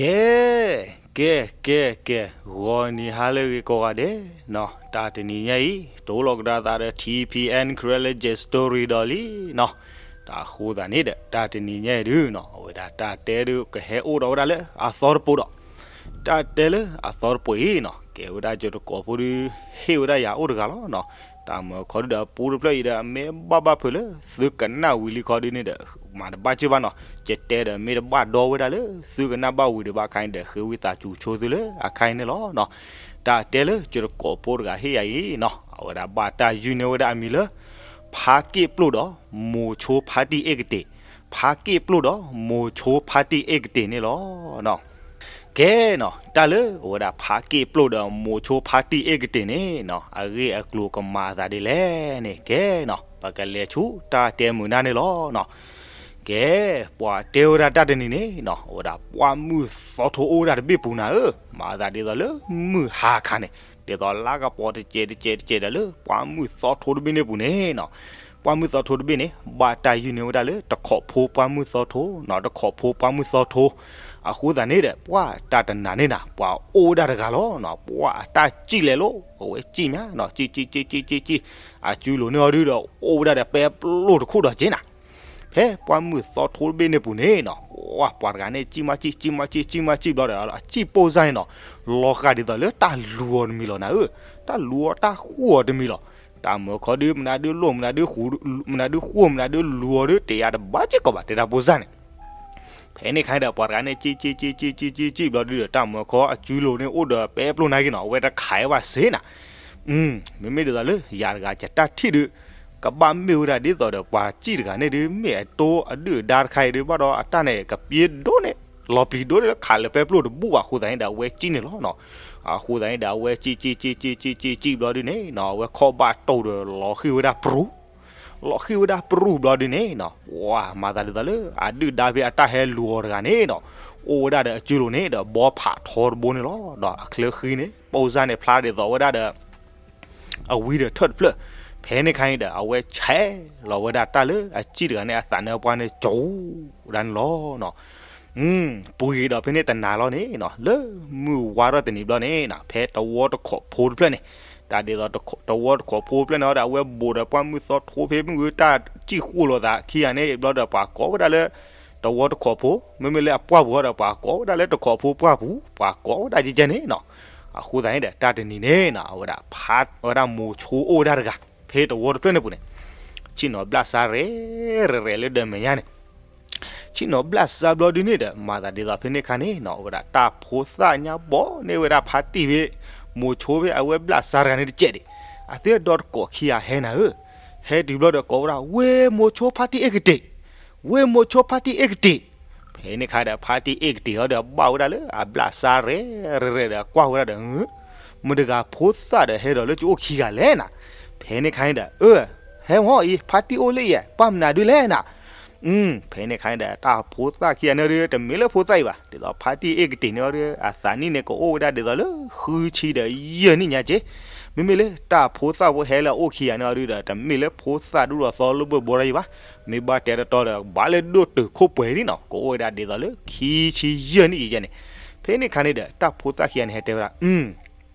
ကဲ ကဲ ကဲ ကဲ ဂီၤနံၤဟါလၢအဂ့ၤကိးဂၤဒဲးနီၤ, တၢ်တနံၤညါအံၤ တိၢ်လီၤကဒါသးဒီး ထံၣ်ဖံၣ်အဲၣ် Karen Legend Story ဒီးလံနီၤ. တၢ်အဃိသတးန့ၣ်ဒီး တၢ်တနံၤညါအံၤဒုနီၤ အဝဲဒၣ်တၢ်တဲဒုကဟဲအိၣ်ဒီးဝဲဒၣ်လၢအသီတပိၤဒီး တၢ်တဲလၢအသီတပိၤအံၤနီၤ ကဲဝဲဒၣ်ကၠိတကိးဖိဒု ဟ့ၣ်ဝဲဒၣ်ယၤအိၣ်တဂၤလီၤနီၤ. တၢ်မၢခီဒုဒီးပူတဖျၢၣ်အံၤဒီး အမ့ၢ်ဘၣ်ဘၣ်ဖုးလၢသုကနၣ်ဝံၤလံခီဒုန့ၣ်ဒီး မၤတဘၣ်စ့ၢ်ဘၣ်နီၤ. ကတဲဒီးမ့ၢ်တဘၣ်ဒီဝဲဒၣ်လၢ သုကနၣ်ဘၣ်ဝံၤဒံးဘၣ်အခါန့ၣ်ဒီး ဃ့ဝံသးစူၤဆိသုလၢအခါအံၤန့ၣ်လီၤနီၤ. တၢ်တဲလၢကၠိတကိးဖိတဂၤဟ့ၣ်ယၤအံၤနီၤ အဝဲဒၣ်ဘၣ်တၢ်ယုၢ်န့ၢ်ဝဲဒၣ်အမံၤလၢ ဖါက့ၣ်ပျိၣ်ဒီး မိၤဆိဖါတံၢ်အ့ၣ်ကတ့ၢ်, ဖါက့ၣ်ပျိၣ်ဒီး မိၤဆိဖါတံၢ်အ့ၣ်ကတ့ၢ်န့ၣ်လီၤနီၤ. ကဲနီၤ တၢ်လၢအဝဲဒၣ် ဖါက့ၣ်ပျိၣ်ဒီးမိၤဆိဖါတံၢ်အ့ၣ်ကတ့ၢ်န့ၣ်နီၤ အဂ့ၢ်အကျိၤကမၤအသးဒ်လဲၣ်န့ၣ် ကဲနီၤ ပကလဲၤဆူတၢ်တဲမုာ်နၢ်န့ၣ်လီၤနီၤ. ကဲ ပှၤတဲဝဲဒၣ်တၢ်တနံၤန့ၣ်နီၤ အဝဲဒၣ်ပှၢ်မုၢ်သီထိအိၣ်ဝဲဒၣ်တဘ့ၣ်ပူၤနၤဧၢ, မၤအသးဒ်သိးလၢမုၢ်ဟါခါန့ၣ် ဒ်သိးလါကပီၤတစဲးတစဲးတစဲးဒီးလၢ ပှၢ်မုၢ်သီထိတဘ့ၣ်န့ၣ်ပူၤန့ၣ်နီၤ ပှၢ်မုၢ်သီထိတဘ့ၣ်န့ၣ် ဘၣ်တၢ်ယုၢ်န့ၢ်ဝဲဒၣ်လၢ တခိးဖိပှၢ်မုၢ်သီထိနီၤ တခိးဖိပှၢ်မုၢ်သီထိ. အဃိသတးန့ၣ်ဒီး ပှၢ်တၢ်တနၤန့ၣ်နၤ ပှၤအိၣ်ဝဲဒၣ်တဂၤလီၤနီၤ ပှၢ်အတၢ်စံၣ်လဲၤလိၤ အဝဲစံၣ်မးနီၤ စံၣ်စံၣ်စံၣ်စံၣ်စံၣ်စံၣ် အစုလိၤန့ၣ်အီၤဒုဒီး အိၣ်ဝဲဒၣ်ဒီးပဲပျိၢ်တခိၣ်ဒီးက့နၤ. ဖဲပှၢ်မုၢ်သီထိတဘ့ၣ်န့ၣ်ပူၤန့ၣ်နီၤ ပှၤတဂၤန့ၣ် စံၣ်မးစံၣ်စံၣ်မးစံၣ်စံၣ်ဘျီဒီး အစံၣ်ပိၢ်စၢ်န့ၣ်နီၤ လီၤဃာ်ဒ်သိးလၢတၢ်လူၤအီၤတမံၤလီၤနၤဧၢ, တၢ်လူၤအီၤတၢ်ဃိၣ်အီၤတမံၤလီၤ. တၢ်မၢခီဒု မနုၤဒုလိၣ် မနုၤဒုဃိၣ် မနုၤဒုလူၤအီၤဒု တယၤတဘၣ်စ့ၢ်ကီးဘၣ် တဲတၢ်ပိၢ်စၢ်န့ၣ်. ဖဲန့ၣ်ခါန့ၣ်ဒီး ပှၤတဂၤန့ၣ် စံၣ်စံၣ်စံၣ်စံၣ်စံၣ်စံၣ်စံၣ်ဘျီဒုဒီး တၢ်မၢခီအစုလိၤန့ၣ်အိၣ်ဒီးပဲပျိၢ်နၤက့နီၤ အဝဲတခးဝဲဘၣ်စ့နၤ မ့မ့ၢ်ဒ်သိးလၢယၤတဂၤယတၢ်ထံၣ်ဒု ကဘၣ်မ့ၢ်ဝဲဒၣ်ဒ်သိးဒီးပှၤစံၣ်တဂၤန့ၣ်ဒု မ့ၢ်အတိအဒုၣ်အဒါတခါအံၤဒု ဘၣ်ဒီးအတၢ်န့ၣ် ကပျ့ဒိၣ်န့ၣ် လီၤပျံၤဒိၣ်န့ၣ်လၢခးလၢပဲပျိၢ်တဘူၣ်ဘၣ်အဃိသတးန့ၣ်ဒီး အဝဲစံၣ်န့ၣ်လီၤနီၤ. အဃိသတးန့ၣ်ဒီး အဝဲစံၣ်စံၣ်စံၣ်စံၣ်စံၣ်စံၣ်ဘျီဒုန့ၣ်နီၤ အဝဲခီၣ်ဘၣ်တိၢ်ဒီးလီၤဃံၢ်ဝဲဒၣ်ပရူၤ လီၤဃံၢ်ဝဲဒၣ်ပရူၤဘျီဒုန့ၣ်နီၤ ပှၤမၤသးဒ်သိးလၢ အဒုၣ်ဒါဖဲအတၢ်ဟဲလူၤအီၤတဂၤန့ၣ်နီၤ အိၣ်ဝဲဒၣ်ဒီးအစုလိၤန့ၣ်ဒီး ဘီဖးထီတဘိန့ၣ်လီၤ. ဒီးအချၢဃံန့ၣ် ပိၢ်စၢ်န့ၣ်ဖျါဒ်သိးဝဲဒၣ်ဒီး အဝံဒီးထၢၣ်တဖျၢၣ်. ဖဲန့ၣ်ခါန့ၣ်ဒီး အဝဲဆဲးလီၤဝဲဒၣ်တၢ်လၢအစံၣ်တဂၤန့ၣ် အသးနၢပှၢ်န့ၣ် ကၠိဒၣ်န့ၣ်လီၤနီၤ. ပှ့ၤဒီးဖဲန့ၣ်တနၤလီၤန့ၣ်နီၤ လၢမုၢ်ဝါထီၣ်တနံၤဘျီန့ၣ်နီၤ ဖဲတဝီတခိးဖိတဖျၢၣ်န့ၣ် တၢ်ဒ်သိးတဝီတခိးဖိတဖျၢၣ်န့ၣ်ဒီး အဝဲဘိးဒီးပှၢ်မုၢ်သီထိဖဲမုၢ်ဂ့ၤ တၢ်စံၣ်ဃိၣ်လိာ်သးခံဂၤန့ၣ်ဘျီဒီး ပှၤကိးဝဲဒၣ်လၢ တဝီတခိးဖိ မ့မ့ၢ်လၢအပှၢ်ပူၤဒီး ပှၤကိးဝဲဒၣ်လၢတခိးဖိပှၢ်ပူၤ ပှၤကိးဝဲဒၣ်ကဲကဲန့ၣ်နီၤ. အဃိသတးန့ၣ်ဒီး တၢ်တနံၤန့ၣ်နီၤ အဝဲဒၣ် ဖါ အဝဲဒၣ်မိၤဆိအိၣ်ဝဲဒၣ်တဂၤ ဖဲတဝီတဖျၢၣ်န့ၣ်ပူၤန့ၣ် ဆ့ၣ်နီၤဘျၣ်စါရဲၣ်ရဲၣ်ရဲၣ်လၢဒီးမဲာ်ညါန့ၣ် ဆ့ၣ်နီၤဘျၣ်စါဘျီဒုန့ၣ်ဒီး မၤသးဒ်သိးဖဲန့ၣ်ခါန့ၣ်နီၤ အဝဲဒၣ်တၢ်ဖိသၣ်ညါဘီန့ၢ်ဝဲဒၣ်ဖါတံၢ်ဖဲ မိၤဆိဖဲအဝဲဘျၣ်စါတဂၤန့ၣ်တကဲးဒံး အသုဒီတကိးခံဂၤဟဲနၤဧၢ, ဟဲတုၤဘျီဒီးကိးဝဲဒၣ် ဝ့ၢ်မိၤဆိ ဖါတံၢ်အ့ၣ်ကတ့ၢ်, ဝ့ၢ်မိၤဆိ ဖါတံၢ်အ့ၣ်ကတ့ၢ်. ဖဲန့ၣ်ခါဒီး ဖါတံၢ်အ့ၣ်ကတ့ၢ်အီၤဒီး ဘၣ်ဝဲဒၣ်လၢအဘျၣ်စါရဲၣ်ရဲၣ်ဒီး ကွၢ်ဝဲဒၣ်ဒီး မတၤတဂၤဖိသၣ်ဒီးဟဲဒီးလၢကအိၣ်ခံဂၤလဲၣ်နၤ. ဖဲန့ၣ်ခါန့ၣ်ဒီး အၢ ဟဲမီၢ်အံၤ ဖါတံၢ်အိၣ်လၢအံၤ ပှၢ်မနုၤဒုလဲၣ်နၤ. ဖဲန့ၣ်ခါန့ၣ်ဒီး တၢ်ဖိသၣ်ခံဂၤန့ၣ်ဒီး တမ့ၢ်လၢဖိသၣ်အံၤဘၣ် ဒ်သိးဖါတံၢ်အ့ၣ်ကတ့ၢ်န့ၣ်အီၤဒီး အသးနံၣ်န့ၣ် ကအိၣ်ဝဲဒၣ်ဒ်သိးလၢ ဃုဆံဒီးယဲၢ်နံၣ်ညါက့. မ့မ့ၢ်လၢတၢ်ဖိသၣ်ဖိဟဲလၢအအိၣ်ခံဂၤန့ၣ်အီၤဒီး တမ့ၢ်လၢဖိသၣ်ဒူၣ်ဒီးသီလၢဘၢၣ်ဘီတၢ်အံၤဘၣ်. မ့ၢ်ဘၣ်တဲတတီဒီး ဘၣ်လၢဒိၣ်တုာ်ခိၣ်ပှဲၤန့ၣ်နီၤ ကအိၣ်ဝဲဒၣ်ဒ်သိးလၢ ခံဆံယဲၢ်နံၣ်ယဲၢ်န့ၣ်. ဖဲန့ၣ်ခါန့ၣ်ဒီး တၢ်ဖိသၣ်ခံဂၤန့ၣ် ဟဲတဲဝဲဒၣ်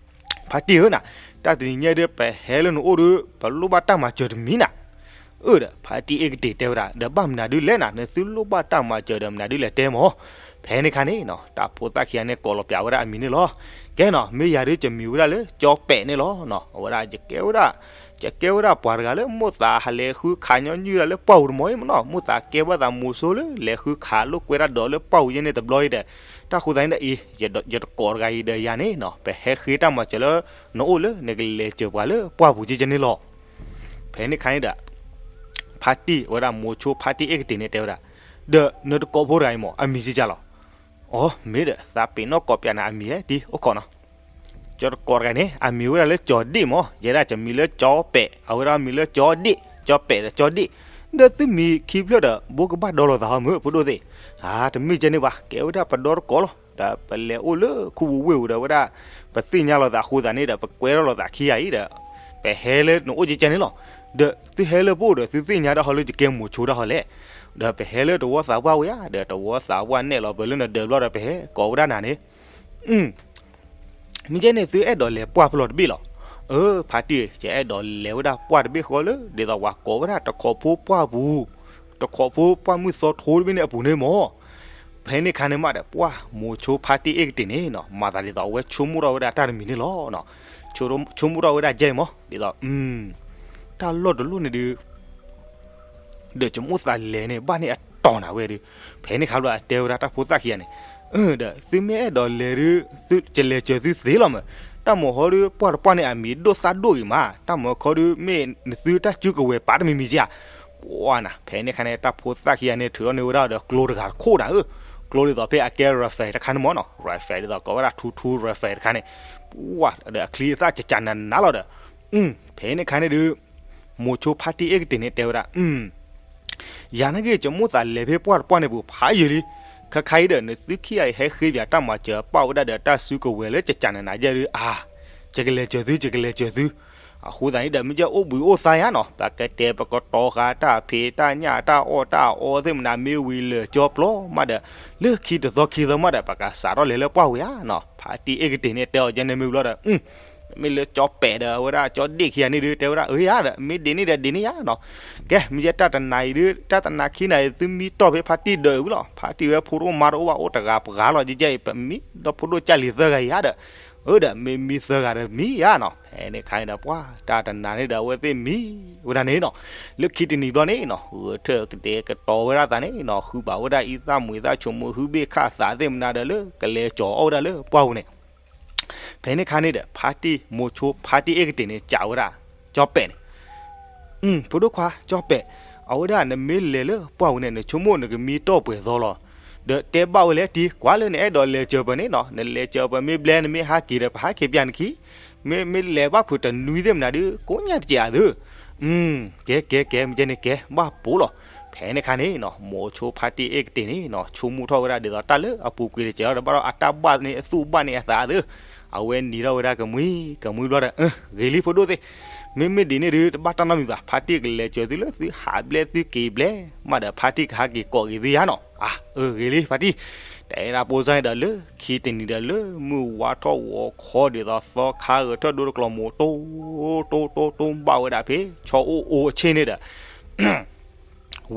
ဖါတံၢ်ဧၢနၤ, တၢ်တနံၤညါဒီး ပဟဲလၢနအိၣ်ဒီး ပလိၣ်ဘၣ်တၢ်မၤစၢၤတမံၤနၤ. အၢဒီး ဖါတံၢ်အ့ၣ်ကတ့ၢ်တဲဝဲဒၣ် ဒီးဘၣ်မနုၤဒုလဲၣ်နၤ, နသုလိၣ်ဘၣ်တၢ်မၤစၢၤဒီးမနုၤဒုလဲၣ်တဲမီၢ်. ဖဲန့ၣ်ခါန့ၣ်နီၤ တၢ်ဖိသၣ်ခံဂၤန့ၣ် ကိးလီၤပၠးဝဲဒၣ်အမံၤန့ၣ်လီၤ. ကဲနီၤ မ့ၢ်ယၤဒုး ယမံၤဝဲဒၣ်လၢ ကၠီပဲာ်န့ၣ်လီၤ. အဝဲဒၣ် ယကဲဝဲဒၣ် ယကဲဝဲဒၣ်ပှၤတဂၤလၢ မိၣ်သးဟးလဲၤဃုခးညီနုၢ်တၢ်လၢပှၢ်ပူၤတမီၤအံၤမနီၤ, မိၣ်သးကဲဘၣ်သးမိၤဆိလၢ လဲၤဃုခးလိာ်ကွဲတၢ်ဒီးလၢပှၢ်ပူၤယဲန့ၣ်တဘျီအံၤဒီး တၢ်ဃိသတးန့ၣ်ဒီးအံၤ ယတကိးတဂၤအံၤဒီးယၤန့ၣ်နီၤ ပဟဲဃ့တၢ်မၤစၢၤလၢ နအိၣ်လၢ နကလဲၤစၢၤပှၤလၢပှၢ်ပူၤကဲကဲန့ၣ်လီၤ. ဖဲန့ၣ်ခါန့ၣ်ဒီး ဖါတံၢ်ဝဲဒၣ်မိၤဆိဖါတံၢ်အ့ၣ်ကတ့ၢ်န့ၣ်တဲဝဲဒၣ်, ဒီးနတကိးဖိတဂၤအံၤမီၢ် အမံၤကဲကဲလီၤ. အီ မ့ၢ်ဒီး သးပ့ၤနီၣ်ကိးပၠးနၤအမံၤဟဲတံၢ်အိၣ်ခိးနီၤ. ကၠီတကိးတဂၤန့ၣ် အမံၤဝဲဒၣ်လၢကၠီဒ့ၣ်မီၢ်, ယဲဒၣ်ယမံၤလၢကၠီပဲာ် အဝဲဒၣ်မံၤလၢကၠီဒ့ၣ်, ကၠီပဲာ်ဒီးကၠီဒ့ၣ်, ဒီးသုမံၤခံဖျၢၣ်ဒီး ဘိးကဘၣ်ဒီလိာ်သးဟီမုၢ် ဖိဒိၣ်သ့ၣ်. အါ တမ့ၢ်ကဲန့ၣ်ဘၣ် ကဲဝဲဒၣ်ပဒီတကိးလီၤ. ဒီးပလဲၤအိၣ်လၢခူပူၤဝ့ၢ်ပူၤဒီးဝဲဒၣ် ပသ့ၣ်ညါလိာ်သးအဃိသတးန့ၣ်ဒီး ပကွဲထီၣ်လိာ်သးခံဂၤအံၤဒီး ပဟဲလၢနအိၣ်ကဲကဲန့ၣ်လီၤ. ဒီးသုဟဲလၢပအိၣ်ဒီး သုသ့ၣ်ညါတၢ်ဟီလၢယကဲမိၤဆိတၢ်ဟီလဲၣ်. ဒီးပဟဲလၢတဝီသးပှၢ်ဝဲဧါ, ဒီးတဝီသးပှၢ်နဲၣ်လီၤပှၤလၢနဒၢးဘျီဒီး ပဟဲကိးဝဲဒၣ်နၤန့ၣ်, မ့ၢ်ကဲန့ၣ် သုအဲၣ်ဒိးလဲၤပှၢ်ဖဲလဲၣ်တဘ့ၣ်လီၤ. အၢ ဖါတံၢ်, ယအဲၣ်ဒိးလဲၤဝဲဒၣ်ပှၢ်တဘ့ၣ်ဃီလၢ ဒ်သိးပှၤကိးဝဲဒၣ်တခိးဖိပှၢ်ပူၤ, တခိးဖိပှၢ်မုၢ်သီထိတဘ့ၣ်န့ၣ်အပူၤန့ၣ်မၢ်. ဖဲန့ၣ်ခါန့ၣ်မးဒီး ပှၢ် မိၤဆိဖါတံၢ်အ့ၣ်ကတ့ၢ်န့ၣ်နီၤ, မၤသးဒ်သိးအဝဲဆိကမိၣ်ထီၣ်ဝဲဒၣ်တၢ်တမံၤန့ၣ်လီၤ. ဆိကမိၣ်ထီၣ်ဝဲဒၣ်ယဲအံၤမၢ်, ဒ်သိး တၢ်လီၢ်တလီၢ်န့ၣ်ဒုး ဒီးယမိၣ်သးလဲၤန့ၣ် ဘၣ်န့ၣ်အတီၤနၤဝဲဒုး. ဖဲန့ၣ်ခါဘျီအတဲဝဲဒၣ်တၢ်ဖိသၣ်ခံဂၤန့ၣ်, ဒီးသုမ့ၢ်အဲၣ်ဒိးလဲၤဒုး သုကလဲၤစၢၤသုသ့လီၤမး. တၢ်မၤဟီဒုး ပှၢ်တပှၢ်န့ၣ် အမံၤဒိၣ်သၣ်ဒိၣ်ဂ့ၤမး, တၢ်မၤခီဒုး မ့ၢ်နသုတၢ်စုကဝဲၤပာ်တမံၤမံၤကဧါ. ပှၢ်နၤ, ဖဲန့ၣ်ခါန့ၣ် တၢ်ဖိသၣ်ခံဂၤန့ၣ် ထုးထီၣ်န့ၢ်ဝဲဒၣ်ဒီးကျိတဂၤတခိၣ်နၤဧၢ, ကျိဒ်သိးဖဲအကဲ rifle တခါန့ၣ်မၢ်နီၤ, rifle ဒ်သိးကိးဝဲဒၣ် ထူထူ rifle တခါန့ၣ်, ပှၢ်ဒီးအချံအသၣ်ကကနးနးလီၤဒီး, ဖဲန့ၣ်ခါန့ၣ်ဒုး မိၤဆိဖါတံၢ်အ့ၣ်ကတ့ၢ်န့ၣ်တဲဝဲဒၣ်, ယၤနာ်က့ ယမိၣ်သးလဲၤဖဲပှၢ်တပှၢ်န့ၣ်ပူၤဖးယံာ်လံ, ခဲခါအံၤဒီး နသုခံဂၤအံၤဟဲဃ့ပၠးတၢ်မၤစၢၤပာ်ဝဲဒၣ်ဒီးတၢ်စုကဝဲၤလၢကကနးနးယဲဒုး, အါ, ယကလဲၤစၢၤသု ယကလဲၤစၢၤသု. အဃိသတးန့ၣ်ဒီး မ့ၢ်ကဲအိၣ်ဘှံးအိၣ်သါယါနီၤ, ပကတဲပကတီၤဃာ်တၢ်ဖံးတၢ်ညၣ်တၢ်အီၣ်တၢ်အီသ့ၣ်မနၤ မ့ၢ်ဝံၤလၢာ်ကၠီပျီမးဒီး, လၢခံတသီခံသီမးဒီး ပကစးထီၣ်လဲၤလၢပှၢ်ဝံၤဧါနီၤ. ဖါတံၢ်အ့ၣ်ကတ့ၢ်န့ၣ်တဲအီၤယဲန့ၣ်မ့ၢ်ဘျီဒီး, မ့ၢ်လၢကၠီပဲာ်ဒီးအဝဲဒၣ်ကၠီဒ့ၣ်ခံဂၤန့ၣ်ဒုး တဲဝဲဒၣ် အၢယါဒီး မ့ၢ်ဒ့ၣ်န့ၣ်ဒီးဒ့ၣ်န့ၣ်ယါနီၤ. ကဲ မ့ၢ်ကဲတၢ်တနၤအံၤဒုး တၢ်တနၤခံနၤအံၤ သုမံတီၢ်ဖဲဖါတံၢ်ဒၢးအံၤဝံၤလီၤ. ဖါတံၢ်ဝဲဖိတအိၣ်မါတအိၣ်ဘၣ် အိၣ်တဂၤပှၤလီၤ. ယဲယဲအံၤ ပမံဒီးဖိဒိၣ်ကၢ်လံၤသၢဂၤအံၤယါဒီး, အၢဒီး မ့ၢ်မံသၢဂၤဒီးမံယါနီၤ. ဖဲန့ၣ်ခါန့ၣ်ဒီး ပှၢ်တၢ်တနၤန့ၣ်ဒီး အဝဲသ့ၣ်မံဝဲဒၣ်န့ၣ်နီၤ. လၢခံတနံၤဘျီန့ၣ်နီၤ, ဂဲၤထၢၣ်ကတဲာ်ကတီၤဝဲဒၣ်သးန့ၣ်နီၤ, ဃုဘၣ်ဝဲဒၣ်အံသၣ်မူၤသၣ်ဆိမိၣ် ဟုဘ့ၣ်ခၣ်သးသ့ၣ်မနၤဒီး လၢကလဲၤကၠီၤအီၣ်ဝဲဒၣ်လၢပှၢ်ပူၤန့ၣ် ဖဲန့ၣ်ခါန့ၣ်ဒီး ဖါတံၢ် မိၤဆိဖါတံၢ်အ့ၣ်ကတ့ၢ်န့ၣ် စံးဝဲဒၣ် ကၠီပဲာ်န့ၣ်, ဖိဒိၣ်ခွါ ကၠီပဲာ်, အဝဲဒၣ်နမ့ၢ်လဲၤလၢပှၢ်ပူၤန့ၣ် နဆိကမိၣ်နကမံတီၢ်ပှဲၤသီလီၤ. ဒီးတဲဘၣ်ဝဲလဲၣ်တံၢ် ကွၢ်လၢနအဲၣ်ဒိးလဲၤစၢၤပှၤန့ၣ်နီၤ, နလဲၤစၢၤပှၤမ့ၢ်ဘျဲ နမ့ၢ်ဟးက့ၤဒီး ပဟးက့ၤပျၢ်နခံ, မ့ၢ် မ့ၢ်လဲၤဘၣ်ဖုးတနွံသ့ၣ်မနၤဒုး ကိးညါတစဲးဧါသု. ကဲ ကဲ ကဲ မ့ၢ်ကဲန့ၣ်ကဲ ဘၣ်ပိာ်လီၤ. ဖဲန့ၣ်ခါန့ၣ်နီၤ, မိၤဆိဖါတံၢ်အ့ၣ်ကတ့ၢ်န့ၣ်နီၤ ဆိကမိၣ်ထီၣ်ဝဲဒၣ်ဒ်သိးတၢ်လၢအပူၤကွံာ်တစဲးလီၤဒီး ဘၣ်ဒီးအတၢ်ဘၣ်န့ၢ်အသူၣ်ဘၣ်န့ၢ်အသးသု, အဝဲနံၤထီၣ်ဝဲဒၣ်ကမှံကမှံဘျီဒီး, ဂ့ၤလံဖိဒိၣ်သ့ၣ်, မ့မ့ၢ်ဒ်န့ၣ်ဒုး တဘၣ်တၢ်နီတမံၤဘၣ်, ဖါတံၢ်ကလဲၤစၢၤသုလၢသုဟးဘျဲသုက့ၤဘျဲ, မးဒီးဖါတံၢ်ကဟးက့ၤကိးက့ၤသုယါနီၤ. အၢ ဂ့ၤလံဖါတံၢ်, တဲဒၣ်ဖိစၢ်န့ၣ်ဒီး လၢခံတနံၤဒီး လၢမုၢ်ဝါထီၣ်ဂီၤခီဒ်သိးသီခါဂဲၤထၢၣ်ဒိတကျီၤမိၤ တိ တိ တိ တိ ဘၣ်ဝဲဒၣ်ဖဲ ဆီအိၣ်အိအဆ့ၣ်န့ၣ်ဒီး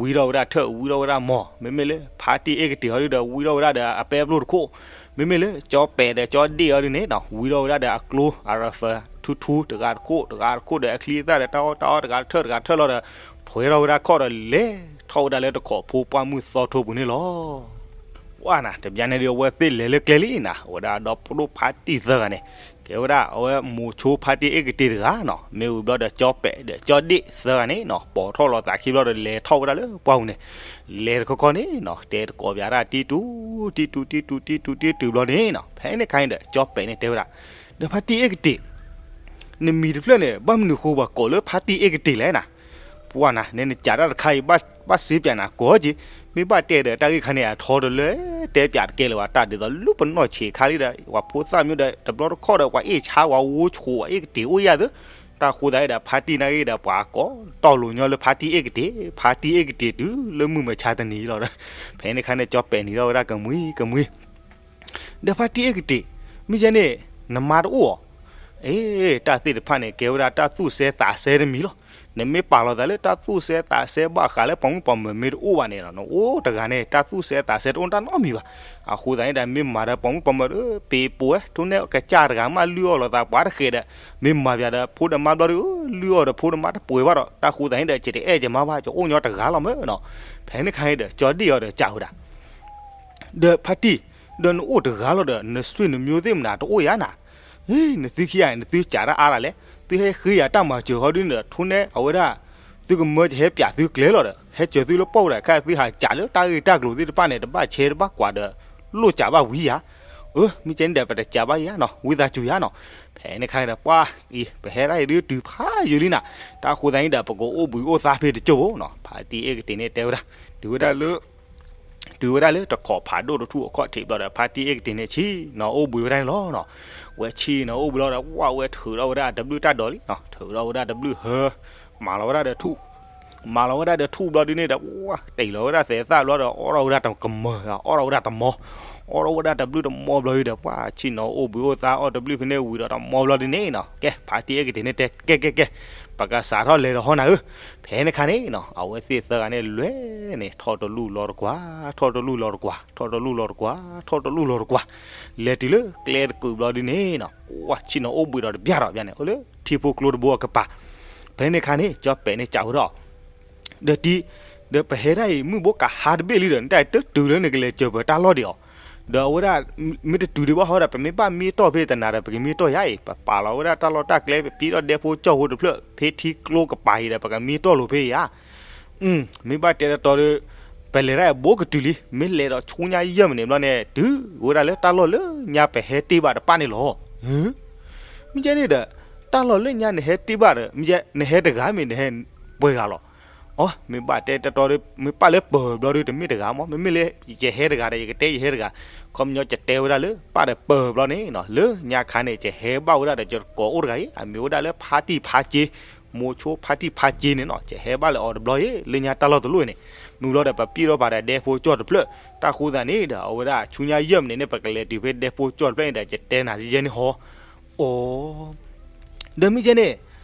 ဝံထီၣ်ဝဲဒၣ်ထၢၣ် ဝံထီၣ်ဝဲဒၣ်မီၤ, မ့မ့ၢ်လၢဖါတံၢ်အ့ၣ်ကတ့ၢ်အီၤဒုးဒီး ဝံထီၣ်ဝဲဒၣ်ဒီးအပဲအပျိၢ်တခိၣ်, မ့မ့ၢ်လၢကၠီပဲာ်ဒီးကၠီဒ့ၣ်အီၤဒုးန့ၣ်နီၤ ဝံထီၣ်ဝဲဒၣ်ဒီးအကျိ အရၢၣ်ဖၢၣ် ထူထူ တဂၤတခိၣ် တဂၤတခိၣ်ဒီးအချံအသၣ်ဒီးတၢ်အီၣ်တၢ်အီတဂၤတထၢၣ်တဂၤတထၢၣ်လီၤဒီး ထွဲထီၣ်ဝဲဒၣ်လၢတခိးဖိပှၢ်မုၢ်သီထိပူၤန့ၣ်လီၤ. ပှၢ်နၤ တဘျီန့ၣ်ဒုး အဝဲသ့ၣ်လဲၤလၢကျဲလံနၤ, အဝဲဒၣ်ဒီဖိဒိၣ်ဖါတံၢ်သၢဂၤန့ၣ်, ကဲဝဲဒၣ်အဝဲမိၤဆိဖါတံၢ်အ့ၣ်ကတ့ၢ်တဂၤနီၤ, မ့ၢ်ဝံၤဘျီဒီးကၠီပဲာ်ဒီးကၠီဒ့ၣ်သၢဂၤန့ၣ်နီၤ ပိာ်ထီၣ်လိာ်သးခံဘျီဒီး လဲၤထီၣ်ဝဲဒၣ်လၢပှၢ်ပူၤန့ၣ်, လဲၤတခီခီန့ၣ်နီၤ တဲတကိးပၠးဒၣ်တံၢ်တူ, တံၢ်တူ တံၢ်တူ တံၢ်တူ တံၢ်တူဘျီန့ၣ်နီၤ ဖဲန့ၣ်ခါန့ၣ်ဒီး ကၠီပဲာ်န့ၣ်တဲဝဲဒၣ်, ဒီးဖါတံၢ်အ့ၣ်ကတ့ၢ်, နမံၤတဖျၢၣ်န့ၣ် ဘၣ်မနုၤဃိပှၤကိးလၢဖါတံၢ်အ့ၣ်ကတ့ၢ်လဲၣ်နၤ, ပှၢ်နၤ နဲနကးတၢ်တခါအံၤ ဘၣ်စ့ပၠးနၤကိးက့ၤ, မ့ၢ်ဘၣ်တဲဒီးတၢ်ဂ့ၢ်ခါန့ၣ် အထီတလၢ တဲပၠးတကဲလၢၤဘၣ်, တၢ်ဒ်သိးလူပနီၣ်ဆံးခါလံဒီး ပှၤဖိသၣ်မ့ၢ်ဒီး တဘျီတခီၣ်ဒီး ပှၤအ့ၣ်ဆါ ပှၤဝိဆှိး ပှၤအ့ၣ်ကတ့ၢ်အိၣ်ယၤသု, တၢ်ဃိသတးဒီး ဖါတံၢ်နာ်က့ဒီး ပှၤကိးတီၢ်လိာ်ညီလၢဖါတံၢ်အ့ၣ်ကတ့ၢ်, ဖါတံၢ်အ့ၣ်ကတ့ၢ်တုၤလၢမုၢ်မဆါတနံၤလီၤဒီး, ဖဲန့ၣ်ခါန့ၣ် ကၠီပဲာ်နံၤထီၣ်ဝဲဒၣ်ကမှံကမှံ ဒီးဖါတံၢ်အ့ၣ်ကတ့ၢ်, မ့ၢ်ယဲန့ၣ် နမါတအိၣ်ဧါ, အ့ တၢ်သ့ၣ်တဖၣ်န့ၣ် ကဲဝဲဒၣ်တၢ်သူၣ်စဲသးစဲတမံၤလီၤ, နမ့ၢ်ပာ်လီၤသးလၢတၢ်သူၣ်စဲသးစဲဘၣ်ဃးလၢ ပိာ်မုၣ်ပိာ်မၢၤမ့ၢ်တအိၣ်ဘၣ်န့ၣ်ဒီး နအိၣ်တဂၤန့ၣ် တၢ်သူၣ်စဲသးစဲတအိၣ်တၢ်နီတမံၤဘၣ်, အဃိသတးန့ၣ်ဒီး မ့ၢ်မၤဒီးပိာ်မုၣ်ပိာ်မၢၤဒီး ပ့ၤပိာ်ဝဲ ထိၣ်နဲၣ်ကစၢ်တဂၤမး လုၢ်အီၣ်လိာ်သးပှၤတဃဲးဒီး, မ့ၢ်မၤပၠးဒီးဖိဒီးမါဘျီဒီး လုၢ်အီၣ်ဒီးဖိဒီးမါတပှဲၤဘၣ်ဒီး တၢ်ဃိသတးန့ၣ်ဒီး ယတအဲၣ်ယမါဘၣ် ယအိၣ်ညီတဂၤလီၤမးနီၤ, ဖဲန့ၣ်ခါန့ၣ်ဒီး ကၠီဒ့ၣ်အီၤဒီးစံးဝဲဒၣ် ဒီးဖါတံၢ်, ဒီးနအိၣ်တဂၤလီၤဒီး နဆွေနမျိုးသ့ၣ်မနၤတအိၣ်ယၤနၤ, နသုခံဂၤ နသုစးတၢ်အါတၢ်လဲၣ်, သုဟဲဃ့ယၤတၢ်မၤစၢၤဟီဒုန့ၣ်ဒီး ထိၣ်နဲၣ်အဝဲဒၣ်, သုကမၢကဟဲပၠးသုကျဲလီၤဒီး ဟဲစၢၤသုလၢပီၢ်ဝဲဒၣ် ခဲသုဟးစးလၢတၢ်ဂ့ၢ်တၢ်ကျိၤသ့ၣ်တဖၣ်န့ၣ် တဘၣ်ဆဲးတဘၣ်ကွၢ်ဒီး လိၣ်စးဘၣ်ဝံၤယၤ, အၢ မ့ၢ်ကဲန့ၣ်ဒီး ပတစးဘၣ်ယၤနီၤ ဝံသးစူၤယၤနီၤ, ဖဲန့ၣ်ခါန့ၣ်ဒီး ပှၤအံၤ ပဟဲဒၣ်အံၤဒုးတုၤဖးယံာ်လံနၤ, တၢ်ဃိသတးန့ၣ်ဒီး ပကအိၣ်ဘှံးအိၣ်သါဖဲတကၠိၢ်ဖိနီၤ, ဖါတံၢ်အ့ၣ်ကတ့ၢ်န့ၣ်တဲဝဲဒၣ်, တုၤဝဲဒၣ်လၢ တုၤဝဲဒၣ်လၢတခိးဖးဒိၣ်တထူၣ်အခီၣ်ထံးဘျီဒီး ဖါတံၢ်အ့ၣ်ကတ့ၢ်န့ၣ်ဆ့ၣ်နီၤအိၣ်ဘှံးဝဲဒၣ်န့ၣ်လီၤနီၤ, ဝဲဆ့ၣ်နီၤအိၣ်ဘှံးလီၤဒီး ဝဲထုးထီၣ်ဝဲဒၣ်တဘျုၣ်တၢ်ဒိးလံနီၤ, ထုးထီၣ်ဝဲဒၣ်တဘျုၣ်ဟၢ, မၤလီၤဝဲဒၣ်ဒီးထူၣ် မၤလီၤဝဲဒၣ်ဒီးထူၣ်ဘျီဒုန့ၣ်ဒီး ပှၤတ့ၢ်လီၤဝဲဒၣ်သဲးသၣ်ဘျီဒီး အီၣ်ထီၣ်ဝဲဒၣ်တကမၢၢ်, အီၣ်ထီၣ်ဝဲဒၣ်တမီၤ, အီၣ်ထီၣ်ဝဲဒၣ်တဘျုးတမီၤဘျီဒုဒီး ပှၤဆ့ၣ်နီၤအိၣ်ဘှံးအိၣ်သါ အီၣ်တဘျုးဖဲန့ၣ်ဝံၤဒီးတမီၤဘျီဒုန့ၣ်နီၤ, ကဲ ဖါတံၢ်အဲၣ်ကတ့ၢ်န့ၣ်တဲ ကဲကဲကဲ, ပကစးထီၣ်လဲၤဒီးဟီနၤဧၢ, ဖဲန့ၣ်ခါန့ၣ်နီၤ အဝဲသ့ၣ်သၢဂၤန့ၣ်လဲၤန့ၣ် ထီၣ်တလူၢ်လီၤတကွၢ်, ထီၣ်တလူၢ်လီၤတကွၢ်, ထီၣ်တလူၢ်လီၤတကွၢ်, ထီၣ်တလူၢ်လီၤတကွၢ်, လဲၤတုၤလၢကျဲတကုာ်ဘျီဒုန့ၣ်နီၤ, ပှၤဆ့ၣ်နီၤအိၣ်ဘှံးဒီးတဘျၢ်ဒီးဘျၢ်န့ၣ် အိၣ်လၢထံဖိကျိတဘိအကပၤ, ဖဲန့ၣ်ခါန့ၣ် ကၠီပဲာ်န့ၣ်စံးဝဲဒီး ဒီးတံၤ, ဒီးပဟဲဒၣ်အံၤ မုၢ်ဘိကဟါတဘ့ၣ်လံဒီး နတၢ်တတုၤလၢနကလဲၤစၢၤပတၢ်လီၢ်ဒံးအီၤ, ဒီးအဝဲဒၣ် မ့ၢ်တတုၤဒံးဘၣ်ဟီဒီး ပမ့ၢ်ဘၣ်မံတီၢ်ဖဲတနၤဒီး ပကမံတီၢ်ယၤအံၤ, ပပာ်လီၤဝဲဒၣ်တၢ်လီၢ်တၢ်ကျဲ ပပံထီၣ်ဒဲဖိကၠီဖိတဖျၢၣ် ဖဲထံကျိကပၤအံၤဒီး ပကမံတီၢ်လိာ်ဖဲအံၤဧါ. မ့ၢ်ဘၣ်တဲတတီဒီး ပလဲၤဒၣ်အဘိကတုၤလံ, မ့ၢ်လဲၤဒီးဆူညါယဲၢ်မံးနံးဘျီန့ၣ် တုၤဝဲဒၣ်လၢတၢ်လီၢ်လၢညါပဟဲတ့ၢ်ဘၣ်တပၣ်န့ၣ်လီၤ. မ့ၢ်ကဲန့ၣ်ဒီး တၢ်လီၢ်လၢညါနဟဲတ့ၢ်ဘၣ်ဒီး မ့ၢ်ကဲ နဟဲတဂၤမ့ၢ် နဟဲပှဲၤဂၤလီၤ. အိ မ့ၢ်ဘၣ်တဲတတီဒီး မ့ၢ်ပၢ်လၢပၢၤဘျီဒီး တမ့ၢ်တဂၤမး, မ့မ့ၢ်လၢ ယဟဲတဂၤဒီး ယကတဲယဟဲတဂၤ, ခီပညီကတဲဝဲဒၣ်လၢပၢ်ဒီးပၢၤဘျီန့ၣ်နီၤ, လၢညါခါန့ၣ် ယဟဲဘၣ်ဝဲဒၣ်ဒီး ယတကိးအိၣ်တဂၤအံၤ အမ့ၢ်ဝဲဒၣ်လၢဖါတံၢ်ဖါစ့, မိၤဆိဖါတံၢ်ဖါစ့န့ၣ်နီၤ, ယဟဲဘၣ်လၢအီၤတဘျီအံၤ လၢညါတၢ်လီၢ်တလီၢ်အံၤန့ၣ်, မုၢ်ဘျီဒီး ပပံထီၣ်ပာ်ဒီးဒဲဖိကၠီတဖျၢၣ်, တၢ်ဃိသးန့ၣ်ဒီး အဝဲဒၣ်ဆူညါယဲၢ်မံးနံးန့ၣ် ပကလဲၤတုၤဖဲဒဲဖိကၠီတဖျၢၣ်န့ၣ်ဒီး ယတဲနၤယဲန့ၣ်ဟီ. အိ ဒီးမ့ၢ်ကဲန့ၣ်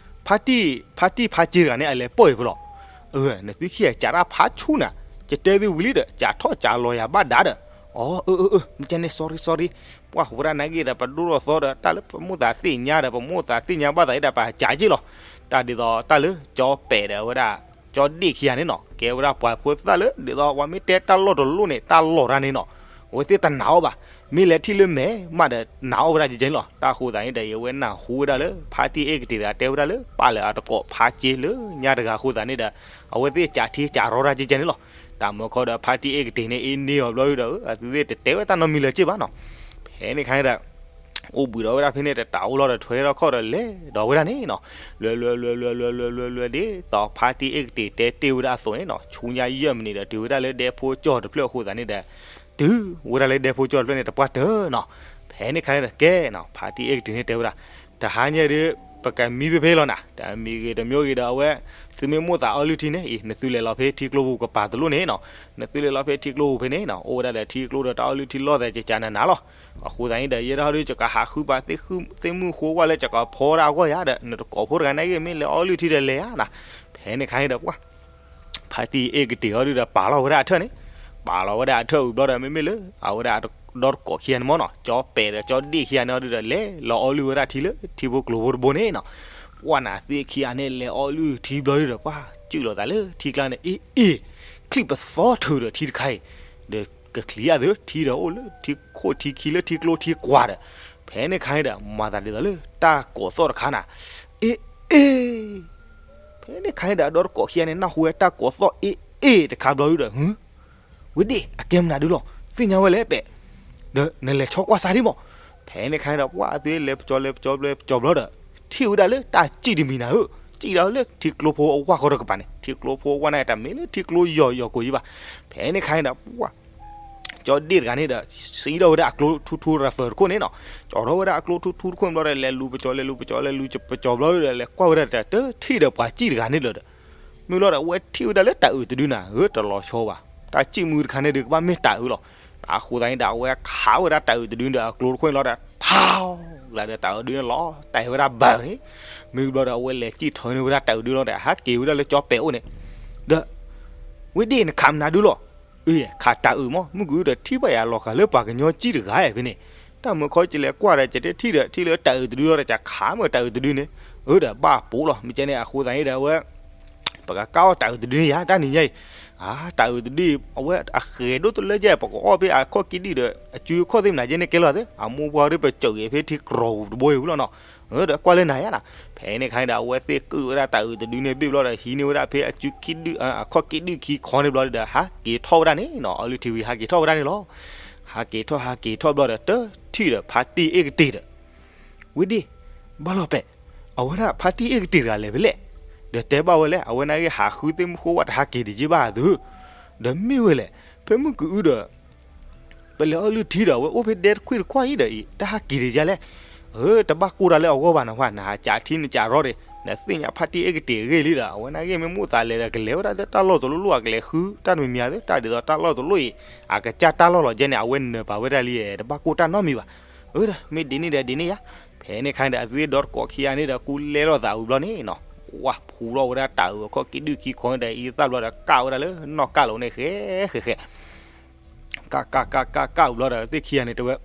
ဖါတံၢ် ဖါတံၢ်ဖါစ့တဂၤန့ၣ် အလဲၤပိာ်အံၤဖဲလီၤ. နသုခံဂၤစးတၢ်ဖးဆူၣ်နၤ, ယတဲသုဝံၤလံဒီး စးထီၣ်စးလီၤယၤဘၣ်ဒၣ်ဒီး, အိ အၢ အၢ အၢ မ့ၢ်ကဲန့ၣ် sorry sorry, ပှၤဝဲဒၣ်နာ်က့ဒီး ပဒိၣ်ထီၣ်သီဒီး တၢ်လၢပမိၣ်သးသ့ၣ်ညါဒီး ပမိၣ်သးသ့ၣ်ညါဘၣ်သးအံၤဒီး ပစးက့ၢ်လီၤ. တၢ်ဒ်သိးတၢ်လၢကၠီပဲာ်ဒီးအဝဲဒၣ် ကၠီဒ့ၣ်ခံဂၤန့ၣ်နီၤ, ကဲဝဲဒၣ်ပှၤဖိသၣ်လၢ ဒ်သိးပှၤမ့ၢ်တဲတၢ်လီၢ်တလီၢ်န့ၣ် တၢ်လီၢ်တၢ်န့ၣ်နီၤ, အဝဲသ့ၣ်တနာ်အီၤဘၣ်. မ့ၢ်လဲၤထံၣ်လၢမဲာ်မးဒီး နာ်အီၤဝဲဒၣ်ကဲကဲန့ၣ်လီၤ. တၢ်ဃိသးန့ၣ်ဒီး အဝဲနၢ်ဟူဝဲဒၣ်လၢ ဖါတံၢ်အဲၣ်ကတ့ၢ်တဂၤတဲဝဲဒၣ်လၢ ပၢ်လဲၤအတကိးဖးစ့လၢညါတဂၤအဃိသးန့ၣ်ဒီး အဝဲသ့ၣ်စးထံစးရီတၢ်ကဲကဲန့ၣ်လီၤ. တၢ်မၢခီဒီး ဖါတံၢ်အဲၣ်ကတ့ၢ်န့ၣ် အ့န့ၢ်အီၤဘျီဒီး အဝဲသ့ၣ်တတဲဝဲတၢ်နီတမံၤလၢၤက့ၢ်ဘၣ်နီၤ. ဖဲန့ၣ်ခါန့ၣ်ဒီး အိၣ်ဘှံးဒီးဝဲဒၣ်ဖဲန့ၣ် တတးအိၣ်လီၤဒီး ထွဲထီၣ်ခီၣ်ဒီးလဲၤဒီးဝဲဒၣ်န့ၣ်နီၤ, လဲၤလဲၤလဲၤလဲၤလဲၤလဲၤလဲၤလဲၤ ဒ်သိးဖါတံၢ်အဲၣ်ကတ့ၢ်တဲတ့ၢ်ဝဲဒၣ်အသိးန့ၣ်နီၤ, ဆူညါယဲၢ်မံးနံးဒီး တုၤဝဲဒၣ်လၢဒဲဖိကၠီတဖျၢၣ်အဃိသးန့ၣ်ဒီး တုၤဝဲဒၣ်လၢဒဲဖိကၠီတဖျၢၣ်န့ၣ် တပှၢ်တၢၢ်နီၤ. ဖဲန့ၣ်ခါန့ၣ်ဒီးကဲနီၤ, ဖါတံၢ်အဲၣ်ကတ့ၢ်န့ၣ်တဲဝဲဒၣ်, တဟါညါဒီး ပကမံဖဲဖဲလီၤနၤ, တမံၤဂ့ၤတမံၤဂ့ၤဒီး အဝဲ သုမ့ၢ်မိၣ်သးအီလုၢ်ထံန့ၣ်အံၤ နသုလဲၤလီၤဖဲထံကျိပူၤကပၤတလိၣ်န့ၣ်နီၤ, နသုလဲၤလီၤဖဲထံကျိပူၤဖဲန့ၣ်နီၤ, အိၣ်ဝဲဒၣ်ဒီးထံကျိဒီးတၢ်အီလုၢ်ထံလီၢ်သး ကကးနးနးလီၤ. အဃိသတးန့ၣ်ဒီး ယဲဒၣ်ဒီး ယကဟးဃုပာ် သ့ၣ်မုၢ်ဃိဝဲလၢ ယကဖီဒၣ်အဂီၢ်ယၤဒီး နတကိးဖိတဂၤန့ၣ်ဂ့ၤ မ့ၢ်လဲၤအီလုၢ်ထံဒီးလဲၤဧါနၤ. ဖဲန့ၣ်ခါန့ၣ်ဒီး ပှၤ ဖါတံၢ်အဲၣ်ကတ့ၢ်အီၤဒုဒီး ပာ်လီၤဝဲဒၣ်အထၢၣ်န့ၣ်, ပာ်လီၤဝဲဒၣ်အထၢၣ်ဝံၤဘျီဒီး မ့မ့ၢ်လၢ အဝဲဒၣ်ဒီတကိးခံဂၤန့ၣ်မ့ၢ်နီၤ, ကၠီပဲာ်ဒီးကၠီဒ့ၣ်ခံဂၤန့ၣ်အီၤဒုဒီး လဲၤလီၤအီလုၢ်ဝဲဒၣ်ထံလၢထံဖိကျိဖိတဘိန့ၣ်နီၤ. ပှၤနၤသ့ၣ်ခံဂၤန့ၣ် လဲၤအီလုၢ်ထံဘျီဒုဒီး ပှၤစုၣ်လိာ်သးလၢထံကျါန့ၣ် အ့ၣ်အ့ၣ်, ချံၣ်ပသီထုးဒီးထံတခါအံၤ, ဒီးကချံးအသး ထံဒီးအိၣ်လၢထံခိၣ်ထံခံလၢထံကျိထံကွၢ်ဒီး, ဖဲန့ၣ်ခါန့ၣ်ဒီး မၤသးဒ်သိးလၢတၢ်ကိးသီၣ်တခါနၤ, အ့ၣ်အ့ၣ် ဖဲန့ၣ်ခါန့ၣ်ဒီး အဒီတကိးခံဂၤန့ၣ် နၢ်ဟူဝဲတၢ်ကိးသီၣ်အ့ၣ်အ့ၣ်တခါဘျီဒုဒီး ဝဲဒ့ၣ် အကဲမနုၤဒုလီၤ, သ့ၣ်ညါဝဲလဲၣ်ပဲာ်, ဒီးနလဲၤဆီကွၢ်စၢ်ဒံးမး. ဖဲန့ၣ်ခါန့ၣ်ဒီး ပှၤအသုလဲၤပကၠီလဲၤပကၠီလဲၤပကၠီဘျီဒီး ထံၣ်ဝဲဒၣ်လၢတၢ်စံၣ်တမံၤနၤဧၢ, စံၣ်ဒၣ်လၢထံကျိဖိအဝၢ်ဃီတကပၤန့ၣ်, ထံကျိဖိအဝၢ်န့ၣ် တမ့ၢ်လၢထံကျိယီၤယီၤကိးယံဘၣ်. ဖဲန့ၣ်ခါန့ၣ်ဒီး ပှၤ ကၠီဒ့ၣ်တဂၤန့ၣ်ဒီး စံးထီၣ်ဝဲဒၣ်အကျိထူထူရၢၢ်ဖၢၣ်တခိၣ်န့ၣ်နီၤ, ကၠီထီၣ်ဝဲဒၣ်အကျိထူထူတခိၣ်န့ၣ်ဘျီဒီး လဲၤလူၤပကၠီလဲၤလူၤပကၠီလဲၤလူၤပကၠီဘျီဒီး လဲၤကွၢ်ဝဲဒၣ်တထံၣ်ဒီးပှၤစံၣ်တဂၤန့ၣ်လီၤဒီး မ့ၢ်ဘျီဒီး အဝဲထံၣ်ဝဲဒၣ်လၢတၢ်အုးတဒုနၤဧၢ, တလီၤဆီဘၣ်, တၢ်စံၣ်မုၢ်တခါန့ၣ်ဒီး ကဘၣ်မ့ၢ်တၢ်အုးလီၤ. အဃိသတးန့ၣ်ဒီး အဝဲခးဝဲဒၣ်တၢ်အုးတဒုဒီးအကျိတခိၣ်န့ၣ်လီၤဒီး ဖးလၢဒီးတၢ်အုးတဒုန့ၣ်လီၤတဲာ်ဝဲဒၣ်ဘၢန့ၣ်, မ့ၢ်ဘျီဒီး အဝဲလဲၤစံၣ်ထီၣ်န့ၢ်ဝဲဒၣ်တၢ်အုးတဒုလီၤဒီး ဟးက့ၤဝဲဒၣ်လၢကၠီပဲာ်အိၣ်န့ၣ်, ဒီး ဝဲဒ့ၣ်နခးမနုၤဒုလီၤ. အ့ ခးတၢ်အုးမး, မုၢ်ကအုဒီးထံၣ်ဘၣ်ယၤလီၤဃာ်လၢပှၤကညီစံၣ်တဂၤဧါဖဲန့ၣ်, တၢ်မၢခီကလဲၤကွၢ်ဒီး ကတဲထံၣ်ဒီး ထံၣ်လၢတၢ်အုးတဒုလီၤဒီး ကခးမၢတၢ်အုးတဒုန့ၣ်, အၢဒီးဘၣ်ပိာ်လီၤ. မ့ၢ်ကဲန့ၣ် အဃိသတးန့ၣ်ဒီး အဝဲ ပကကၢ်အီၣ်တၢ်အုးတဒုန့ၣ်ယါ တၢ်နံၤညါအံၤ, တၢ်အုးတဒုအံၤ အဝဲအဃဲၤဒိၣ်တလၢယဲၢ် ပကအီၣ်ဖဲအခီၣ်က့ဒုၣ်ဒီး အစုအခီၣ်သ့ၣ်မနုၤကဲန့ၣ်ကဲလီၤသ့, အမိၢ်ပှၢ်ဒုးပစိာ်ဂ့ၤဖဲထံကြီၤပူၤတဘိအံၤဝံၤလီၤနီၤ, ဒီးကွၢ်လၢနၤယါနၤ. ဖဲန့ၣ်ခါန့ၣ်ဒီး အဝဲသ့ၣ်ကုၣ်ဝဲဒၣ်တၢ်အုးတဒုန့ၣ်ဘ့ၣ်ဘျီဒီး ဟံးန့ၢ်ဝဲဒၣ်ဖဲအစုခံဒုၣ် အခီၣ်က့ဒုၣ်ခံခီန့ၣ်ဘျီဒီး ဟးက့ၤထီၣ်ဝဲဒၣ်န့ၣ်နီၤ, အီလုၢ်ထံဝံၤဟးက့ၤထီၣ်ဝဲဒၣ်န့ၣ်လီၤ. ဟးက့ၤထီၣ်ဟးက့ၤထီၣ်ဘျီဒီး တထံၣ်ဒီးဖါတံၢ်အ့ၣ်ကတ့ၢ်ဒီး ဝဲဒ့ၣ် ဘၣ်လီၤပဲာ်, အဝဲဒၣ်ဖါတံၢ်အ့ၣ်ကတ့ၢ်တဂၤလဲၤဖဲလဲၣ်, ဒီးတဲဘၣ်ဝဲလဲၣ်, အဝဲနာ်က့ဟးဃုသ့ၣ်မုၢ်ဃိဝဲတဟးက့ၤတယ့ၢ်ဘၣ်သု, ဒီးမ့ၢ်ဝဲလဲၣ်, ဖဲမုၢ်ကအုဒီး ပလဲၤအီၣ်လုၢ်ထံဒီး အဝဲအိၣ်ဖဲဒဲတခွံၣ်တခွါအံၤဒီးအံၤ တဟးက့ၤတယ့ၢ်လဲၣ်. အၢ တဘၣ်ကိၢ်တၢ်လၢအဂီၢ်ဘၣ်နီၤ, နဟးကးထံနကးရီဒီး နသ့ၣ်ညါဖါတံၢ်အ့ၣ်ကတ့ၢ်အဂ့ၢ်လံဒီး အဝဲနာ်က့မ့ၢ်မိၣ်သးလဲၤဒီး ကလဲၤဝဲဒၣ်လၢတၢ်လီၢ်တလီၢ်လီၢ် အကလဲၤဃုတၢ်တမံၤမံၤဧါသ့ၣ်, တၢ်ဒ်သိးတၢ်လီၢ်တလီၢ်အံၤ အကစၢ်တၢ်လီၢ်လီၤကဲန့ၣ် အဝဲနၢၤပာ်ဝဲဒၣ်လံ, တဘၣ်ကိၢ်တၢ်နီတမံၤဘၣ်. အၢ မ့ၢ်ဒ်န့ၣ်ဒီးဒ်န့ၣ်ယါ. ဖဲန့ၣ်ခါန့ၣ်ဒီး အဝဲသ့ၣ်ဒီတကိးခံဂၤန့ၣ်ဒီး ကူလဲလိာ်သးဝံၤဘျီန့ၣ်နီၤ, ဝါဖူထီၣ်ဝဲဒၣ်တၤအုးအခီၣ်က့ဒုၣ်ခံခီန့ၣ်ဒီး အံသၣ်ဘျီဒီး ကၣ်ဝဲဒၣ်လၢနီၢ်ကၢ်လိၤန့ၣ် ဃဲဃဲဃဲ ကၣ်ကၣ်ကၣ်ကၣ်ကၣ်ဝံၤဘျီဒီး သ့ၣ်ခံဂၤန့ၣ်တဲဝဲ,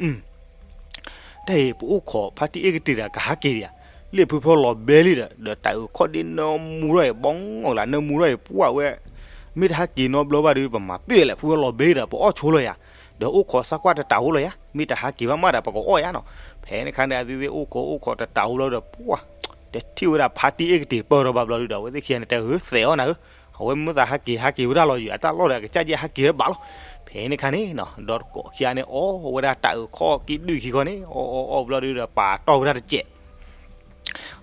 တၢ်အံၤပအိၣ်ခိးဖါတံၢ်အ့ၣ်ကတ့ၢ်ဒီး ကဟးက့ၤဒံးဧါ, လၢဖုဖီလီၤဘဲလံဒီး ဒီးတၤအုးခီၣ်ဒ့နီၢ်မူထီၣ်အံၤ ဘီငီၢ်ကျါ နီၢ်မူထီၣ်အံၤ ပှၢ်ဝဲ, မ့ၢ်တဟးက့ၤနီတဘျီဘၣ်ဒီး ပမၤပ့ၢ်ဝဲလဲၣ်, ဖုဖီလီၤဘဲဒီး ပအီၣ်ဆိလီၤယၤ, ဒီးအိၣ်ခိးစၢ်ကွၢ်တတၤအိၣ်လီၤယၤ, မ့ၢ်တဟးက့ၤဘၣ်မးဒီး ပကအီၣ်ယၤနီၤ. ဖဲန့ၣ်ခါန့ၣ် အဝဲသ့ၣ်အိၣ်ခိးအိၣ်ခိးတတၤအိၣ်ဘျီဒီး ပှၢ် တထံၣ်ဝဲဒၣ်ဖါတံၢ်အ့ၣ်ကတ့ၢ်ပၢၢ်ထီၣ်ဘၣ်ဘျီဒီး အဝဲသ့ၣ်ခံဂၤန့ၣ် တဲအၢ သဲးအီၣ်နၤဧၢ, အဝဲမ့ၢ်သးဟးက့ၤ ဟးက့ၤဝဲဒၣ်လီၤယုာ် အတၢ်လီၢ်ဒီး အကစၢ်က့ဟးက့ၤဝဲဘၣ်လီၤ. ဖဲန့ၣ်ခါန့ၣ်နီၤ ဒီတကိးခံဂၤန့ၣ် အီၣ်ဝဲဒၣ်တၤအုးခီၣ်က့ဒုၣ်ခံခီန့ၣ် အီၣ်အီၣ်အီၣ်ဘျီဒီး ပာ်တီၢ်ဝဲဒၣ်တစဲး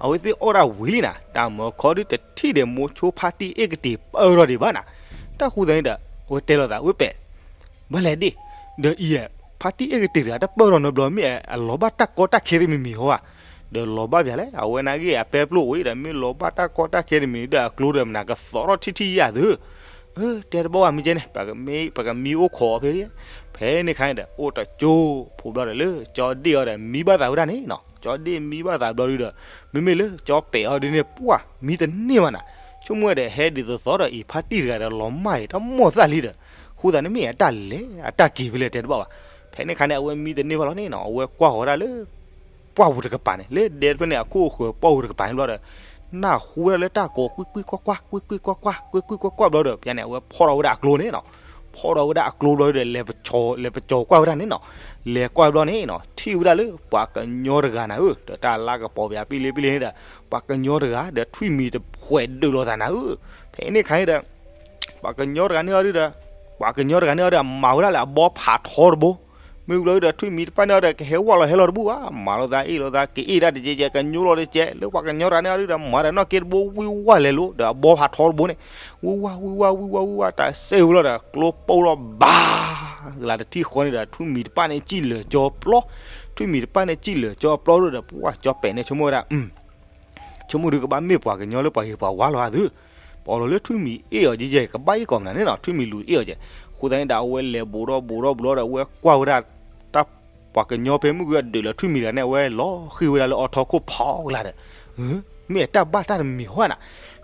အဝဲသ့ၣ်အီၣ်ဒၣ်ဝံၤလံနၤ, တၢ်မၢခီဒုတထံၣ်ဒီး မိၤဆိဖါတံၢ်အ့ၣ်ကတ့ၢ်ပၢၢ်ထီၣ်ဒံးဘၣ်နၤ. တၢ်ဃိသတးန့ၣ်ဒီး အဝဲတဲလိာ်သး ဝဲပဲာ်, ဘၣ်လဲၣ်ဒ့ၣ်, ဒီးအံၤ ဖါတံၢ်အ့ၣ်ကတ့ၢ်တဂၤ တပၢၢ်ထီၣ်နီတဘျီ မ့ၢ်အလီၤဘၣ်တၢ်ကီတၢ်ခဲတမံၤမံၤဟီဧါ. ဒီးလီၤဘၣ်ပၠးလဲၣ်, အဝဲနာ်က့အပဲပျိၢ်အိၣ်အံၤဒီး မ့ၢ်လီၤဘၣ်တၢ်ကီတၢ်ခဲတမံၤဒီး အကျိဒီးမနၤကသီထီၣ်ထံၣ်ထံၣ်ယၤသု. အၢ တဲတဘၣ်ဘၣ် မ့ၢ်ကဲန့ၣ် ပကမံအိၣ်ခိးအီၤဖဲလံ. ဖဲန့ၣ်ခါန့ၣ်ဒီး အိၣ်တကၠိဖိဘျီဒီး လၢကၠီဒ့ၣ်အီၤဒီး မံဘၣ်သးဝဲဒၣ်န့ၣ်နီၤ. ကၠီဒ့ၣ်မံဘၣ်သးဘျီဒီး မ့မ့ၢ်လၢကၠီပဲာ်အီၤဒ်န့ၣ် ပှၢ်မံတန့ၢ်ဘၣ်နၤ. ဆိကမိၣ်ဝဲဒီး ဟဲဒ်သိးသိးဒီးအံၤ ဖါတံၢ်တဂၤဒီး လီၤမၢ်အံၤတမီၢ်သၣ်လံဒီး ဃိသတးန့ၣ်မ့ၢ်အတၢ်လဲၤအတၢ်က့ၤဖဲလဲၣ် တဲတဘၣ်ဘၣ်. ဖဲန့ၣ်ခါန့ၣ် အဝဲမံတန့ၢ်ဘၣ်လီၤန့ၣ်နီၤ, အဝဲကွၢ်ဃီၤဒၣ်လၢ ပှၢ်ပူၤတကပၤန့ၣ် လၢဒဲတဖျၢၣ်န့ၣ် အခိၣ်အဃၢၤပှၢ်ပူၤတကပၤန့ၣ်ဘျီဒီး နၢ်ဟူဝဲဒၣ်လၢတၢ်ကိး ကွံကွံကွၢ်ကွၢ် ကွံကွံကွၢ်ကွၢ် ကွံကွံကွၢ်ကွၢ်ဘျီဒီး ပန့ၣ် အဝဲဖီၣ်ထီၣ်ဝဲဒၣ်အကျိန့ၣ်နီၤ. ဖီၣ်ထီၣ်ဝဲဒၣ်အကျိဘျီဒီး လဲၤပကၠီၤကွၢ်ဝဲဒၣ်န့ၣ်နီၤ. လဲၤကွၢ်ဘျီန့ၣ်နီၤ ထံၣ်ဝဲဒၣ်လၢ ပှၤကညီတဂၤနၤဧၢ, ဒီးတၢ်လါကပီၤပၠးပံလ့ပံလ့န့ၣ်ဒီး ပှၤကညီတဂၤဒီးထွံၣ်မံၤတဖှဲးဒုးလိာ်သးနၤဧၢ. ဖဲန့ၣ်ခါန့ၣ်ဒီး ပှၤကညီတဂၤန့ၣ်အီၤဒုဒီး ပှၤကညီတဂၤန့ၣ်အီၤဒီး မၤဝဲဒၣ်လၢအဘီဖးထီတဘိ. မ့ၢ်ဘျီဒုဒီး ထွံၣ်မံၤတဖၣ်န့ၣ်အီၤဒီး ကဟဲဝဲလီၤဟဲလီၤတဘူၣ်ဘၣ်, မၤလိာ်သးအ့ၣ်လိာ်သး ကအ့ၣ်ဒၣ်တကဲကဲ ကညိလိာ်တကဲ လၢပှၤကညီတဂၤန့ၣ်အီၤဒုဒီး မၤဒီးနီၢ်က့တဘိ ဝံၢ်ဝါလဲၤလိၤဒီး အဘီဖးထီတဘိန့ၣ် ဝံၢ်ဝါဝံၢ်ဝါဝံၢ်ဝါဝံၢ်ဝါ တၢ်စဲဝဲလီၤဒီး ကျိပိၢ်ထီၣ်ဘၣ် ကလၤတထံၣ်ဃီန့ၣ်ဒီး ထွံၣ်မံၤတဖၣ်န့ၣ် စံၣ်လၢာ်ကၠီပျီ, ထွံၣ်မံၤတဖၣ်န့ၣ်စံၣ်လၢာ်ကၠီပျီဒီး ပှၤကၠီပဲာ်န့ၣ် ဆိကမိၣ်ဝဲဒၣ် ဆိကမိၣ်ဒုကဘၣ်မ့ၢ်ပှၤကညီလၢပှၤဂ့ၤပှၤဝါလီၤဧါသု. ပအီၣ်လီၤလၢထွံၣ်မံၤအ့ၣ်အီၤကဲကဲ ကဘၣ်အ့ၣ်ကိးမနုၤန့ၣ်နီၤ, ထွံၣ်မံၤလူၤအ့ၣ်အီၤကဲ. အဃိသတးန့ၣ်ဒီး အဝဲလဲၤဘူးထီၣ်ဘူးထီၣ်ဘူးထီၣ်ဒီး အဝဲကွၢ်ဝဲဒၣ် တၢ်ပှၤကညီဖဲမုၢ်ဂီၤအဒုးလၢထွံၣ်မံၤတဂၤန့ၣ် အဝဲလီၤဃံၤဝဲဒၣ်လၢအီထီခိၣ်ဖီကလၤဒီး မ့ၢ်အတၢ်ဘၣ်တၢ်တမံၤဟီဧါနၤ.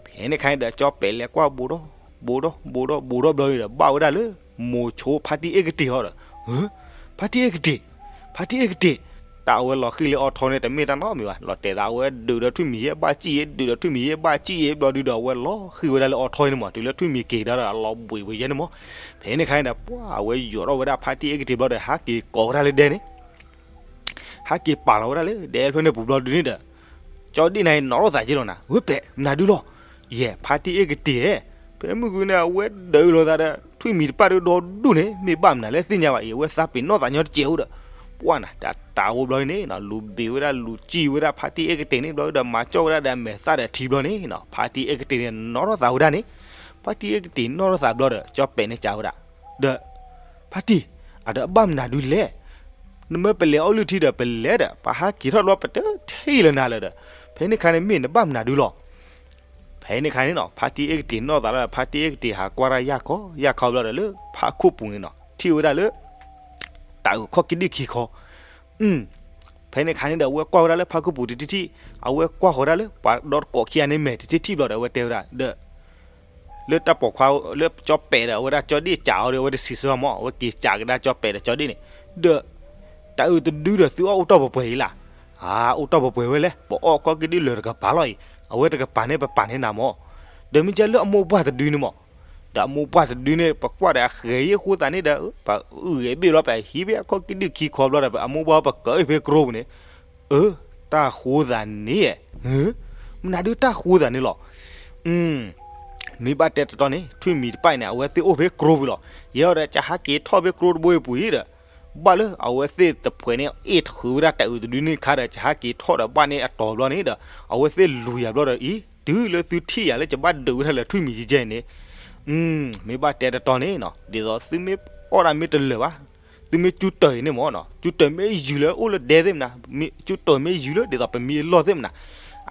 ဖဲန့ၣ်ခါန့ၣ်ဒီး ကၠီပဲာ်လဲၤကွၢ်ဘူးထီၣ် ဘူးထီၣ်ဘူးထီၣ်ဘူးထီၣ်ဘျီဒီး ဘၣ်ဝဲဒၣ်လၢ မိၤဆိဖါတံၢ်အ့ၣ်ကတ့ၢ်အီၤဒီး ဖါတံၢ်အ့ၣ်ကတ့ၢ်, ဖါတံၢ်အ့ၣ်ကတ့ၢ်, တၢ်အဝဲလီၤဃံၤလၢအီထီန့ၣ် တမ့ၢ်တၢ်နီတမံၤဘၣ်. လီၤတဲာ်သးအဝဲဒုးဒီးထွံၣ်မံၤယဲၢ်ဘၣ်စံၣ်အံၤ ဒုးဒီးထွံၣ်မံၤယဲၢ်ဘၣ်စံၣ်အံၤ ဘျီဒုဒီးအဝဲလီၤဃံၤဝဲဒၣ်လၢအီထီအံၤန့ၣ်မး တုၤလၢထွံၣ်မံၤက့ၤကဒါဒီးအလီၤဘှံးဝဲယဲၢ်န့ၣ်မး. ဖဲန့ၣ်ခါန့ၣ်ဒီး ပှၢ်အဝဲယိးထီၣ်ဝဲဒၣ်ဖါတံၢ်အ့ၣ်ကတ့ၢ်ဘျီဒီး ဟးက့ၤကိးဝဲဒၣ်လၢဒဲန့ၣ် ဟဲက့ၤပာ်လီၤဝဲဒၣ်လၢဒဲဖျၢၣ်န့ၣ်ပူၤဘျီဒုန့ၣ်ဒီး ကၠီဒ့ၣ်န့ၣ်နီၤထီၣ်သးက့လီၤနၤ, ဝဲပဲာ် မနုၤဒုလီၤ. ယဲၢ် ဖါတံၢ်အ့ၣ်ကတ့ၢ်ဧၢ, ဖဲမုၢ်ဂီၤန့ၣ် အဝဲဒုးလိာ်သးဒီး ထွံၣ်မံၤတဖၣ်ဒီးဒီဒူၣ်န့ၣ် မ့ၢ်ဘၣ်မနုၤလဲၣ်သ့ၣ်ညါဘၣ်အံၤ အဝဲသးပ့ၤနီၣ်သးညီတစဲးအိၣ်ဒီး ပှၢ်နၤ တၢ်တၢ်အိၣ်ဘျီန့ၣ် လူၤဘ့ၣ်ဝဲဒၣ်လူၤစံၣ်ဝဲဒၣ်ဖါတံၢ်အ့ၣ်ကတ့ၢ်န့ၣ်ဘျီဒီး မၤကၠီၣ်ဝဲဒၣ်ဒီးအမဲာ်သၣ်ဒီးထံဘျီန့ၣ်နီၤ ဖါတံၢ်အ့ၣ်ကတ့ၢ်န့ၣ်နီၤထီၣ်သးဝဲဒၣ်န့ၣ်, ဖါတံၢ်အ့ၣ်ကတ့ၢ်နီၤထီၣ်သးဘျီဒီး ကၠီပဲာ်န့ၣ်ကးဝဲဒၣ် ဒီး ဖါတံၢ် အဒီးအဘၣ်မနုၤဒုလဲၣ်, နမ့ၢ်ပလဲၤအီၣ်လုၢ်ထံဒီးပလဲၤဒီး ပဟးက့ၤထီၣ်ဘျီပတထံၣ်လၢနၤလၢၤဒီး ဖဲန့ၣ်ခါန့ၣ်မ့ၢ်နဘၣ်မနုၤဒုလီၤ. ဖဲန့ၣ်ခါန့ၣ်နီၤ ဖါတံၢ်အ့ၣ်ကတ့ၢ်နီၣ်သးလီၤဒီး ဖါတံၢ်အ့ၣ်ကတ့ၢ်ဟးကွၢ်တၢ်ယၢ်ခီယၢ်ခီဘျီဒီး လၢဖးခိၣ်ပူၤန့ၣ်နီၤ ထံၣ်ဝဲဒၣ်လၢ တၤအုးခီၣ်က့ဒုၣ်ခံခီ ဖဲန့ၣ်ခါန့ၣ်ဒီး အဝဲကွၢ်ဝဲဒၣ်လၢဖးခိၣ်ပူၤတထံၣ်ထံၣ် အဝဲကွၢ်ဃီၤဒၣ်လၢပှၤဒီတကိးခံဂၤန့ၣ်မဲာ်တထံၣ်ထံၣ်ဘျီဒီး အဝဲတဲဝဲဒၣ်ဒီး လၢတၢ်ပိာ်ခွါ လၢကၠီပဲာ်ဒီး အဝဲဒၣ်ကၠီဒ့ၣ်ကးအီၤဒီး အဝဲတစံးဆၢမး အဝဲက့ၤကးကဒါကၠီပဲာ်ဒီးကၠီဒ့ၣ်န့ၣ် ဒီး တၤအုးတဒုဒီးသုအီၣ်အိၣ်တ့ၢ်ပှဲၤပှဲၤအံၤလၢ်. အါ အိၣ်တ့ၢ်ပှဲၤပှဲၤဝဲလဲၣ် ပအီၣ်ခီၣ်က့ဒုၣ်လၢာ်တကပၤလီၤအံၤ အဝဲတကပၤန့ၣ်ပပာ်န့ၢ်နၤမး ဒီးမ့ၢ်ကဲလၢအမိၢ်ပှၢ်တဒုန့ၣ်မး ဒီးအမိၢ်ပှၢ်တဒုန့ၣ် ပကွၢ်ဒီးအဃဲၤယဲၢ်ဃိသးန့ၣ်ဒီး ပအုၣ်ဂဲၤဘ့ၣ်လီၤ ပဟံးဘ့ၣ်အခီၣ်က့ဒုၣ်ခံခီဘျီဒီး အမိၢ်ပှၢ်ပကၢအ့ၣ်ဖဲကရိပူၤန့ၣ် အၢ တၢ်ဃိသးန့ၣ် မနုၤဒုတၢ်ဃိသးန့ၣ်လီၤ. မ့ၢ်ဘၣ်တဲတတီန့ၣ် ထွံၣ်မံၤတဖၣ်န့ၣ် အဝဲသ့ၣ်အိၣ်ဖဲကရိပူၤလီၤ. ယဲဒီးကဟးက့ၤထီၣ်ဖဲကရိတဘိအံၤပူၤအံၤဒီး ဘၣ်လၢအဝဲသ့ၣ်တဖှဲးန့ၣ် အ့ၣ်တဃုာ်ဝဲဒၣ်တၤအုးတဒုန့ၣ်ခါဒီး ကဟးက့ၤထီၣ်ဒီးဘၣ်န့ၣ်အတီၤဘျီန့ၣ်ဒီး အဝဲသ့ၣ်လူၤယၤဘျီဒီးအံၤ တုၤလၢသုထံၣ်ယၤလၢကဘၣ်ဒုးဝဲဒၣ်လၢထွံၣ်မံၤကဲကဲန့ၣ် မ့ၢ်ဘၣ်တဲတတီန့ၣ် ဒ်သိးသုမ့ၢ်အီၣ်ဒၣ်မ့ၢ်တလၢာ်ဘၣ် သုမ့ၢ်ကၠူတၢၢ်အံၤန့ၣ်မ့ၢ်နီၤ, ကၠူတၢၢ်မ့ၢ်ယုာ်လၢအိၣ်လၢဒဲသ့ၣ်မနၤ, ကၠူတၢၢ်မ့ၢ်ယုာ်လၢဒ်သိးပမံအလီၢ်သ့ၣ်မနၤ,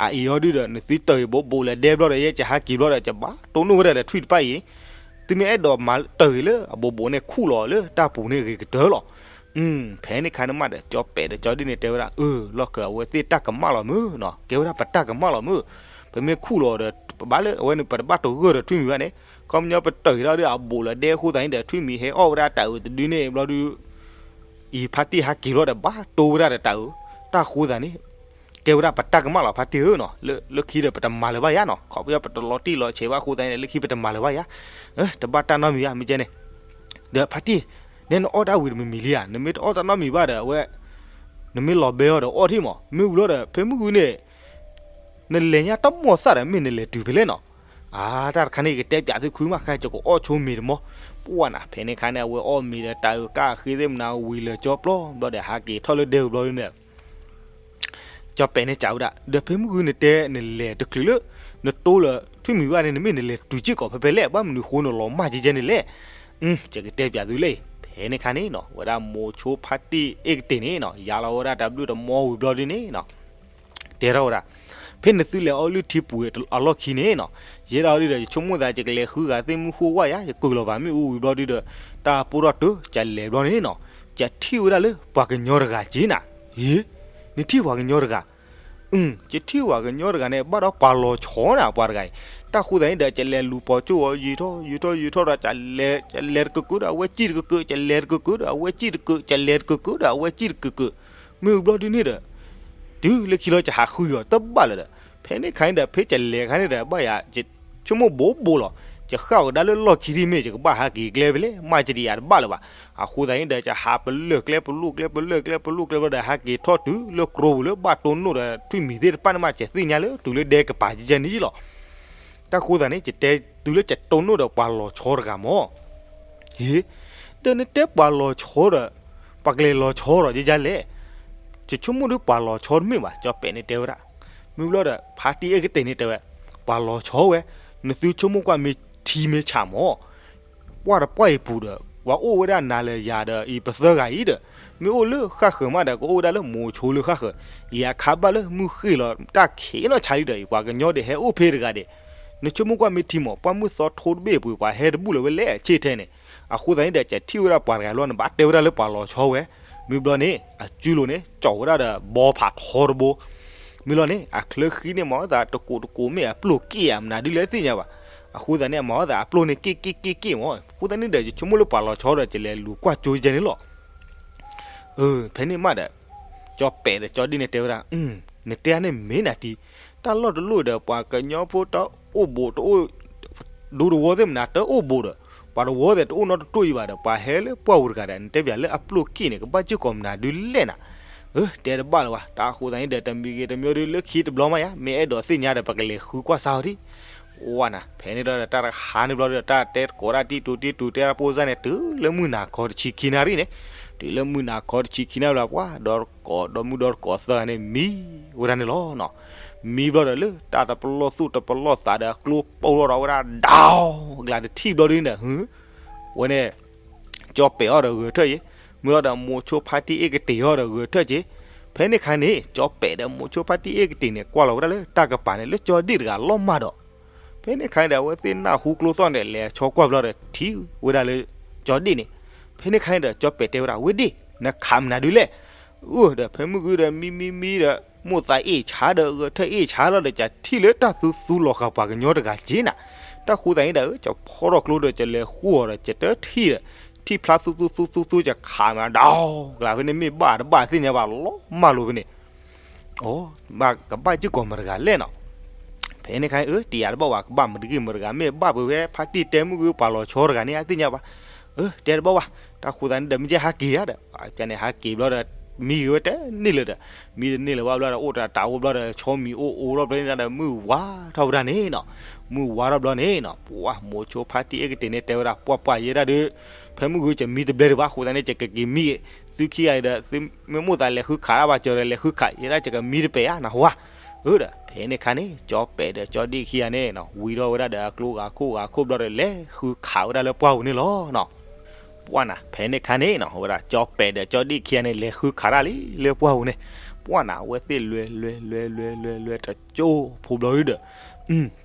အအံၤအီၤဒုဒီး နသုတၢၢ်အံၤဘိးဘိးလၢဒဲဘျီဒီး ယဲကဟးက့ၤဘျီဒီး ကဘၣ်တိၢ်နီၣ်ဝဲဒၣ်ဒီးထွံၣ်တဖၣ်အံၤ, သုမ့ၢ်အဲၣ်ဒိးမၤတၢၢ်အံၤလၢအဘိးဘိးန့ၣ် ခူၣ်လီၤလၢတၢ်ပူၤန့ၣ်ဂ့ၤကတၢၢ်လီၤ. ဖဲန့ၣ်ခါန့ၣ်မးဒီး ကၠီပဲာ်ဒီးကၠီဒ့ၣ်န့ၣ်တဲဝဲဒၣ်, အၢ လီၢ်ခၢၣ်အဝဲသ့ၣ်တၢ်ကမၣ်လီၤမုၢ်နီၤ, ကဲဝဲဒၣ်ပတၢ်ကမၣ်လီၤမုၢ်, ပမ့ၢ်ခူၣ်လီၤဒီး ပဘၣ်လၢအဝဲန့ၣ် ပတဘၣ်တဂၢၢ်ဒီးထွံၣ်မံၤဘၣ်န့ၣ်, ခီပညီပတၢၢ်အံၤဒီးအဘိးလၢဒဲအဃိသတးန့ၣ်ဒီး ထွံၣ်မံၤဟဲအီၣ်ဝဲဒၣ်တၢ်အုးတဒုန့ၣ်ဘျီဒု အံၤဖါတံၢ်ဟးက့ၤဘျီဒီး ဘၣ်တိၢ်ဝဲဒၣ်ဒီးတၢ်အုး, တၢ်ဃိသတးန့ၣ် ကဲဝဲဒၣ်ပတၢ်ကမၣ်လီၤဖါတံၢ်ဧၢနီၤ, လၢခံဒီးပတမၤလၢၤဘၣ်ယါနီၤ, ခီပညီပတလီၤတံၢ်လီၤဆဲးဘၣ်အဃိသတးန့ၣ် လၢခံပတမၤလၢၤဘၣ်ယါ, တဘၣ်တၢ်နီတမံၤဘၣ် မ့ၢ်ကဲန့ၣ်, ဒီးဖါတံၢ်, နဲနအီၣ်တၢ်ဝံၤတမံၤမံၤလံဧါ, နမ့ၢ်တအီၣ်တၢ်နီတမံၤဘၣ်ဒီးအဝဲ နမ့ၢ်လီၤဘဲအီၤဒီးအီၣ်ထံၣ်မး, မ့ၢ်ဝံၤလီၤဒီး ဖဲမုၢ်ဂုန့ၣ် နလဲၤညါတမီၢ်သၣ်ဒီး မ့ၢ်နလဲၤတုၤဖဲလဲၣ်နီၤ, အါ တၢ်တခါန့ၣ် ယကတဲပၠးသုခုမး ခဲကကအိၣ်ဆိမ့ၤတမီၢ်, ပှၢ်နၤ ဖဲန့ၣ်ခါန့ၣ် အဝဲအီၣ်မ့ၤဒီးတၢ်အုးကၢ်အဃ့သ့ၣ်မနၤဝံၤလၢာ်ကၠီပျီဘျီဒီး ဟးက့ၤထီၣ်လၢဒဲအုးဘျီန့ၣ် ကၠီပဲာ်န့ၣ်စံးဝဲဒၣ်, ဒီးဖဲမုၢ်ဂုန့ၣ်တဲနလဲၤတချုးလၢ နတိၢ်လၢထွံၣ်မံၤဘၣ်န့ၣ် နမ့ၢ်နလဲၤတုၤစ့ၢ်ကီးဖဲဖဲလဲၣ်, ဘၣ်မနုၤဃိနလီၤမၢ်ကဲကဲန့ၣ်လဲၣ်, ယကတဲပၠးသုလၢ ဖဲန့ၣ်ခါန့ၣ်နီၤ ဝဲဒၣ်မိၤဆိဖါတံၢ်အ့ၣ်ကတ့ၢ်န့ၣ်နီၤ ယါလီၤဝဲဒၣ်တၢ်ဘျုးတမီၢ်ဝံၤဘျီဒုန့ၣ်နီၤ တဲထီၣ်ဝဲဒၣ်, ဖဲနသုလဲၤအီၣ်လုၢ်ထံပူၤအလီၢ်ခံန့ၣ်နီၤ, ယဲဒၣ်အီၤဒုဒီး ယဆိကမိၣ်သး ယကလဲၤဃုဂၤသ့ၣ်မုၢ်ဃိဝၣ်ယါ ယကုၢ်လီၤဘၣ်မ့ၣ်အူဝံၤဘျီဒုဒီး တၢ်ပိၢ်ထီၣ်တုၤ ယလဲၤဘျီန့ၣ်နီၤ, ယထံၣ်ဝဲဒၣ်လၢပှၤကညီတဂၤက့ၤနၤ, ဟ့, နထံၣ်ပှၤကညီတဂၤ ယထံၣ်ပှၤကညီတဂၤန့ၣ် ဘၣ်ဒီးပှၤလီၤဆီနၤ ပှၤတဂၤအံၤ, တၢ်ဃိသတးန့ၣ်ဒီး ယလဲၤလူၤပိာ်ကၠိအီၤ ယံာ်ထီၣ်ယံာ်ထီၣ်ယံာ်ထီၣ်ဒီး ယလဲၤတကကုာ်ဒီးအဝဲစံၣ်တကကုာ် ယလဲၤတကကုာ်ဒီးအဝဲစံၣ်တကကုာ် ယလဲၤတကကုာ်ဒီးအဝဲစံၣ်တကကုာ်, မ့ၢ်ဝံၤဘျီဒုန့ၣ်ဒီး တုၤလၢခံလီၤ ယဟးဃုအီၤတဘၣ်လၢၤဒီး, ဖဲန့ၣ်ခါန့ၣ်ဒီး ဖဲယလဲၤခါန့ၣ်ဒီး ဘၣ်ယၤ ယဆိကမိၣ်ဘိးဘိးလီၤ, ယဃၣ်ဝဲဒၣ်လၢလီၢ်ခံဒ်မ့ၢ် ယကဘၣ်ဟးက့ၤကျဲဖဲလဲၣ် မ့ၢ်ယတယၤတဘၣ်လၢၤဘၣ်, အဃိသတးန့ၣ်ဒီး ယဟးပလၢၢ်ကျဲပလိၣ်ကျဲပလၢၢ်ကျဲပလိၣ်ကျဲဘျီဒီး ဟးက့ၤထီၣ်တုၤလၢကျိပူၤလၢဘၣ်တိၢ်နီၣ်ဒီးထွံၣ်မံၤသ့ၣ်တဖၣ်န့ၣ်မး ယသ့ၣ်ညါလၢတုၤလၢဒဲကပၤကဲကဲန့ၣ်လီၤ. တၢ်ဃိသတးန့ၣ် ယတဲတုၤလၢယတိၢ်နီၣ်ဒီးပှၤလီၤဆီတဂၤမး, ဟ့, ဒီးနတဲပှၤလီၤဆီဒီး ပှၤကလဲၤလီၤဆီဒီးယဲယါလဲၣ်, ယဆိကမိၣ်ဒုပှၤလီၤဆီတမ့ၢ်ဘၣ် ကၠီပဲာ်န့ၣ်တဲဝဲဒၣ်, မ့ၢ်ဘျီဒီး ဖါတံၢ်အ့ၣ်ကတ့ၢ်န့ၣ်တဲဝဲ, ပှၤလီၤဆီဝဲ, နသုဆိကမိၣ်ကွၢ်မ့ၢ်ထံမ့ၢ်ဆးမး ပှၢ်တပှၢ်အံၤပူၤဒီး ပှၤအိၣ်ဝဲဒၣ်နၤလၢယၤဒီးအံၤပသၢဂၤအံၤဒီး, မ့ၢ်အိၣ်လၢဃၣ်ဃၢၤမးဒီး ကအိၣ်ဝဲဒၣ်လၢမိၤဆိလၢဃၣ်ဃၢၤ, ယခးဘၣ်လၢမုၢ်ဃ့ၢ်လီၤတၢ်ခံးနီၢ်ဆါလံဒီး ယပှၤကညီဒဲးဟဲအိၣ်ဖဲတဂၤဒဲး, နဆိကမိၣ်ကွၢ်မ့ၢ်ထံမး ပှၢ်မုၢ်သီထိတဘ့ၣ်အပူၤ ပှၤဟဲတဘူၣ်လၢၤဝဲလဲၣ်ဆ့ထဲန့ၣ်, အဃိသတးန့ၣ်ဒီး ယထံၣ်ဝဲဒၣ်ပှၤတဂၤလီၤ နဘၣ်တဲဝဲဒၣ်လၢပှၤလီၤဆီဝဲ, မ့ၢ်ဘျီန့ၣ် အစုလိၤန့ၣ် ကၠီဝဲဒၣ်ဒီးဘီဖးထီတဘိ မ့ၢ်လီၤန့ၣ် အချၢဃံန့ၣ် မၤအသးတကိးတကိးမ့ၢ်အပျိၢ်က့ၣ်ဧါ မနုၤဒ်လဲၣ်သ့ၣ်ညါဘၣ်. အဃိသတးန့ၣ် အမၤအသးအပျိၢ်န့ၣ်က့ၣ်က့ၣ်က့ၣ်က့ၣ်မး. အဃိသတးန့ၣ်ဒီး ယဆိကမိၣ်လၢပှၤလီၤဆီဒီး ယလဲၤလူၤကွၢ်ကၠိယဲန့ၣ်လီၤ. ဖဲန့ၣ်မးဒီး ကၠီပဲာ်ဒီးကၠီဒ့ၣ်န့ၣ်တဲဝဲဒၣ်, နတဲန့ၣ်မ့ၢ်နၤတံၢ်, တၢ်လီၢ်တလီၢ်ဒီး ပှၤကညီဖိတအိၣ်ဘူးတအိၣ် ဒူတဝီသ့ၣ်မနၤ တအိၣ်ဘူးဒီး ပှၤတဝီသ့ၣ်တအိၣ်နီတတိၢ်အံၤဘၣ်ဒီး ပှၤဟဲလၢပှၢ်ပူၤတဂၤဒီး နတဲပၠးလၢအပျိၢ်က့ၣ်န့ၣ် ကဘၣ်စ့ၢ်ကီးမနုၤဒ်လဲၣ်နၤ. အၢ တဲတဘၣ်လၢၤဘၣ်. တၢ်ဃိသတးန့ၣ်ဒီး တမံၤဂ့ၤတမံၤဒ်လၢခံတဘျီမးယါ မ့ၢ်အဲၣ်ဒိးသ့ၣ်ညါဒီး ပကလဲၤဃုကွၢ်စါအီၤဒံး ဝဲနၤ. ဖဲန့ၣ်ဒီး တၢ်တဟါန့ၣ်ဘျီဒီး တၢ်တဲတကိးတၢ်တံတူာ်တံတူာ် တဲတၢ်ပိၢ်စၢ်န့ၣ် တုၤလၢမုၢ်နၤခီတဆံခံနၣ်ရံၣ်န့ၣ်, တုၤလၢမုၢ်နၤခီတဆံခံနၣ်ရံၣ်လီၤ ပှၤဒီတကိး ဒီမုၣ်ဒီတကိးသၢဂၤန့ၣ် မံဝဲဒၣ်န့ၣ်လီၤ. မံဘျီဒီး လၢတၢ်တပလီၢ်သူၣ်တပလီၢ်သးဒီး အကျိပိၢ်ထီၣ်ဒီးဝဲဒၣ် ဒီး ကျးတထံၣ်ဘျီဒ်န့ၣ်ဒီး ဝဲန့ၣ် ကၠီပဲာ်အီၤဒီးဂဲၤထၢၣ်က့ၤ, မ့ၢ်လီၤဒီး မိၤဆိဖါတံၢ်အ့ၣ်ကတ့ၢ်အီၤဒီးဂဲၤထၢၣ်က့ၤ. ဖဲန့ၣ်ခါန့ၣ် ကၠီပဲာ်ဒီးမိၤဆိဖါတံၢ်အ့ၣ်ကတ့ၢ်န့ၣ် ကွၢ်လီၤဝဲဒၣ်လၢတၢ်ကပၤန့ၣ် လၢကၠီဒ့ၣ်တဂၤလီၤမၢ်ဒီး ဖဲန့ၣ်ခါန့ၣ်ဒီး အဝဲသ့ၣ်နၢ်ဟူကျိသီၣ်န့ၣ် လဲၤဆီကွၢ်ဘျီဒီး ထံၣ်ဝဲဒၣ်လၢကၠီဒ့ၣ်န့ၣ်. ဖဲန့ၣ်ခါန့ၣ်ဒီး ကၠီပဲာ်တဲဝဲဒၣ် ဝဲဒ့ၣ် နခးမနုၤဒ်လဲၣ်. အၢ ဒီးဖဲမုၢ်ဂုၢ်ဒီး မံမံမံဒီး မိၢ်သးအ့ၣ်ဆါဒီး ဂဲၤထၢၣ်အ့ၣ်ဆါလီၤဒီး ကထံၣ်လၢတၢ်သူသူလီၤဃာ်ပှၤကညီတဂၤက့ၤနၤ. တၢ်ဃိသတးန့ၣ်ဒီး ကဖီထီၣ်ကျိဒီး ကလဲၤဃုအီၤဒီး ကတထံၣ်ဒီး ထံၣ်ဖျါသူသူသူသူသူ ကခးမးဒီး ကျးဖဲန့ၣ်မ့ၢ်ဘၣ်တဘၣ်သ့ၣ်ညါဘၣ်လီၤမၢ်လိၤဖဲန့ၣ် အိ ဘၣ်ကဘၣ်စ့ၢ်ကီးမတၤတဂၤလဲၣ်နီၤ. ဖဲန့ၣ်ခါ အၢ တယာ်တဘၣ်ဝဲ ကဘၣ်မတၤဂ့ၢ်မတၤတဂၤ မ့ၢ်ဘၣ်ပဝဲဖါတံၢ်တဲမုၢ်ဂုၢ်ပှၤလီၤဆီတဂၤန့ၣ် အသ့ၣ်ညါဘၣ်. အၢ တဲတဘၣ်ဝဲ. တၢ်ဃိသတးန့ၣ်ဒီး မ့ၢ်ကဲဟးက့ၤဧါဒီး ပန့ၣ်ဟးက့ၤဘျီဒီး မံဂ့ၤဝဲတန့ၢ်လၢၤဒီး မံတန့ၢ်လၢၤဘၣ်ဘျီဒီး အိၣ်တၢ်တၢ်အိၣ်ဘျီဒီး ဆီမံၤအိၣ်အိၣ်ထီၣ်ဘျီန့ၣ်ဒီး မုၢ်ဝါထီၣ်ဝဲဒၣ်န့ၣ်နီၤ. မုၢ်ဝါထီၣ်ဘျီန့ၣ်နီၤ ပှၤမိၤဆိဖါတံၢ်အ့ၣ်ကတ့ၢ်န့ၣ် တဲဝဲဒၣ် ပှၢ်ပှၢ်ယဲဒၣ်ဒီး ဖဲမုၢ်ဂုၢ်ကမံတဘျဲဒံးဘၣ် အဃိသတးန့ၣ် ယကက့ၤမံဂ့ၤ သုခံဂၤအံၤဒီး သုမ့ၢ်မိၣ်သးလဲၤဃုခးတၢ်ဘၣ်ကၢၤဒီး လဲၤဃုခး ယဲဒၣ်ယကမံတပဲာ်ဧါ နဟူဧါ. အၢ ဒီး ဖဲန့ၣ်ခါန့ၣ် ကၠီပဲာ်ဒီးကၠီဒ့ၣ်ခံဂၤန့ၣ်နီၤ ဝံထီၣ်ဝဲဒၣ်ဒီးအကျိဂၤခိၣ်ဂၤခိၣ်ဘျီဒီး လဲၤဃုခးဝဲဒၣ်လၢပှၢ်ပူၤန့ၣ်လီၤနီၤ. ပှၢ်နၤ ဖဲန့ၣ်ခါန့ၣ်နီၤ အဝဲဒၣ်ကၠီပဲာ်ဒီးကၠီဒ့ၣ်ခံဂၤန့ၣ် လဲၤဃုခးတၢ်လံလၢပှၢ်ပူၤန့ၣ်, ပှၢ်နၤ အဝဲသ့ၣ်လဲၤလဲၤလဲၤလဲၤလဲၤလဲၤတကၠိဖိဘျီဒုဒီး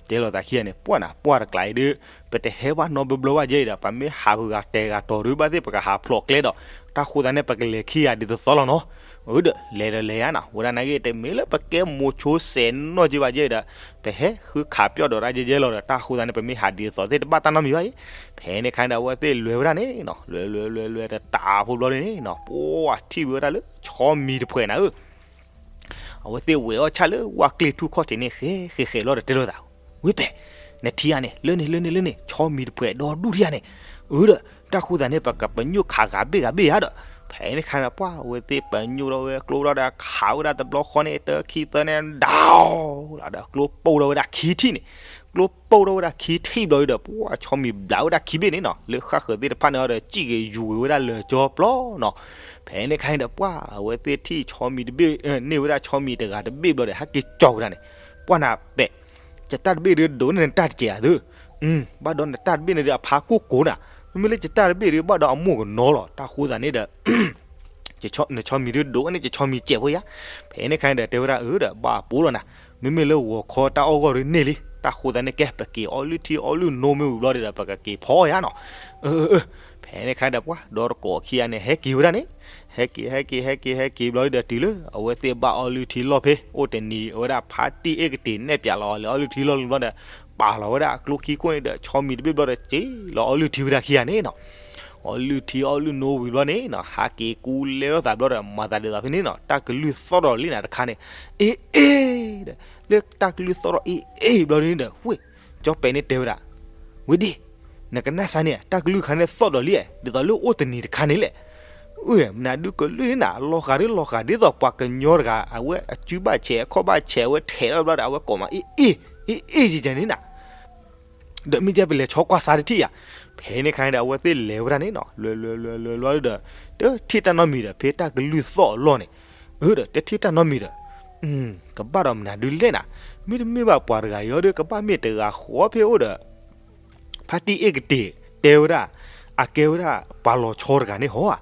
တဲလိာ်သးခံဂၤန့ၣ် ပှၢ်နၤ ပှၢ်တကျါအံၤဒီး ပတဟဲဘၣ်နီတဘျီဘျီဘၣ်ကဲအံၤဒီး ပမ့ၢ်ဟးပဂၤတဲာ်ဂၤတီၤဒု ဘၣ်သ့ၣ်ပကဟးဖျိးကျဲဒီး တၢ်ဃိသးန့ၣ် ပကလဲၤခံဂၤဒ်သိးသိးလီၤနီၤ. အၢဒီး လဲၤဒီးလဲၤယါနီၤ ဝဲဒၣ်နာ်က့ တမ့ၢ်လၢပကဲမိၤဆိစဲးနီၢ်က့ဘၣ်ကဲအံၤဒီး ပဟဲဃုခးပၠီၣ်ဒီးတၢ်ယဲယဲလီၤဒီး တၢ်ဃိသးန့ၣ် ပမ့ၢ်ဟးဒ်သိးသ့ၣ်တဘၣ်တၢ်နီတမံၤဘၣ်အံၤ. ဖဲန့ၣ်ခါဒီး အဝဲသ့ၣ်လဲၤဝဲဒၣ်န့ၣ်နီၤ လဲၤလဲၤလဲၤလဲၤတတးဖိဘျီန့ၣ်နီၤ ပှၢ်ထံၣ်ဝဲဒၣ်လၢဆီမံၤတဖှဲးနၤဧၢ အဝဲသ့ၣ်ဝဲၤအီၣ်ဆၣ်လၢဝၣ်ကျ့ၣ်ထူၣ်ခီၣ်ထံးန့ၣ် ဃဲဃဲဃဲဘျီဒီးတဲလိာ်သး, ဝ့ၢ်ပဲာ်, နထံၣ်ဧါန့ၣ် လၢန့ၣ်လၢန့ၣ်လၢန့ၣ် ဆီမံၤတဖှဲးဒီဒူၣ်ထံၣ်ဧါန့ၣ်, အၢဒီး တၢ်ဃိသးန့ၣ် ပကပညိၣ်ခးဂၤဘ့ၣ်ဂၤဘ့ၣ်ဧါဒီး, ဖဲန့ၣ်ခါန့ၣ် ပှၢ်အဝဲသ့ၣ်ပညိၣ်ထီၣ်ဝဲကျိဒီး ခးဝဲဒၣ်တဘျီဃီန့ၣ် တၢခံသၢန့ၣ် ဒီး ဒီးကျိပိၢ်ထီၣ်ဝဲဒၣ်ခံထံၣ်န့ၣ်, ကျိပိၢ်ထီၣ်ဝဲဒၣ်ခံထံၣ်ဘျီဒီး ပှၢ်ဆီမံၤဘျးဝဲဒၣ်ခံဘ့ၣ်န့ၣ်နီၤ လၢဃၣ်ဃၢၤသ့ၣ်တဖၣ်န့ၣ်အီၤဒီး စံၣ်က့ၤယူၤက့ၤဝဲဒၣ်လၢာ်ကၠီပျီနီၤ. ဖဲန့ၣ်ခါန့ၣ်ဒီး ပှၢ်အဝဲသ့ၣ်ထံၣ်ဆီမံၤတဘ့ၣ် န့ၢ်ဝဲဒၣ်ဆီမံၤတဂၤတဘ့ၣ်ဘျီဒီး ဟဲက့ၤကၠီဝဲဒၣ်န့ၣ်, ပှၢ်နၤပဲာ် ယတၢ်တဘ့ၣ်ဒုးဒိးန့ၢ်နတၢ်တစဲးဧါသု, ဘၣ်ဒီးနတၢ်တဘ့ၣ်န့ၣ်ဒီးအဖါကိၢ်ကိၤနၤ, မ့မ့ၢ်လၢယတၢ်တဘ့ၣ်ဒီး ဘၣ်ဒီးအမိၢ်ကနီၤလီၤ တၢ်ဃိသးန့ၣ်ဒီး နဆီမံၤဒုးဒိးန့ၢ်ယဆီမံၤစဲးဖိယါ. ဖဲန့ၣ်ခါန့ၣ်ဒီး တဲဝဲဒၣ်အၢဒီး ဘၣ်အပူၤလီၤနၤ, မ့မ့ၢ်လၢဂီၤခီတၢ်အီၣ်ဂီၢ်ဒုးန့ၢ်လံ, တၢ်ဃိသးန့ၣ်ကဲ ပက့ၤအီလုၢ်ထံအီလုၢ်နိမ့ၢ်ဝံၤဘျီဒီး ပကက့ၤဖီအီၣ်ယါနီၤ. ဖဲန့ၣ်ခါဒီး ပှၢ်ဒီတကိးခံဂၤန့ၣ် ဟဲက့ၤဝဲဒၣ်န့ၣ်, ဟဲက့ၤ ဟဲက့ၤ ဟဲက့ၤ ဟဲက့ၤဘျီဒီး တုၤလၢအဝဲသ့ၣ်ဘၣ်အီလုၢ်ထံလီၢ်ဖဲ အိၣ်တနံၤ အဝဲဒၣ်ဖါတံၢ်အ့ၣ်ကတ့ၤနဲၣ်ပၠးလီၤ လဲၤအီလုၢ်ထံလီၢ်လံဘျီဒီး ပာ်လီၤဝဲဒၣ်ကျိခံခိၣ်န့ၣ်ဒီး ဆီမံၤတဘ့ၣ်ဘျီဒီး စ့လီၤအီလုၢ်ထံဝဲဒၣ်ခံဂၤန့ၣ်နီၤ. အီလုၢ်ထံအီလုၢ်နိဝံၤဘျီန့ၣ်နီၤ ဟးက့ၤကူလဲလိာ်သးဘျီဒီး မၤသးဒ်သိးဖဲန့ၣ်နီၤ တၢ်ကလုၢ်သီၣ်ဒီးလံနၤတခါန့ၣ်, အ့ၣ်အ့ၣ်ဒီး လၢတၢ်ကလုၢ်သီၣ်ဒီးအ့ၣ်အ့ၣ်ဘျီန့ၣ်ဒီး ဝ့ၢ် ကၠီပဲာ်န့ၣ်တဲဝဲဒၣ်, ဝ့ၢ်ဒ့ၣ်, နကနၣ်စါန့ၣ် တၢ်ကလုၢ်ခါန့ၣ်သီၣ်ဒီးလံ, ဒ်သိးလၢအိၣ်တနံၤတခါန့ၣ်လဲၣ်. အၢ မနုၤဒုးကလုၢ်န့ၣ်နၤ လီၤဃာ်ဒ်လီၤဃာ်ဒ်သိးပှၤကညီတဂၤ အဝဲအစုဘၣ်ဆဲးအခီၣ်ဘၣ်ဆဲး အဝဲထဲးထီၣ်ဘျီဒီး အဝဲကိးမး အ့ၣ်အ့ၣ် အ့ၣ်အ့ၣ်ယကန့ၣ်နၤ ဒီးမ့ၢ်ကဲပလဲၤဆီကွၢ်စါတထံၣ်ယါ. ဖဲန့ၣ်ခါန့ၣ်ဒီး အဝဲသ့ၣ်လဲၤဝဲဒၣ်န့ၣ်နီၤ လဲၤလဲၤလဲၤလဲၤလဲၤဒီး တထံၣ်တၢ်နီတမံၤဒီး ဖဲတၢ်ကလုၢ်သီၣ်အလီၢ်န့ၣ်, အၢဒီး တထံၣ်တၢ်နီတမံၤဒီး ကဘၣ်ဒီးမနုၤဒုးလဲၣ်နၤ, မ့တမ့ၢ်ဘၣ်ပှၤတဂၤအံၤဒီး ကဘၣ်မ့ၢ်တဂၤဃီဖဲအိၣ်ဒီး ဖါတံၢ်အ့ၣ်ကတ့ၤ တဲဝဲဒၣ် အကဲဝဲဒၣ်ပှၤလီၤဆီတဂၤန့ၣ်ဟီဧါ.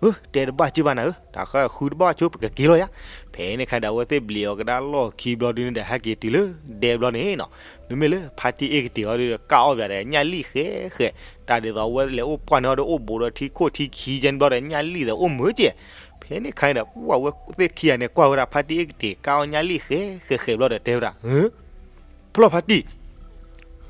အၢ တဲတဘၣ်စ့ၢ်ဘၣ်နၤဧၢ, တၢ်ဃၢဃုတဘၣ်ဆိ ပကက့ၤလီၤယါ. ဖဲန့ၣ်ခါဒီး အဝဲသ့ၣ်ဘျံးအီၤကဒါလီၢ်ခံဘျီဒုန့ၣ်ဒီး ဟဲက့ၤတုၤလၢဒဲဘျီန့ၣ်နီၤ, မ့မ့ၢ်လၢဖါတံၢ်အ့ၣ်ကတ့ၤအီၤဒီး ကၢ်အီၣ်ပၠးဒီးညၣ်လံၣ်ဃဲဃဲ, တၢ်ဒ်သိးအဝဲလဲၤအိၣ်ပှၢ်န့ၣ်အီၤဒီး အိၣ်ဘူးဒီးထံခိၣ်ထံခံကဲန့ၣ်ဘျီဒီး ညၣ်လံၣ်ဒီးအိၣ်မုာ်ကဲ. ဖဲန့ၣ်ခါန့ၣ်ဒီး ပှၢ်ဝဲသ့ၣ်ခံဂၤန့ၣ် ကွၢ်ဝဲဒၣ်ဖါတံၢ်အ့ၣ်ကတ့ၤ ကၢ်အီၣ်ညၣ်လံၣ်ဃဲဃဲဃဲဘျီဒီး တဲဝဲဒၣ် ဖဲလီၤဖါတံၢ်,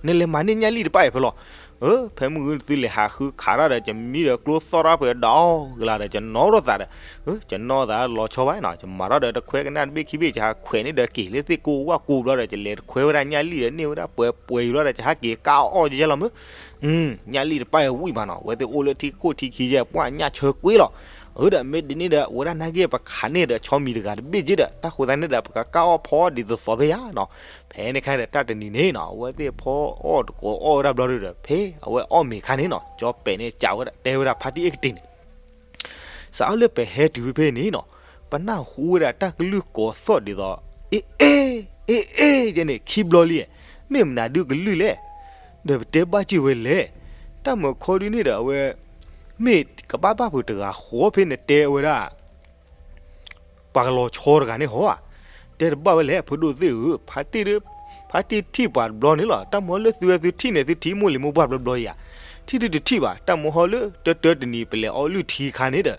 နလဲၤမၤန့ၢ်ညၣ်လံၣ်တပၣ်အံၤဖဲလီၤ. အၢ ဖဲမုၢ်ဂုၢ်သုလဲၤဟးဃုခးတၢ်ဒီး ကမံဒီးကျိသီၣ်ထီၣ်ပှဲၤဒီကလးဒီး ကနီၣ်ထီၣ်သးဒီး, ကနီၣ်သးလီၤဆီဘၣ်နီၤ, ယမၤထီၣ်ဒီးတခွဲကနၣ်တဘ့ၣ်ခံဘ့ၣ် ယဟးခွဲးန့ၢ်ဒီးက့ၤလၢသ့ၣ်ကိးဝၣ်ကိးဘျီဒီး ယလဲၤတခွဲဝဲဒၣ်ညၣ်လံၣ်ဒီးန့ၢ်ဝဲဒၣ်ပှဲၤပှဲၤအံၤဘျီဒီး ယဟးက့ၤကၢ်အီၣ်ယဲလီၤမုၢ် ညၣ်လံၣ်တပၣ်အံၤဝံၣ်မးနီၤ, အဝဲသ့ၣ်အိၣ်လၢထံခိၣ်ထံခံယဲ ပှၢ်ညၣ်ဆၢကွ့လီၤ. အၢ ဒီးမ့ၢ်ဒ်န့ၣ်ဒီး ဝဲဒၣ်နာ်က့ ပခးန့ၢ်ဒီးဆီမံၤတဂၤတဘ့ၣ်က့ဒီး တၢ်ဃိသတးန့ၣ်ဒီး ပကကၢ်အီၣ်ဖီဒ်သိးသိးဖဲယါနီၤ. ဖဲန့ၣ်ခါဒီး တၢ်တနံၤန့ၣ်နီၤ အဝဲသ့ၣ်ဖီအီၣ်တကိးအီၣ်ဝဲဒၣ်ဘျီဒီး ဖဲအဝဲအီၣ်မ့ၤခါန့ၣ်နီၤ ကၠီပဲာ်န့ၣ် စံးဝဲဒၣ်တဲဝဲဒၣ်ဖါတံၢ်အ့ၣ်ကတ့ၤန့ၣ် စးထီၣ်လၢပဟဲတုၤဖဲန့ၣ်နီၤ ပနၢ်ဟူဝဲဒၣ်တၢ်ကလုၢ်ကိးသီၣ်ဒ်သိး အ့ၣ်အ့ၣ် အ့ၣ်အ့ၣ်ယဲန့ၣ် ခံဘျီလံ, မ့ၢ်မနုၤဒုးကလုၢ်လဲၣ်, ဒီးပတဲဘၣ်စ့ၢ်ဝဲလဲၣ်. တၢ်မုၢ်ခီဒုန့ၣ်ဒီး အဝဲ မ့ၢ်ကဘၣ်ဘၣ်ဖုးတဂၤဃီဖဲနတဲဝဲဒၣ် ပှၤကလီၤဆီတဂၤန့ၣ်ဟီဧါ. တဲတဘၣ်ဝဲလဲၣ် ဖိဒိၣ်သ့ၣ်ဧၢ, ဖါတံၢ်ဒီး ဖါတံၢ်ထံၣ်ပှၤတဘျီန့ၣ်လီၤ. တၢ်မုၢ်ဟီလၢသုဝဲသုထံၣ်န့ၣ် သုထံၣ်မိၢ်လံၤမိၢ်ပှၢ်ဘျီဘျီဧါ. ထံၣ်ဒုတထံၣ်ဘၣ် တၢ်မုၢ်ဟီလၢတၢတၢတနံၤ ပလဲၤအီလုၢ်ထံခါန့ၣ်ဒီး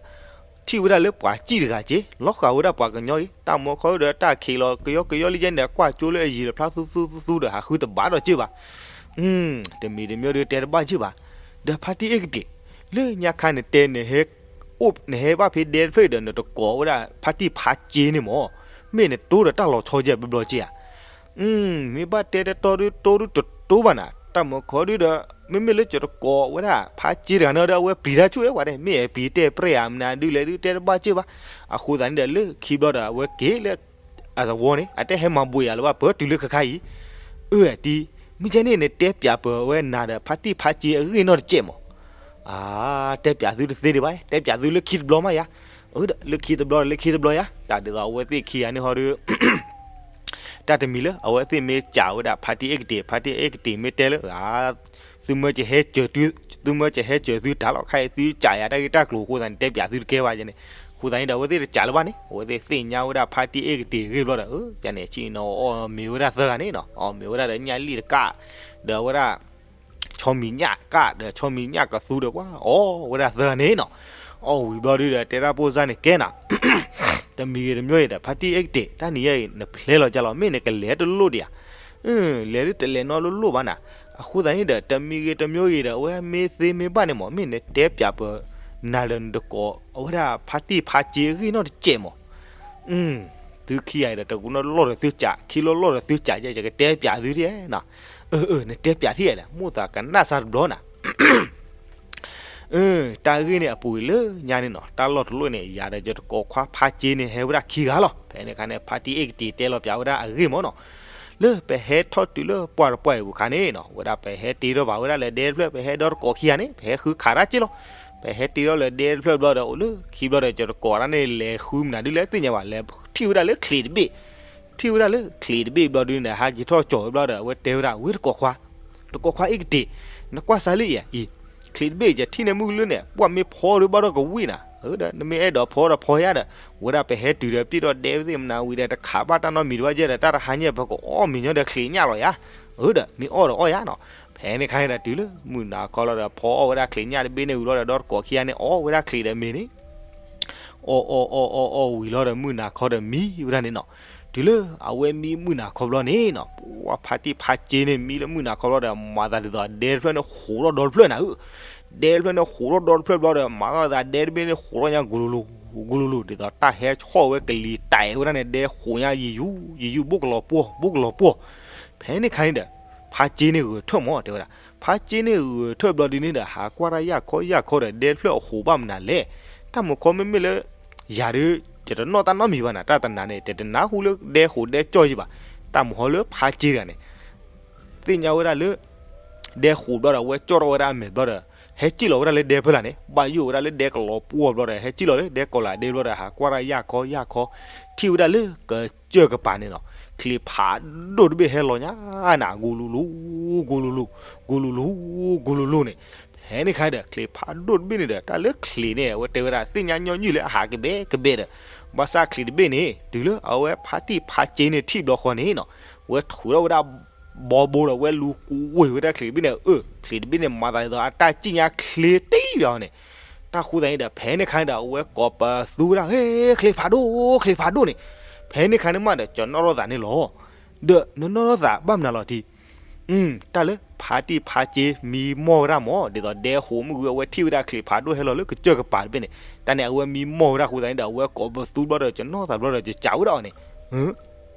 ထံၣ်ဝဲဒၣ်လၢပှၤစံၣ်တဂၤက့ လီၤဃာ်ဝဲဒၣ်ပှၤကညီအံၤ တၢ်မုၢ်ခီဒီးတၢ်ခံးလီၤကယီကယီလံယဲန့ၣ် ကွၢ်ကၠိလၢအယံၤလၢဖျါသူသူသူသူဒီး ဟးဃုတဘၣ်ဒီးစ့ၢ်ဘၣ် တမံၤတမံၤဒီးတဲတဘၣ်စ့ၢ်ဘၣ်. ဒီးဖါတံၢ်အ့ၣ်ကတ့ၤ လၢညါခါနတဲ နဟဲဘၣ်ဖဲဒဲတဖျၢၣ်ဒီး နတကိးဝဲဒၣ်ဖါတံၢ်ဖါစ့န့ၣ်မး မ့ၢ်နတိဒီးတၢ်လီၤဆီယဲၢ်ဘျီဘျီစ့ၢ်ဧါ. မ့ၢ်ဘၣ်တဲတတီဒုး တိဒုးတတိဘၣ်နၤ တၢ်မုၢ်ခီဒုဒီး မ့မ့ၢ်လၢကတကိးဝဲဒၣ် ဖါစ့တဂၤန့ၣ်ဒီး အဝဲပျံၤတၢ်ဆူၣ်ဝဲဒၣ် မ့ၢ်အပျံၤတဲပြဲၢ်ဧါ မနုၤဒုလဲၣ်ဒုးတဲတဘၣ်စ့ၢ်ဘၣ်. အဃိသတးန့ၣ်ဒီး လၢခံဘျီဒီး အဝဲက့ၤလၢ အသဝီန့ၣ် အတဟဲမၤဘှံးယၤလၢၤဘၣ် ပတုၤလၢခဲခါအံၤ အၢ အတံၤ မ့ၢ်ကဲန့ၣ် နတဲပျးပဝဲနၤဒီး ဖါတံၢ်ဖါစ့အဂ့ၢ်နီတစဲးမး. အါ တဲပျးသုတသ့ဒံးဘၣ် တဲပျးသုလၢခံတဘျီမးယါ. အၢ လၢခံတဘျီ လၢခံတဘျီယါ တၢ်ဒ်သိးအဝဲသ့ၣ်ခံဂၤန့ၣ်ဟီဒီး တၢ်တမံၤလၢအဝဲသ့ၣ်မ့ၢ်စံးဝဲဒၣ် ဖါတံၢ်အ့ၣ်ကတ့ၢ်, ဖါတံၢ်အ့ၣ်ကတ့ၢ်မ့ၢ်တဲလၢ သုမၢကဟဲစၢၤသု, သုမၢကဟဲစၢၤသုတၢ်လီၤ, ခဲအံၤသုစံးယၤတၢ်ဂ့ၢ်တၢ်ကျိၤအဃိသတးန့ၣ် တဲပၠးသုတကဲဘၣ်န့ၣ်. အဃိသတးန့ၣ်ဒီး အဝဲသ့ၣ်တစံးလၢၤဘၣ်န့ၣ်, အဝဲသ့ၣ်သ့ၣ်ညါဝဲဒၣ်ဖါတံၢ်အ့ၣ်ကတ့ၢ်အဂ့ၢ်ဘျီဒီး အၢ ယန့ၣ်ဆံးနီၤ အီၣ်မ့ၤဝဲဒၣ်သၢဂၤန့ၣ်နီၤ, အီၣ်မ့ၤဝဲဒၣ်ဒီးညၣ်လံၣ်တကး, ဒီးဝဲဒၣ် ဆီမံၤညၣ်ကး ဒီးဆီမံၤညၣ်ကသူဒီးပှၤအီၣ်ဝဲဒၣ်သၢဂၤန့ၣ်နီၤ. အီၣ်ဝံၤဘျီဒုဒီး တဲဒၣ်ပိၢ်စၢ်န့ၣ်ကဲနၤ, တမံၤဂ့ၤတမံၤဂ့ၤဒီး ဖါတံၢ်အ့ၣ်ကတ့ၢ် တနံၤအံၤ နပျဲလီၤကလီၤ, မ့ၢ်နကလဲၤတလိၣ်ဒံးဧါ, လဲၤဒုတလဲၤနီတလိၣ်ဘၣ်နၤ. အဃိသတးန့ၣ်ဒီး တမံၤဂ့ၤတမံၤဂ့ၤဒီး အဝဲမ့ၢ်သ့မ့ၢ်ဘၣ်န့ၣ်မး မ့ၢ်နတဲပၠးပနၤဒီးနတကိး အဝဲဒၣ်ဖါတံၢ်ဖါစ့အဂ့ၢ်နီတစဲးမး. သုခံဂၤအံၤဒီး တကူးနီၣ်လီၢ်ဒီးသုစံး, ခံလီၢ်လီၢ်ဒီးသုစံး, ယကတဲပၠးသုဒ်နီၤ. အၢ အၢ နတဲပၠးထံၣ်လဲၣ်, မိၣ်သးကနၣ်စၢ်တဘျီနၤ. အၢ တၢ်ဂ့ၢ်န့ၣ်အပူၤကွံာ်လၢညါန့ၣ်နီၤ, တၢ်လီၢ်တလီၢ်န့ၣ် ယၤဒီးယတကိးခွါဖါစ့န့ၣ် ဟဲဝဲဒၣ်ခံဂၤလီၤ. ဖဲန့ၣ်အခါန့ၣ် ဖါတံၢ်အ့ၣ်ကတ့ၢ်တဲလီၤပၠးဝဲဒၣ်အဂ့ၢ်မးနီၤ. လၢပဟဲထီၣ်တုၤလၢပှၢ်တပှၢ်အံၤပူၤအခါန့ၣ်နီၤ, ဝဲဒၣ်ပဟဲတ့ထီၣ်ဘၣ်ဝဲဒၣ်လၢဒဲတဖျၢၣ်, ပဟဲဒီတကိးခံဂၤန့ၣ် ပဟဲဃုခးတၢ်စ့လီၤ. ပဟဲတ့ထီၣ်လၢဒဲတဖျၢၣ်ဘျီဒီး အိၣ်လၢခံဘျီဒီး ယတကိးတၢ်န့ၣ် လဲၤဃုမနုၤဒုလဲၣ်သ့ၣ်ညါဘၣ်, လဲၤထံၣ်ဝဲဒၣ်လၢချံးတဘ့ၣ်, ထံၣ်ဝဲဒၣ်လၢချံးတဘ့ၣ်ဘျီဒုန့ၣ် ဟးက့ၤထီၣ်ကၠီၤဝဲဘျီဒီး အဝဲတဲဝဲဒၣ် ဝဲတကိးခွါ, တကိးခွါအ့ၣ်ကတ့ၢ်, နကွၢ်စၢ်လံအံၤ, ချံးတဘ့ၣ်ယထံၣ်န့ၢ်မုၢ်ကလုၢ်န့ၣ် ပှၢ်မ့ၢ်ဖီဒုဘၣ်ဒီးကဝံၣ်နၤ, ဒီးနမ့ၢ်အဲၣ်ဒိးဖီဒီးဖီယါဒီး, ဝဲဒၣ်ပဟဲတုၤဒီးပျံၢ်ဒီးဒဲသ့ၣ်မနုၤဝံၤဒီး တခးဘၣ်တၢ်နီတမံၤတဘၣ်ယဲဒီး တၢ်တဟါညါပကအီၣ်မ့ၤညီဒီးချံးညၣ်လီၤယါ, ဒီးမ့ၢ်အီၣ်ဒီးအီၣ်ယါနီၤ. ဖဲန့ၣ်ခါန့ၣ်ဒီးတုၤလၢမုၢ်နၤခီလီၤဒီး ဖီအီၣ်ဝဲဒၣ်ချံးညၣ်တဘ့ၣ်န့ၣ်ဝံၤလီၤဒီး ဒီတကိးခံဂၤန့ၣ် အီၣ်ဝဲဒၣ်ချံးဒီးမ့ၤန့ၣ် အီၣ်အီၣ်အီၣ်အီၣ်အီၣ်ဝံၤလီၤဒီး မုၢ်နၤခီဒီးမံဝဲဒၣ်န့ၣ်နီၤ. တုၤလၢအဝဲမံမုၢ်နၤခီဘျီန့ၣ်နီၤ, ပှၤဖါတံၢ်ဖါစ့န့ၣ် မံလၢမုၢ်နၤခီဘျီဒီး မၤသးဒ်သိးဒဲတဖျၢၣ်န့ၣ် ဃိးထီၣ်ဒီတဖျၢၣ်နၤဧၢ, ဒဲတဖျၢၣ်န့ၣ် ဃိးထီၣ်ဒီတဖျၢၣ်ဘျီဒီး မၤသးဒဲတဘ့ၣ်န့ၣ် ဃိးထီၣ်ညါ ကူလူလူ, ကူလူလူ, ဒ်သိးတၢ်ဟဲဆီၣ်ဝဲကလံၤတဲာ်ဝဲဒၣ်န့ၣ် ဒဲဃိးညါ ယံာ်ယူၢ် ယံာ်ယူၢ် ဘိၣ်ကလီၤပှီၢ် ဘိၣ်ကလီၤပှီၢ်. ဖဲန့ၣ်ခါန့ၣ်ဒီး ဖါစ့န့ၣ်ဂဲၤထၢၣ်မး တဲဝဲဒၣ်, ဖါစ့န့ၣ်ဂဲၤထၢၣ်ဘျီဒုန့ၣ်ဒီး ဟးကွၢ်တၢ်ယၢ်ခီယၢ်ခီဒီး ဒဲတဖျၢၣ်အဃိးဘၣ်မနုၤလဲၣ်, တၢ်မုၢ်ခီမ့မ့ၢ်လၢ ယၤဒု ယတနီၣ်တၢ်နီတမံၤဘၣ်နၤ, တၢ်တနၤန့ၣ် တတနၢ်ဟူလၢဒဲဃိးဒဲကၠီၣ်ယံၤဘၣ်, တၢ်မုၢ်ဟီလၢဖါစ့တဂၤန့ၣ် သ့ၣ်ညါဝဲဒၣ်လၢ ဒဲဃိးဘျီဒီး အဝဲကၠီၣ်ထီၣ်ဝဲဒၣ်အမဲာ်ဘျီဒီး ဟဲစံၣ်လီၤဝဲဒၣ်လၢဒဲဖီလာ်န့ၣ်, ဘၣ်ယိၣ်ဝဲဒၣ်လၢဒဲကလီၤပှီၢ်ဘျီဒီး ဟဲစံၣ်လီၤလၢဒဲကီၤလၤဒဲဘျီဒီး ဟးကွၢ်တၢ်ယၢ်ခီယၢ်ခီ, ထံၣ်ဝဲဒၣ်လၢကစၢၢ်ကပၤန့ၣ်နီၤ, ချံးဖးဒိၣ်တဘ့ၣ်ဟဲလီၤညါနၤ, ကူလူလူ, ကူလူလူ, ကူလူလူ, ကူလူလူန့ၣ်. ဖဲန့ၣ်ခါဒီး ချံးဖးဒိၣ်တဘ့ၣ်န့ၣ်ဒီး တၢ်လၢချံးန့ၣ် အဝဲတဲဝဲဒၣ် သ့ၣ်ညါညီနုၢ်လၢအဟးကဘဲကဘဲဒီး, ဘၣ်ဆၣ်ချံးတဘ့ၣ်န့ၣ် တုၤလၢအဝဲဖါတံၢ်ဖါစ့န့ၣ်ထံၣ်ဘျီဃီန့ၣ်နီၤ, ဝဲထုးထီၣ်ဝဲဒၣ် ဘီဘိဒီး ဝဲလူၤကွံာ်ဝဲဒၣ်ချံးတဘ့ၣ်န့ၣ်, အၢ ချံးတဘ့ၣ်န့ၣ် မၤသးဒ်သိးအတၢ်စံၣ်ညါချ့တ့ၢ်ဘၣ်အီၤန့ၣ်. တၢ်ဃိသတးန့ၣ်ဒီး ဖဲန့ၣ်ခါန့ၣ်ဒီး အဝဲကိးပသူဝဲဒၣ် ဟ့ ချံးဖးဒိၣ် ချံးဖးဒိၣ်န့ၣ်. ဖဲန့ၣ်ခါန့ၣ်မးဒီး ကၠီၤနီၣ်ထီၣ်သးန့ၣ်လီၤ. ဒီးနနီၣ်ထီၣ်သးဘၣ်မနုၤလီၤတံၢ် တၢ်လၢဖါတံၢ်ဖါစ့မံမီၢ်ဝဲဒၣ်မး ဒ်သိးဒဲဃိးမုၢ်ဂုၢ် အဝဲထံၣ်ဝဲဒၣ်ချံးဖးဒိၣ်ဟဲလီၤလၢကစၢၢ်ကပၤတဘ့ၣ်န့ၣ်, တၢ်န့ၣ်အဝဲမံမီၢ်ဝဲဒၣ်အဃိသတးန့ၣ်ဒီး အဝဲကိးပသူဘျီဒီး ကၠီၤနီၣ်သးဘျီဒီး ကစံးဝဲဒၣ်အီၤန့ၣ်,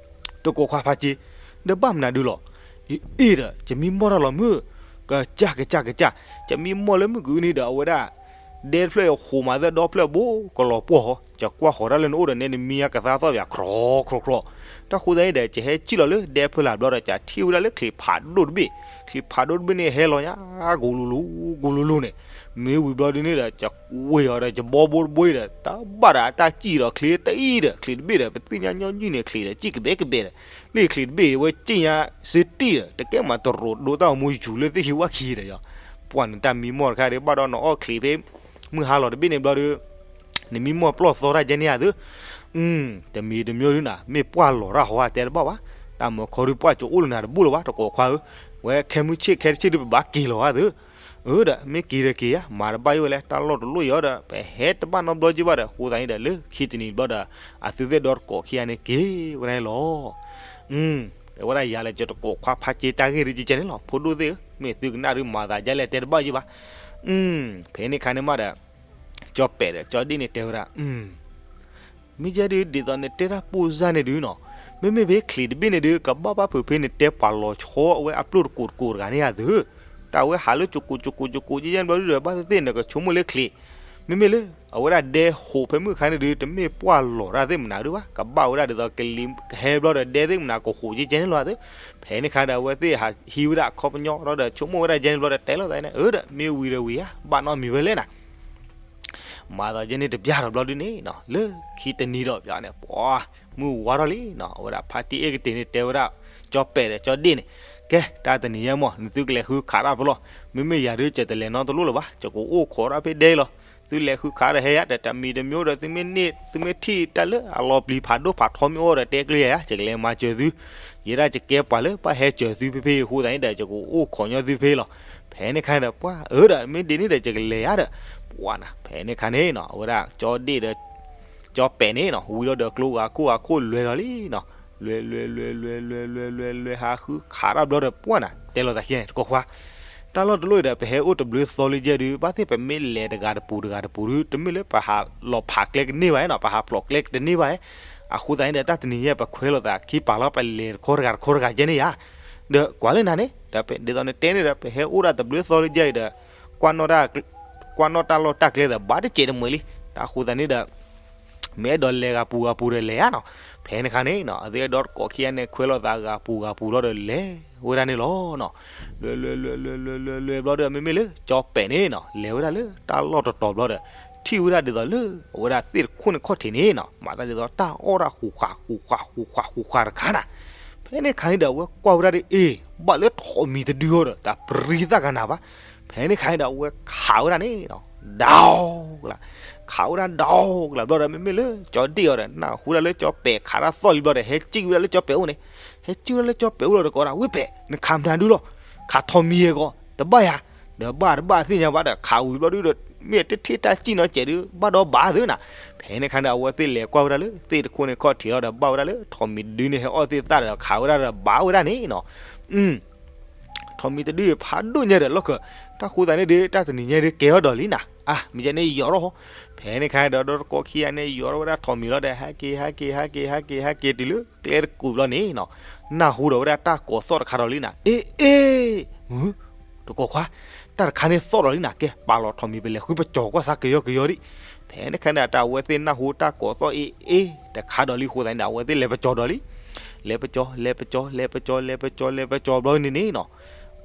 တကိးခွါဖါစ့, ဒီးဘၣ်မနုၤဒုလီၤ. အ့ဒီး ယမံမီၢ်တၢ်လီၤမုၢ်, ကစၢ်ကစၢ်ကစၢ်, ယမံမီၢ်လၢမုၢ်ကအုန့ၣ်ဒီး အဝဲဒၣ် ဒဲတဖျၢၣ်ဃိးမးသၢဒီဖျၢၣ်ဘိကလီၤပှီၢ်ဟီ, ယကွၢ်ဃီၤတၢ်လၢနအိၣ်ဒီးနဲ နမံအကသါသီၣ်ပၠး ခြီခြီခြီ. တၢ်ဃိသတးန့ၣ်ဒီး ယဟဲစံၣ်လီၤလၢဒဲဖီလာ်ဘျီဒီး ယထံၣ်ဝဲဒၣ်လၢချံးဖးဒိၣ်တဘ့ၣ်, ချံးဖးဒိၣ်တဘ့ၣ်န့ၣ်ဟဲလီၤညါ ကလူၤလူၤ ကလူၤလူၤန့ၣ်. မ့ၢ်ဝံၤဘျီဒုန့ၣ်ဒီး ယဝ့ၤအီၤဒီး ယဘီဘိတဘိအံၤဒီး တၢ်ဘၣ်ဒီးအတၢ်စံၣ်ဒီးချံးတအံၤဒီး ချံးတဘ့ၣ်ဒီး ပသ့ၣ်ညါညီနုၢ်န့ၣ် ချံးဒီးစံၣ်ကဘဲကဘဲဒီး လၢချံးတဘ့ၣ်အံၤ ဝဲစံၣ်ညါစ့တံၢ်ဒီး တကဲမးတရိးဒိတၢ်အိၣ်မူယူၤလၢသ့ၣ်ခံဝၣ်ခံဒီး ယီၤ ပှၢ်နတၢ်မံမီၢ်တခါဒီး ဘၣ်ဒီးနအီၣ်ချံးဖဲ မုၢ်ဟါလီၤတဘ့ၣ်န့ၣ်ဘျီဒီး နမံမီၢ်ပျီၢ်သီတၢ်ကဲန့ၣ်ဧါသု. တမံၤတမံၤဒုနၤ မ့ၢ်ပှၢ်လီၤတၢ်ဟီအတဲတဘၣ်ဘၣ်. တၢ်မုၢ်ခီဒုပှၢ်ကအိၣ်လၢနၤတဘိလၢၤဘၣ် တကိးခွါဧၢ. ဝဲခဲမုၢ်ဆ့ၣ်ခဲတဆ့ၣ်ဒုပဘၣ်က့ၤလီၤဧါသု. အၢဒီး မ့ၢ်က့ၤဒီးက့ၤယါ မၤတဘၣ်ယိၣ်ဝဲလဲၣ် တၢ်လီၢ်တလီၢ်အံၤဒီး ပဟဲတဘၣ်နီတဘျီက့ၤဘၣ်ဒီး အဃိသတးန့ၣ်ဒီး လၢခံတနံၤဘျီဒီး အသုသ့ၣ်ဒီတကိးခံဂၤန့ၣ်က့ၤဝဲဒၣ်န့ၣ်လီၤ. တဲဝဲဒၣ်ယၤလၢယတကိးခွါဖးက့တၢ်ဂ့ၢ်ဒုကဲန့ၣ်လီၤ ဖိဒိၣ်သ့ၣ်ဧၢ. မ့ၢ်သုကနၣ်ဒုမၤသးဒ်လဲၣ်တဲတဘၣ်ယိၣ်ဘၣ်. ဖဲန့ၣ်ခါန့ၣ်မးဒီး ကၠီပဲာ်ဒီးကၠီဒ့ၣ်န့ၣ်တဲဝဲဒၣ် မ့ၢ်ယဲဒု ဒ်သိးနတဲတၢ်ပိၢ်စၢ်န့ၣ်ဒုနီၤ, မ့မ့ၢ်ဖဲချံးတဘ့ၣ်န့ၣ်ဒု ကဘၣ်ဘၣ်ဖုးဖဲနတဲပှၤလီၤဆီအဝဲအပျိၢ်တကိးတကိးတဂၤန့ၣ်ဧါသု. တၢ်ဝဲဟးလၢကကိးကကိးကကိးကဲယဲၢ်ဘျီဒုဒီး ဘၣ်သ့ၣ်သ့ၣ်နကဆိကမိၣ်လၢချံး, မ့မ့ၢ်လၢ အဝဲဒၣ်ဒဲဟိးဖဲမုၢ်ခါန့ၣ်ဒု တမ့ၢ်ပှၢ်လီၤတၢ်သ့ၣ်မနုၤဒုဘၣ်, ကဘၣ်ဝဲဒၣ်ဒ်သိးကလံၤကဟဲဘျီဒီး ဒဲသ့ၣ်မနုၤကဟိးကဲကဲန့ၣ်လီၤသု. ဖဲန့ၣ်ခါဒီး အဝဲသ့ၣ်ဟးဟံးဝဲဒၣ်အခီပညီဒီး ဆိကမိၣ်ဝဲဒၣ်ကဲန့ၣ်ဘျီဒီး တဲလိာ်သးန့ၣ် အၢဒီး မ့ၢ်ဝံၤဒီးဝံၤဧါ ဘၣ်နီတမံၤဝဲလဲၣ်နၤ. မၤသးယဲန့ၣ်တဘျီဒီးဘျီဒုန့ၣ်နီၤ လၢခံတနံၤဒီးဘၣ်န့ၣ် ပှၤမုၢ်ဝါထီၣ်လံနီၤ အဝဲဒၣ်ဖါတံၢ်အ့ၣ်ကတ့ၢ်န့ၣ်တဲဝဲဒၣ် ကၠီပဲာ်ဒီးကၠီဒ့ၣ်န့ၣ်, ကဲ တၢ်တနံၤညါမ့ၢ် နသုကလဲၤဃုခးတၢ်ဖဲလဲၣ်, မ့မ့ၢ်ယၤဒုး ယတလဲၤနီတလိၣ်လၢၤဘၣ်, ယကအိၣ်ခိးတၢ်ဖဲဒဲလီၤ. သုလဲၤဃုခးဒီးဟဲယၤဒီး တမံၤတမံၤဒီး သုမ့ၢ်န့ၢ် သုမ့ၢ်ထံၣ်တၢ်လၢအလီၤပျံၤဖးဒိၣ်ဖးထီမ့ၢ်အိၣ်ဒီး တဲကျဲယၤ ယကလဲၤမၤစၢၤသု, ယဲဒၣ်ယကဲပှၤလၢဘၣ်ဟဲစၢၤသုဖဲဖဲအဃိသတးန့ၣ်ဒီး ယကအိၣ်ခိးညီသုဖဲလီၤ. ဖဲန့ၣ်ခါဒီး ပှၤအၢဒီး မ့ၢ်ဒ်န့ၣ်ဒီး ယကလဲၤယၤဒီး ပှၤနၤ ဖဲန့ၣ်ခါန့ၣ်နီၤ အဝဲဒၣ်ကၠီဒ့ၣ်ဒီး ကၠီပဲာ်န့ၣ်နီၤ ဝံၤဒီးဒီးကျိဂၤခိၣ်ဂၤခိၣ်လွဲၤဒီးလံနီၤ, လွဲၤ လွဲၤ လွဲၤ လွဲၤ လွဲၤ လွဲၤ လွဲၤ လွဲၤ ဟးဃုခးတၢ်ဘျီဒီး ပှၤနၤ တဲလိာ်သးခံန့ၣ် တကိးခွါ တၢ်လီၢ်တလီၢ်အံၤဒီး ပဟဲအိၣ်တဘျုးသီလၢယဲဒုး ဘၣ်သ့ၣ်ပမ့ၢ်လဲၤတဂၤတပူၤတဂၤတပူၤဒုး တမ့ၢ်လၢပဟးလီၤဖးကျဲကန့ၢ်ဘၣ်နီၤ, ပဟးဖျိးကျဲတန့ၢ်ဘၣ်. အဃိသတးန့ၣ်ဒီး တၢ်တနံၤညါ ပခွဲးလိာ်သးခံပာ်လီၤ ပလဲၤတခီတဂၤတခီတဂၤယဲန့ၣ်ယါ. ဒီးကွၢ်လၢနၤန့ၣ် ဒီးဒ်သိးနတဲန့ၣ်ဒီး ပဟဲအိၣ်ဒၣ်တဘျုးသီလၢယဲအံၤဒီး ကွၢ်နီၣ်တၢ်လီၢ်တၢ်ကျဲဒီး ဘၣ်တစဲးတမှဲၤလံ. တၢ်အဃိသတးန့ၣ်ဒီး မ့ၢ်အဲၣ်ဒိးလဲၤဂၤပူၤဂၤပူၤဒီးလဲၤဧါနီၤ. ဖဲန့ၣ်ခါန့ၣ်နီၤ အသုအဲၣ်ဒိးတကိးခံဂၤန့ၣ် ခွဲးလိာ်သးဂၤပူၤဂၤပူၤလီၤဒီးလဲၤဝဲဒၣ်န့ၣ်လီၤနီၤ. လွဲၤ လွဲၤ လွဲၤ လွဲၤ လွဲၤ လွဲၤ လွဲၤ ဘျီဒီး မ့မ့ၢ်လၢကၠီပဲာ်န့ၣ်နီၤ လဲၤဝဲဒၣ်လၢတၢ်လီၢ်တတီၤဘျီဒီး ထံၣ်ဝဲဒၣ်ဒ်သိးလၢ အဝဲဒၣ်သ့ၣ်တခိၣ်န့ၣ်ခီၣ်ထံးန့ၣ်နီၤ မၤသးဒ်သိးတၢ်အီၣ်တၢ်ဃူးဃး ဃူးဃး ဃူးဃး ဃူးဃးတခါနၤ. ဖဲန့ၣ်ခါန့ၣ်ဒီး အဝဲကွၢ်ဝဲဒၣ်ဒီး အ့ ဘၣ်လၢထိးမံၤတဒုအီၤဒီး တၢ်ပရံသၣ်ကနၤဘၣ်. ဖဲန့ၣ်ခါန့ၣ်ဒီး အဝဲခးဝဲဒၣ်န့ၣ်နီၤ ဒီကလး ခးဝဲဒၣ်ဒီကလးဘျီဒီး မ့မ့ၢ်လၢကၠီဒ့ၣ်အီၤဒီး နၢ်ဟူဒၣ်လၢကၠီပဲာ်ခးတၢ်သီၣ်လံဘျီဒီး ဟဲစံၣ်ဝဲဒၣ်လၢကၠီပဲာ်အိၣ်န့ၣ်, ဟဲစံၣ်ဝဲဒၣ်လၢကၠီပဲာ်အိၣ်လီၤဒီး ကိးဒၣ် ဝ့ၢ်ပဲာ် နခးမနုၤဒုလီၤ, ခးထိးမံၤအဂီၢ် တဘၣ်ယၤ, ဒီးဘၣ်တဘၣ်သ့ၣ်ညါဘၣ်ဒီး ခးဝံၤဘျီဒုဒီး မ့ၢ်တထံၣ်တၢ်စံၣ်နီၤစဲးဒု ဘၣ်ဒီးဘၣ်သ့နီၤ. ဖဲန့ၣ်ခါန့ၣ်ဒီး အဝဲသ့ၣ်လဲၤကွၢ်ဝဲဒၣ်လၢ သ့ၣ်တခိၣ်န့ၣ်ခီၣ်ထံးလီၤဒီး ဘၣ်ဝဲဒၣ်လၢထိးမံၤတဒုန့ၣ် ဟဲအီၣ်သ့ၣ်သၣ်ဒီး ခးဝဲဒၣ်ဒီးဘၣ်ဝဲဒၣ်န့ၣ်နီၤ. ထိးမံၤတဒုအံၤဖးဒိၣ်ညါဒီးလီၢ်ခၢၣ်, တၢ်ဃိသတးန့ၣ်ဒီး တၢ်တနံၤညါဒီးကဲထီၣ်ဒီးလံနၤ, အါ မ့ၢ်ကဲန့ၣ်ယီၤထီၣ်ဟီ. ဖဲန့ၣ်ခါဒီး ဒီတကိးခံဂၤန့ၣ် ယီၤထီၣ်ဝဲဒၣ်ထိးမံၤလီၤဒီး ဟဲက့ၤ ဟဲက့ၤ ဟဲက့ၤ ဟဲက့ၤ ဟဲက့ၤတုၤလၢကျဲတကူးဘျီန့ၣ်နီၤ, နၢ်ဟူဒီးဝဲဒၣ်တၢ်ကိးသီၣ်တခါဒီးလံနၤ, အ့ အ့ တကိးခွါ, တၢ်တခါန့ၣ်သီၣ်ဒီးလံနၤ, ကဲ ပာ်လီၤထိးမံၤ ပလဲၤဃုပကၠီၤကွၢ်စးကယီကယီဒံး. ဖဲန့ၣ်ခါန့ၣ် တၢ်အဝဲသ့ၣ်နၢ်ဟူတၢ်ကိးသီၣ်အ့ အ့ တခါဒီးလံအဃိသတးန့ၣ် အဝဲသ့ၣ်လဲၤပကၠီၤဒီးလံ. လဲၤပကၠီၤ လဲၤပကၠီၤ လဲၤပကၠီၤ လဲၤပကၠီၤ လဲၤပကၠီၤဘျီန့ၣ်န့ၣ်နီၤ,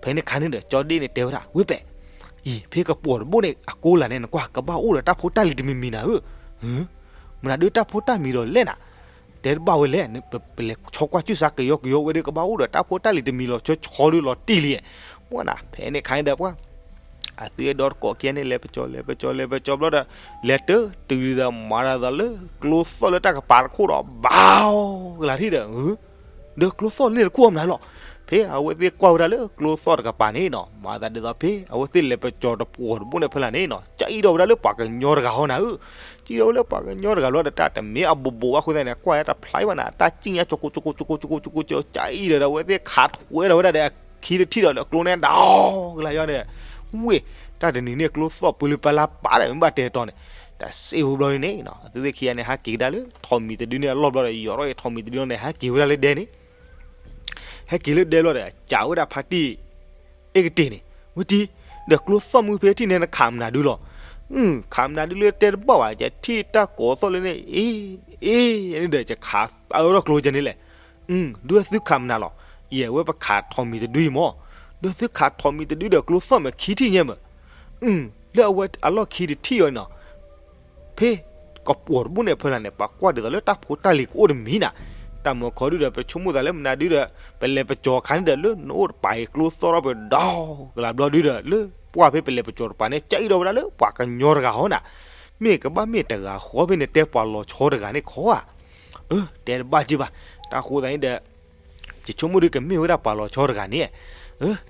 ဖဲန့ၣ်ခါန့ၣ်ဒီး ကၠီဒ့ၣ်န့ၣ်တဲဝဲဒၣ် ဝ့ၢ်ပဲာ်, အံၤ ဖဲကပီၤတဘိၣ်န့ၣ် အကိးလၢ်န့ၣ် နကွၢ် ကဘၣ်အိၣ်ဒီးတၢ်ဖိတၢ်လံၤတမံၤမံၤနၤဧၢ, မနုၤဒုးတၢ်ဖိတၢ်မံၤဒီးလဲၣ်နၤ, တဲတဘၣ်ဝဲလဲၣ်, ပလဲၤဆီကွၢ်စုၢ်စးကယီကယီဝဲဒီး ကဘၣ်အိၣ်ဒီးတၢ်ဖိတၢ်လံၤတမံၤလီၤဆီဆီဒုးလီၤတံၢ်လံ. မ့ၢ်နၤ ဖဲန့ၣ်ခါန့ၣ်ဒီးပှၤ အသုအဲၣ်ဒိးတကိးခံဂၤန့ၣ် လဲၤပကၠီၤ လဲၤပကၠီၤ လဲၤပကၠီၤဘျီဒီး လဲၤတတုၤဒ်သိးမၤတၢ်သိးလၢ ကျိသီၣ်လၢတၢ်ကပၤတခိၣ်ဒီး ဘၣ်ကလၤထံၣ်ဒီး ဒီးကျိသီၣ်လၢန့ၣ်တခိၣ်မနုၤလီၤ. ဖဲအဝဲသ့ၣ်ကွၢ်ဝဲဒၣ်လၢကျိသီၣ်တကပၤန့ၣ်နီၤ, မၤသးဒ်သိးဖဲအဝဲသ့ၣ်လဲၤပကၠီၤတပီၤတဘိၣ်န့ၣ်ဖဲလၢ်န့ၣ်နီၤ, ကအံၣ်ဒီးဝဲဒၣ်လၢပှၤကညီတဂၤဟီနၤဧၢ, ကအံၣ်ဒီးဝဲလၢပှၤကညီတဂၤလီၤဒီး တၢ်တမ့ၢ်အဘိးဘိးဘၣ်အဃိသတးန့ၣ် ကွၢ်ဝဲတဖျါဘၣ်နၤ, တၢ်စံၣ်ညါကၠီကိကၠီကိကၠီကိကၠီကိကၠီ ကအံၣ်ဒီးဝဲသ့ၣ်ခးထွဲဒီးဝဲဒၣ်ဒီး ခံတထံၣ်ဒီးလၢကျိန့ၣ်ဒီးကလၤယီန့ၣ်, ဝ့ၢ် တၢ်တနံၤန့ၣ်ကျိသီၣ်ပှဲၤလၢပလါပာ်ဒီး မ့ၢ်ဘၣ်တဲတီၤန့ၣ်, တၢ်စံးဖိဘျီန့ၣ်နီၤ, အသုသ့ၣ်ခံဂၤန့ၣ် ဟးက့ၤကဒါလၢထိးမံၤတဒုန့ၣ်အလီၢ်ဘျီဒီး ယီၤထီၣ်အံၤထိးမံၤတဒုန့ၣ် ဟဲက့ၤဝဲဒၣ်လၢဒဲန့ၣ် ဟဲက့ၤလၢဒဲဘျီဒီး စံးဝဲဒၣ်ဖါတံၢ် အ့ၣ်ကတ့ၢ်န့ၣ်, ဝံၤတံၢ်, ဒီးကျိသီၣ်မုၢ်ဖဲထံၣ်န့ၣ် နခးမနုၤဒုလီၤ. ခးမနုၤဒုလၢတဲတဘၣ်ဘၣ်, ယထံၣ်တၢ်ကိးသီၣ်လၢန့ၣ် အ့ အ့ န့ၣ်ဒီး ယခးအၢထီၣ်ကျိကဲန့ၣ်လဲၣ်. ဒုးသုခးမနုၤလီၤ. ယဲ အဝဲပခးထိးမံၤတဒုအံၤမၢ်, ဒုးသုခးထိးမံၤတဒုဒီးကျိသီၣ်မ့ၢ်ခံထံၣ်ညါမၢ်, လၢအဝဲအလီၢ်ခံတထံၣ်အီၤနီၤ ဖဲကပီၤတဘိၣ်န့ၣ်ဖဲလၢ်န့ၣ် ပှၤကွၢ်ဒ်သိးလၢတၢ်ဖိတၢ်လံၤကအိၣ်တမံၤနၤ, တၢ်မုာ်ခီဒုဒီး ပဆိကမိၣ်သးလၢမနုၤဒုဒီး ပလဲၤပကၠီၤအခါန့ၣ်ဒီး လၢနအိၣ်တပၤအံၤကျိသီၣ်ထီၣ်ပဒီကလၤဘျီဒုဒီး လၢပှၢ်ဖဲပလဲၤပကၠီၤတပၤန့ၣ် ကအံၣ်ဒီးဝဲဒၣ်လၢပှၤကညီတဂၤဟီနၤ, မ့ၢ်ကဘၣ်မ့ၢ်တဂၤဃီဖဲန့ၣ် တဲပှၤလီၤဆီတဂၤန့ၣ်ခီဧါ. အၢ တဲတဘၣ်က့ဘၣ်, တၢ်ဃိသတးန့ၣ်ဒီး ယဆိကမိၣ်ဒုးကမ့ၢ်ဝဲဒၣ်ပှၤလီၤဆီတဂၤန့ၣ်,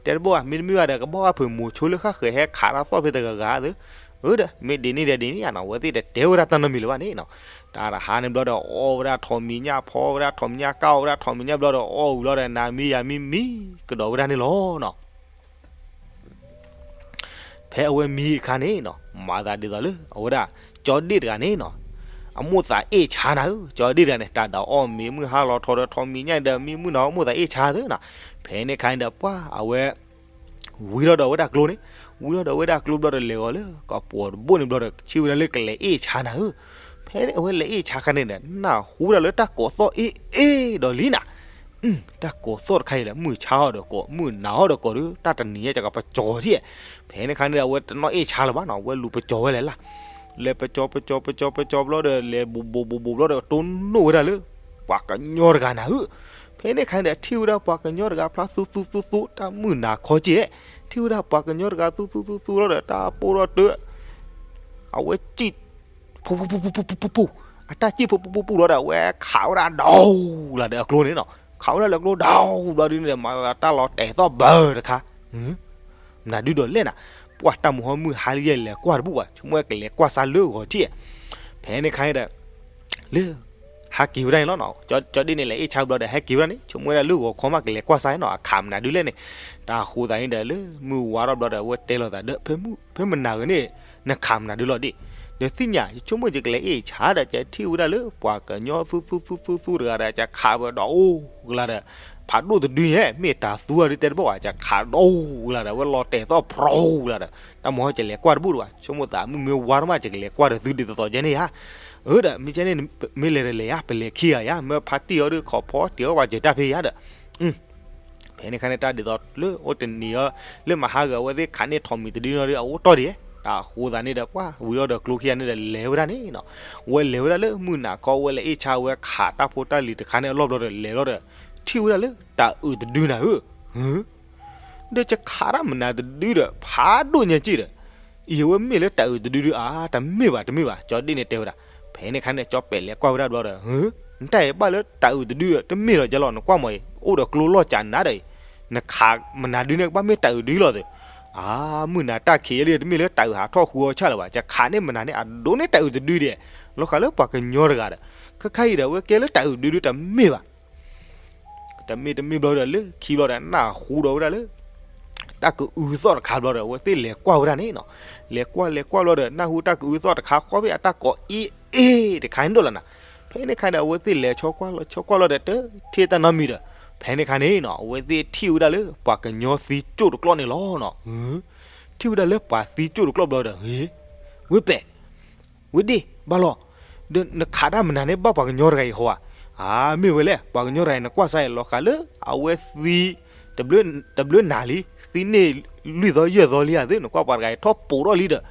တဲတဘၣ်ဘၣ် မ့တမ့ၢ်ဘၣ်ဒီး ကဘၣ်ဘၣ်ဖုးမိၤဆိလၢဃၣ်ဃၢၤဟဲခးတၢ်သီၣ်ဖဲတဂၤဂၤသ့, အၢ ဒီး မ့ၢ်ဒ်န့ၣ်ဒီးဒ်န့ၣ်ဧါနီၤ အဝဲသ့ၣ်တတဲဝဲဒၣ်တၢ်နီတမံၤလၢၤဘၣ်န့ၣ်နီၤ, တၢ်တဟါန့ၣ်ဘျီဒီး အီၣ်ဝဲဒၣ်ထိးမံၤညၣ် ဖီဝဲဒၣ်ထိးမံၤညၣ် ကၢ်အီၣ်ဝဲဒၣ်ထိးမံၤညၣ်ဘျီဒီး အီၣ်ဝံၤလီၤဒီး နၤမံယၤမံမံ ကဒီးဝဲဒၣ်န့ၣ်လီၤနီၤ. ဖဲအဝဲမံအခါန့ၣ်နီၤ မၤသးဒ်သိးလၢ အဝဲဒၣ် ကၠီဒ့ၣ်တဂၤန့ၣ်နီၤ အမိၢ်သးအ့ၣ်ဆါနၤဧၢ, ကၠီဒ့ၣ်တဂၤန့ၣ် တၢ်ဒၣ်အီၣ်မ့ၤမုၢ်ဟါလီၤထီၣ်ဒီးထိးမံၤညၣ်ဒီးမံမုၢ်နီၤ အမိၢ်သးအ့ၣ်ဆါသ့နီၤ. ဖဲန့ၣ်ခါန့ၣ်ဒီးပှၤအဝဲ ဝံၤထီၣ်ဒီးဝဲဒၣ်ကျိန့ၣ်, ဝံၤထီၣ်ဒီးဝဲဒၣ်ကျိဘျီဒီးလဲၤဂီၤလၢကပီၤတဘိၣ်န့ၣ်ဘျီဒီး ထံၣ်ဝဲဒၣ်လၢကလဲၤအ့ၣ်ဆါနၤဧၢ. ဖဲအဝဲလဲၤအ့ၣ်ဆါခါန့ၣ်ဒီး နၢ်ဟူဒၣ်လၢတၢ်ကိးသီၣ်အ့ၣ်အ့ၣ်ဒီးလံနၤ တၢ်ကိးသီၣ်တခါအံၤလဲၣ် မုၢ်ဆါအီၤဒီးကိး မုၢ်နၤအီၤဒီးကိးဒီး တၢ်တနံၤညါကပကၠီၤထံၣ်, ဖဲန့ၣ်ခါန့ၣ်ဒီး အဝဲတနီၣ်အ့ၣ်ဆါလၢၤဘၣ်နီၤ အဝဲလူၤပကၠီၤဝဲလဲၣ်လၢ်. လဲၤပကၠီပကၠီပကၠီပကၠီဘျီဒီး လဲၤဘူးဘူးဘူးဘူးဘျီဒီး တိၢ်နီၣ်ဝဲဒၣ်လၢ ပှၤကညီတဂၤနၤဧၢ. ဖဲန့ၣ်ခါန့ၣ်ဒီး ထံၣ်ဝဲဒၣ်ပှၤကညီတဂၤဖျါသူသူသူသူ တၢ်မုၢ်နၤခီက့ၤ, ထံၣ်ဝဲဒၣ်ပှၤကညီတဂၤသူသူသူသူလီၤဒီး တၢ်ပိၢ်ထီၣ်တၢ် အဝဲစံၣ် ဖူဖူဖူဖူဖူဖူဖူဖူ, အတၢ်စံၣ်ဖူဖူဖူဖူဖူလီၤဒီး အဝဲခးဝဲဒၣ်ဒီးလၢအကျိန့ၣ်နီၤ, ခးဝဲဒၣ်လၢအကျိဒီး ဘျီဒုန့ၣ်ဒီး မၤတၢ်လီၤတဲာ်သီၣ်ဘၢတခါ, မနုၤဒုဒီးလဲၣ်နၤ, ပှၢ်တၢ်မုၢ်ဟီၣ်မုၢ်ဟါလံယဲလဲၤကွၢ်တဘူၣ်ဘၣ်, ဆိကမိၣ်ဝဲကလဲၤကွၢ်စၢ်လၢဂီၤထံၣ်, ဖဲန့ၣ်ခါန့ၣ်ဒီး လၢ ဟးက့ၤဝဲဒၣ်န့ၣ်လီၤနီၤ, ကၠီဒ့ၣ်န့ၣ်လဲၤအ့ၣ်ဆါဘျီဒီး ဟဲက့ၤဝဲဒၣ်န့ၣ် ဆိကမိၣ်ဝဲဒၣ်လၢဂီၤခီမးကလဲၤကွၢ်စၢ်နီၤ, အခးမနုၤဒုလဲၣ်န့ၣ်, တၢ်ဃိသးန့ၣ်ဒီး လၢမုၢ်ဝါထီၣ်ဘျီဒီး အဝဲတဲလိာ်သးဒီး ဖဲမနၤဂ့ၤန့ၣ် နခးမနုၤဒုလီၤဒ့ၣ်, ဒီးသ့ၣ်ညါ ယဆိကမိၣ်ယကလဲၤအ့ၣ်ဆါဒီး ယထံၣ်ဝဲဒၣ်လၢပှၤကညီသူသူသူသူသူတဂၤဒီး ယခးဝဲဒီးအိၣ်ကလါဒီး ဖးဒိၣ်တဒုန့ၣ် မ့ၢ်တၤသူအီၤဒုတဲတဘၣ်ဘၣ်, ယခးဒီးအိၣ်ကလါဒီး အဝဲလီၤတဲာ်သီၣ်ဖျိကလါဒီး တၢ်မုၢ်ဟီၣ်ကလဲၤကွၢ်တဘူၣ်တဘၣ်, ဆိကမိၣ်သးမုၢ်မ့ၢ်ဝါထီၣ်မး ယကလဲၤကွၢ်ဒီးသုဒ်သိးသိးကဲန့ၣ်ယါ, အၢဒီး မ့ၢ်ကဲန့ၣ် မ့ၢ်လဲၤတလဲၤယါ ပလဲၤခံဂၤယါ, မ့ၢ်ဖါတံၢ်အီၤဒုး ခိးဖီတံၢ်အီၤဝဲစၢၤတၢ်ဖဲယါဒီး ဖဲန့ၣ်ခါန့ၣ် တၢ်ဒ်သိးလၢအိၣ်တနံၤအံၤ လၢမဟါဂၤအဝဲသ့ၣ်ခးန့ၢ်ထိးမံၤတဒုနီၤဒီး အအိၣ်တီၢ်ဒံး, တၢ်ဃိသးန့ၣ်ဒီး ပှၢ်ဝံၤဒီးကျိခံဂၤန့ၣ်ဒီး လဲၤဝဲဒၣ်န့ၣ်နီၤ, ဝဲလဲၤဝဲဒၣ်လၢမုၢ်နၤခီ ဝဲလဲၤအ့ၣ်ဆါဝဲခးတၢ်ဖိတၢ်လံၤတခါန့ၣ်အလီၢ်ဘျီဒီး လဲၤလီၤဒီး ထံၣ်ဝဲဒၣ်လၢတၤအုးတဒုနၤဧၢ, ဒီးယခးတၢ်မနုၤတဒုဒီး ဖးဒိၣ်ညါက့ဒီး အံၤအဝဲမ့ၢ်လၢတၤအုးတဒုဒုဧါ, တမ့ၢ်ဘၣ်တမ့ၢ်ဘၣ်, ကၠီဒ့ၣ်န့ၣ်တဲဝဲဒၣ်, ဖဲန့ၣ်ခါန့ၣ် ကၠီပဲာ်လဲၤကွၢ်ဝဲဒၣ်ဘျီဒီး နတၢ်အံၤဘၣ်လၢတၤအုးတဒုဒီး တမ့ၢ်လီၤကဲလီၤ, နကွၢ်မီၤအံၤ အိၣ်ဒီးကျိလီၢ်ကးနၤဒီးအံၤ, နခးမနုၤဒုန့ၣ် ကဘၣ်မ့ၢ်တၤအုးဒုလီၤသ့ၣ်, အါ မုၢ်နၤတၢ်ခံးယဲလံ တမ့ၢ်လၢတၤအုးဟးထီၣ်ဃုအီၤဆၣ်လၢၤဘၣ်, ယခးန့ၢ်မနုၤန့ၣ် အဒိးန့ၢ်တၤအုးတဒုဒဲး, လီၤဃာ်လၢပှၤကညီတဂၤဒီး ခဲခါအံၤဒီး အဝဲကဲလၢတၤအုးတဒုဒုတမ့ၢ်ဘၣ် တမ့ၢ်တမ့ၢ်ဘျီဒီး လၢခံဘျီဒီး နၢ်ဟူဒီးဝဲဒၣ်လၢ တၢ်ကအုသီၣ်တခါဘျီဒီး အဝဲသ့ၣ်လဲၤကွၢ်ဝဲဒၣ်န့ၣ်နီၤ, လဲၤကွၢ်လဲၤကွၢ်ဘျီဒီး နၢ်ဟူတၢ်ကအုသီၣ်တခါဃီဖဲအတၢ်ကိးအ့ၣ်အ့ၣ်တခါန့ၣ်ဒိၣ်လီၤနၤ, ဖဲန့ၣ်ခါဒီး အဝဲသ့ၣ်လဲၤဆီကွၢ်လီၤဆီကွၢ်လီၤဒီး တထံၣ်တၢ်နီတမံၤဒီး ဖဲန့ၣ်ခါန့ၣ်နီၤ အဝဲသ့ၣ်ထံၣ်ဝဲဒၣ်လၢ ပှၤကညီသံကၠိၣ်တကျီၢ်န့ၣ်လီၤနီၤ, ထံၣ်ဝဲဒၣ်လၢပှၤသံကၠိၣ်တကျီၢ်ဘျီဒီး ဝ့ၢ်ပဲာ် ဝ့ၢ်ဒ့ၣ် ဘၣ်လီၤ, ဒီးနခးတၢ်မနုၤန့ၣ် ဘၣ်ပှၤကညီတဂၤအံၤဟီဧါ, အါ မ့ၢ်ဝဲလဲၣ် ပှၤကညီတဂၤအံၤ နကွၢ်စၢ်အံၤ လီၤဃာ်လၢ အဝဲသံ တဘျုးနၤလံ, သံန့ၢ်လွံၢ်သီယဲၢ်သီလံဧါသ့ၣ် နကွၢ်ပှၤတဂၤအံၤထီၣ်ပိာ်ထီၣ်လံဒီး,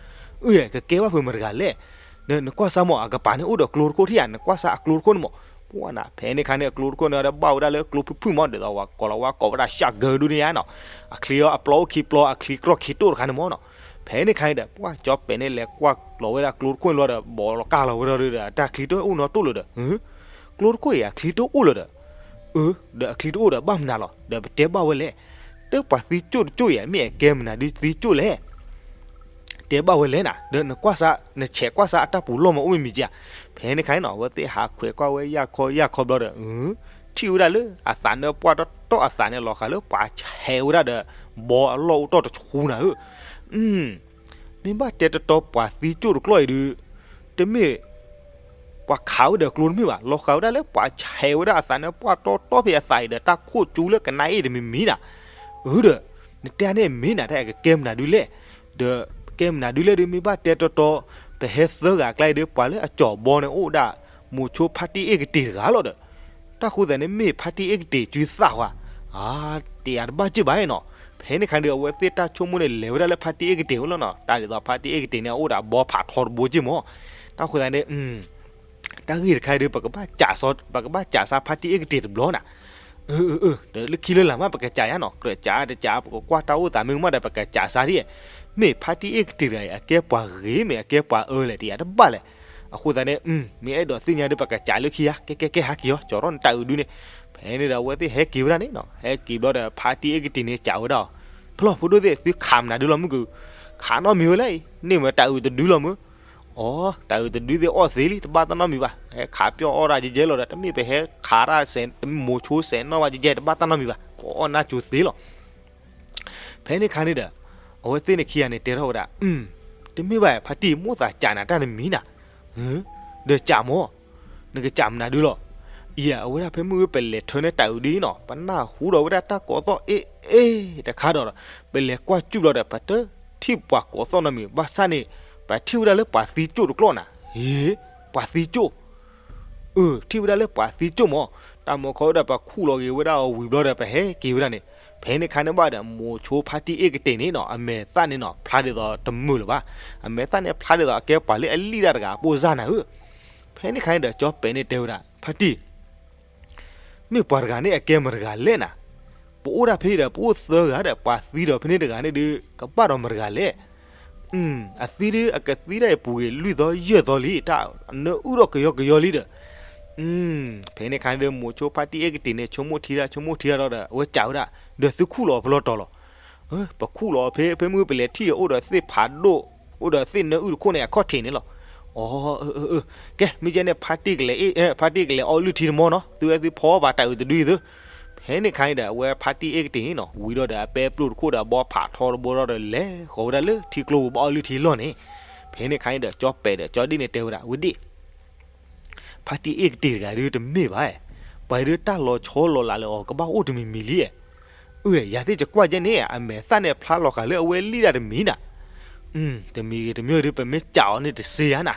အၢ ကကဲဘၣ်ဖုးမတၤတဂၤလဲၣ်, နကွၢ်စၢ်မး အကပၤန့ၣ်အိၣ်ဒီးကျိတခိၣ်ထံၣ်ဧါ, နကွၢ်စၢ်အကျိတခိၣ်န့ၣ်မး, ပှၢ်နၤ ဖဲန့ၣ်ခါန့ၣ် အကျိတခိၣ်န့ၣ်ဒီးဘၣ်ဝဲဒၣ်လၢကျိဖုၣ်ဖုၣ်မး ဒ်သိးဝဲကိးလီၤဝဲကိးဝဲဒၣ် ရှၢ်ကၢဒုန့ၣ်ဧါနီၤ, အချံအီၤအပျီအိၣ်ခံပျီ အချံကြီခံတိၢ်တခါန့ၣ်မးနီၤ, ဖဲန့ၣ်ခါန့ၣ်ဒီး ပှၢ်ကၠီပဲာ်န့ၣ်လဲၤကွၢ်လီၤဝဲဒၣ်ကျိတခိၣ်န့ၣ်လီၤဒီး ဘီးလီၤကၢ်လီၤဝဲဒီးဒီး တၢ်ချံတအိၣ်နီတတိၢ်လၢၤဒီး, ကျိတခိၣ်အံၤ အချံတအိၣ်လၢၤဒီး, အၢ ဒီးအချံတအိၣ်ဒီးဘၣ်မနုၤလီၤ ဒီးပတဲဘၣ်ဝဲလဲၣ်, တၢ်ပှၤသံကၠိၣ်တကၠိၣ်အံၤ မ့ၢ်အကဲမနုၤဒုသံကၠိၣ်လဲၣ် တဲဘၣ်ဝဲလဲၣ်နၤ ဒီးနကွၢ်စၢ် နဆဲးကွၢ်စၢ်အတၢ်ပူၤလီၢ်မးအိၣ်မ့ၢ်မံၤကဧါ, ဖဲန့ၣ်ခါန့ၣ်နီၤ အဝဲသ့ၣ်ဟးခွဲးကွၢ်ဝဲယၢ်ခီယၢ်ခီဘျီဒီး, ထံၣ်ဝဲဒၣ်လၢအသးနၢပှၢ်တီတီအသးန့ၣ် လီၤဃာ်လၢပှၤဆဲးဝဲဒၣ်ဒီး ဘီအလီၢ်အိၣ်တီၢ်တဆူနၤဧၢ, မ့ၢ်ဘၣ်တဲတတီပှၤသံကၠိၣ်တကျီၢ်အံၤဒုး, တမ့ၢ် ပှၤခးဝဲဒီးကျိတမ့ၢ်ဘၣ်, လီၤဃာ်ဝဲဒၣ်လၢပှၤဆဲးဝဲဒၣ်အသးနၢပှၢ်တီတီဖဲအသးအံၤဒီး တၢ်ခိၣ်ကၠူလၢကနါအ့ၣ်တမံၤမံၤနၤ, အၢဒီး နတဲန့ၣ်မ့ၢ်နၤ တၢ်ကကဲမနုၤဒုလဲၣ်, ဒီးကဲမနုၤဒုလဲၣ်ဒုး မ့ၢ်ဘၣ်တဲတတီ ပဟဲသၢဂၤအကျါအံၤဒီး ပှၤလၢအကၠီၤဘီန့ၣ်အိၣ်ဒၣ် မိၤဆိဖါတံၢ်အ့ၣ်ကတ့ၢ်တဂၤလီၤဒီး, တၢ်ဃိသတးန့ၣ် မ့ၢ်ဖါတံၢ်အ့ၣ်ကတ့ၢ်စုသၣ်ဝဲ, အါ တယၤတဘၣ်က့ၢ်ဘၣ်နီၤ, ဖဲန့ၣ်ခါဒီး အဝဲသ့ၣ်တၢ်ဆိကမိၣ်န့ၣ် လဲၤဝဲဒၣ်လၢဖါတံၢ်အ့ၣ်ကတ့ၢ်ဝဲလီၤနီၤ, တၢ်ဒ်သိးဖါတံၢ်အ့ၣ်ကတ့ၢ်န့ၣ် အအိၣ်ဒီးအဘီဖးထီတဘိက့ၢ်မး, တၢ်ဃိသတးန့ၣ် တၢ်ဂ့ၢ်တခါအံၤဒီး ပကဘၣ်စး ပကဘၣ်စးစၢ်ဖါတံၢ်အ့ၣ်ကတ့ၢ်တဘျီနၤ, အၢ အၢ အၢ ဒီးလၢခံလၢလာ်မး ပကစးယါနီၤ, ကြၢးစးတစး ပကကွၢ်တၢ်အိၣ်သးမ့ၢ်မးဒီး ပကစးစၢ်ဒ်, မ့ၢ်ဖါတံၢ်အ့ၣ်ကတ့ၢ်တဂၤအံၤ အကဲပှၤဂ့ၤ မ့ၢ်အကဲပှၤအၢလဲၣ် တယၤတဘၣ်လဲၣ်, အဃိသတးန့ၣ် မ့ၢ်အဲၣ်ဒိးသ့ၣ်ညါဒီး ပကစးလၢခံဧါ, ကဲ ကဲ ကဲ ဟးက့ၤအီၤ ကၠီၤထီၣ်နတၢ်အုးဒုန့ၣ်, ဖဲန့ၣ်ဒီး အဝဲသ့ၣ်ဟဲက့ၤဝဲဒၣ်န့ၣ်နီၤ, ဟဲက့ၤဘျီဒီး ဖါတံၢ်အ့ၣ်ကတ့ၢ်န့ၣ် စံးဝဲဒၣ်အီၤ, ဖျီၣ်ဖိဒိၣ်သ့ၣ် သုခးမနုၤဒုလီၤမုၢ်ကုၤ, ခးနီတမံၤဝဲလဲၣ်အံၤ န့ၢ်မ့ၢ်တၢ်အုးတဒုလီၤမုၢ် အီ တၢ်အုးတဒုသ့ၣ်အီၣ်သ့လံ တဘၣ်တၢ်နီတမံၤဘၣ်, ဟဲခးပျီၢ်အီၣ်တၢ်ယဲယဲလီၤဒီး တမ့ၢ်ပဟဲခးတၢ်စဲး တမ့ၢ်မိၤဆိစဲးနီၣ်ဘၣ်ယဲယဲ တဘၣ်တၢ်နီတမံၤဘၣ်, အီၣ်အီၣ်နၢ်ကၠိသ့လီၤ. ဖဲန့ၣ်ခါန့ၣ်ဒီး အဝဲသ့ၣ်န့ၣ်ခံဂၤန့ၣ်တဲထီၣ်ဝဲဒၣ်, တမ့ၢ်ဘၣ် ဖါတံၢ် မိၣ်သးစးနၤတၢ်တမံၤနၤ, ဒီးစးမၢ် နကစးမနုၤဒုလီၤ. အံၤ အဝဲဒၣ်ဖဲမုၢ်ဂ့ၤ ပလဲၤထၢန့ၢ်တၢ်အုးဒ်အံၤနီၤ, ပနၢ်ဟူဒီးဝဲဒၣ်တၢ်ကိးသီၣ်အ့ၣ်အ့ၣ်တခါဒီး ပလဲၤကွၢ်စူၣ်ဘျီဒီး ပတထံၣ်ပှၤကိးသီၣ်နီတမံၤ, ဘၣ်ဆၣ်န့ၣ် ပထံၣ်ဝဲဒၣ်လၢပှၤသံကၠိၣ်တကျီၢ်နၤ, ဟ့ ပှၤသံကၠိၣ် အၢ ထံၣ်ဝဲဒၣ်လၢပှၤသံကၠိၣ်မး, တၢ်မီခီဝဲဒၣ် ပခူၣ်လီၤက့ၤဝဲဒၣ်အီၤဝံၤဘျီဒီး ပဟဲက့ၤဝဲဒၣ်န့ၣ်, ဖဲန့ၣ်ခါန့ၣ်ဘၣ်ဒီး မိၤဆိဖါတံၢ်အ့ၣ်ကတ့ၢ်န့ၣ်နီၤ အမဲာ်သၣ်န့ၣ်နီၤ ဖျါဒ်သိးတမုာ်လၢၤဘၣ်. အမဲာ်သၣ်န့ၣ်ဖျါဒ်သိးအကဲပှၤလၢအလံၣ်ဒၣ်တဂၤအပိၢ်စၢ်နၤဧၢ. ဖဲန့ၣ်ခါန့ၣ်ဒီး ကၠီပဲာ်န့ၣ်တဲဝဲဒၣ် ဖါတံၢ် မ့ၢ်ပှၤတဂၤန့ၣ်အကဲမတၤတဂၤလဲၣ်နၤ. ပအိၣ်ဒၣ်ဖဲဒီး ပအိၣ်သၢဂၤဒီး ပှၤသံဒီးဖဲန့ၣ်တဂၤန့ၣ်ဒီး ကဘၣ်ဒီးမတၤတဂၤလဲၣ်. အသံဒီး အကသံဒၣ်အပူၤကွံာ်လွံၢ်သီယဲၢ်သီလံ, တၢ်နၢအုၣ်ထီၣ်ကယီကယီလံဒီး ဖဲန့ၣ်ခါန့ၣ်ဒီး မိၤဆိဖါတံၢ်အ့ၣ်ကတ့ၢ်န့ၣ် ဆိကမိၣ်ထံဒၣ် ဆိကမိၣ်ထံဒၣ်ဒီး အဝဲစံးဝဲဒၣ် ဒီးသုခူၣ်လီၤအီၤဖဲလဲၣ်တီၤလီၤ. ပခူၣ်လီၤအီၤဖဲ ဖဲမုၢ်ပလဲၤထံၣ်အအိၣ်ဒီးသ့ၣ်ဖးဒိၣ် အိၣ်ဒီးသ့ၣ်နၢအုၣ်တခိၣ်န့ၣ် အခီၣ်ထံးန့ၣ်လီၤ. အၢ ကဲ မ့ၢ်ကဲန့ၣ် ဖါတံၢ်ကလဲၤအ့ၣ် ဖါတံၢ်ကလဲၤအီလုၢ်ထံတမီနီၤ, သုဝဲသုဖီဘၣ်တၢ်အုးတဒုအံၤသု. ဖဲန့ၣ်ခါန့ၣ်ဒီး အဝဲဖါတံၢ်အ့ၣ်ကတ့ၢ်န့ၣ်နီၤ ဝံၤဒီးဒီး အပဲပျိၢ်တခိၣ်ဒီး အဘီဖးထီတဘိဒီး လဲၤဃီၤဝဲဒၣ်လၢထံကျိပူၤဘၣ်အီလုၢ်ထံလီၢ်န့ၣ်. ဖဲန့ၣ်ခါန့ၣ်ဒီး ကၠီပဲာ်ဒီးကၠီဒ့ၣ်န့ၣ်တဲဝဲဒၣ် ဝဲဒ့ၣ် ဖါတံၢ်အ့ၣ်ကတ့ၢ်တဂၤဒီးတမ့ၢ်ဘၣ်, ပှၤဒီးတၢ်လီၤဆီလီၤလးလၢအီၤ ကဘၣ်အိၣ်တမံၤမံၤလံ. အၢ ယၤသ့ၣ်ကကွၢ်ကဲန့ၣ် အမဲာ်သၣ်န့ၣ်ဖျါလီၤဃာ်လၢအဝဲလံၣ်ဒၣ်တမံၤနၤ. တမံၤဂ့ၤတမံၤဒီး ပမ့ၢ်စံးအီၤန့ၣ်တစ့ယါနၤ.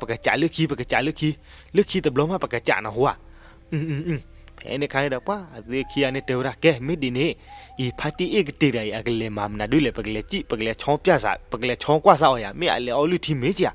ပကစံးလၢခံ ပကစံးလၢခံ, လၢခံတဘျီမး ပကစံးနဟူဧါ. ဖဲန့ၣ်ခါန့ၣ်ဒီး ပှၤအသ့ၣ်ခံဂၤန့ၣ်တဲဝဲဒၣ် ကဲ မ့ၢ်ဒ်န့ၣ်အံၤ ဖါတံၢ်အ့ၣ်ကတ့ၢ်တဂၤအံၤ အကလဲၤမၤမနုၤဒုလဲၣ်, ပကလဲၤစံၣ် ပကလဲၤဆီကွၢ်စး ပကလဲၤဆီကွၢ်စးအီၤယၤ မ့ၢ်အလဲၤအီလုၢ်ထံမ့ၢ်ဧါ.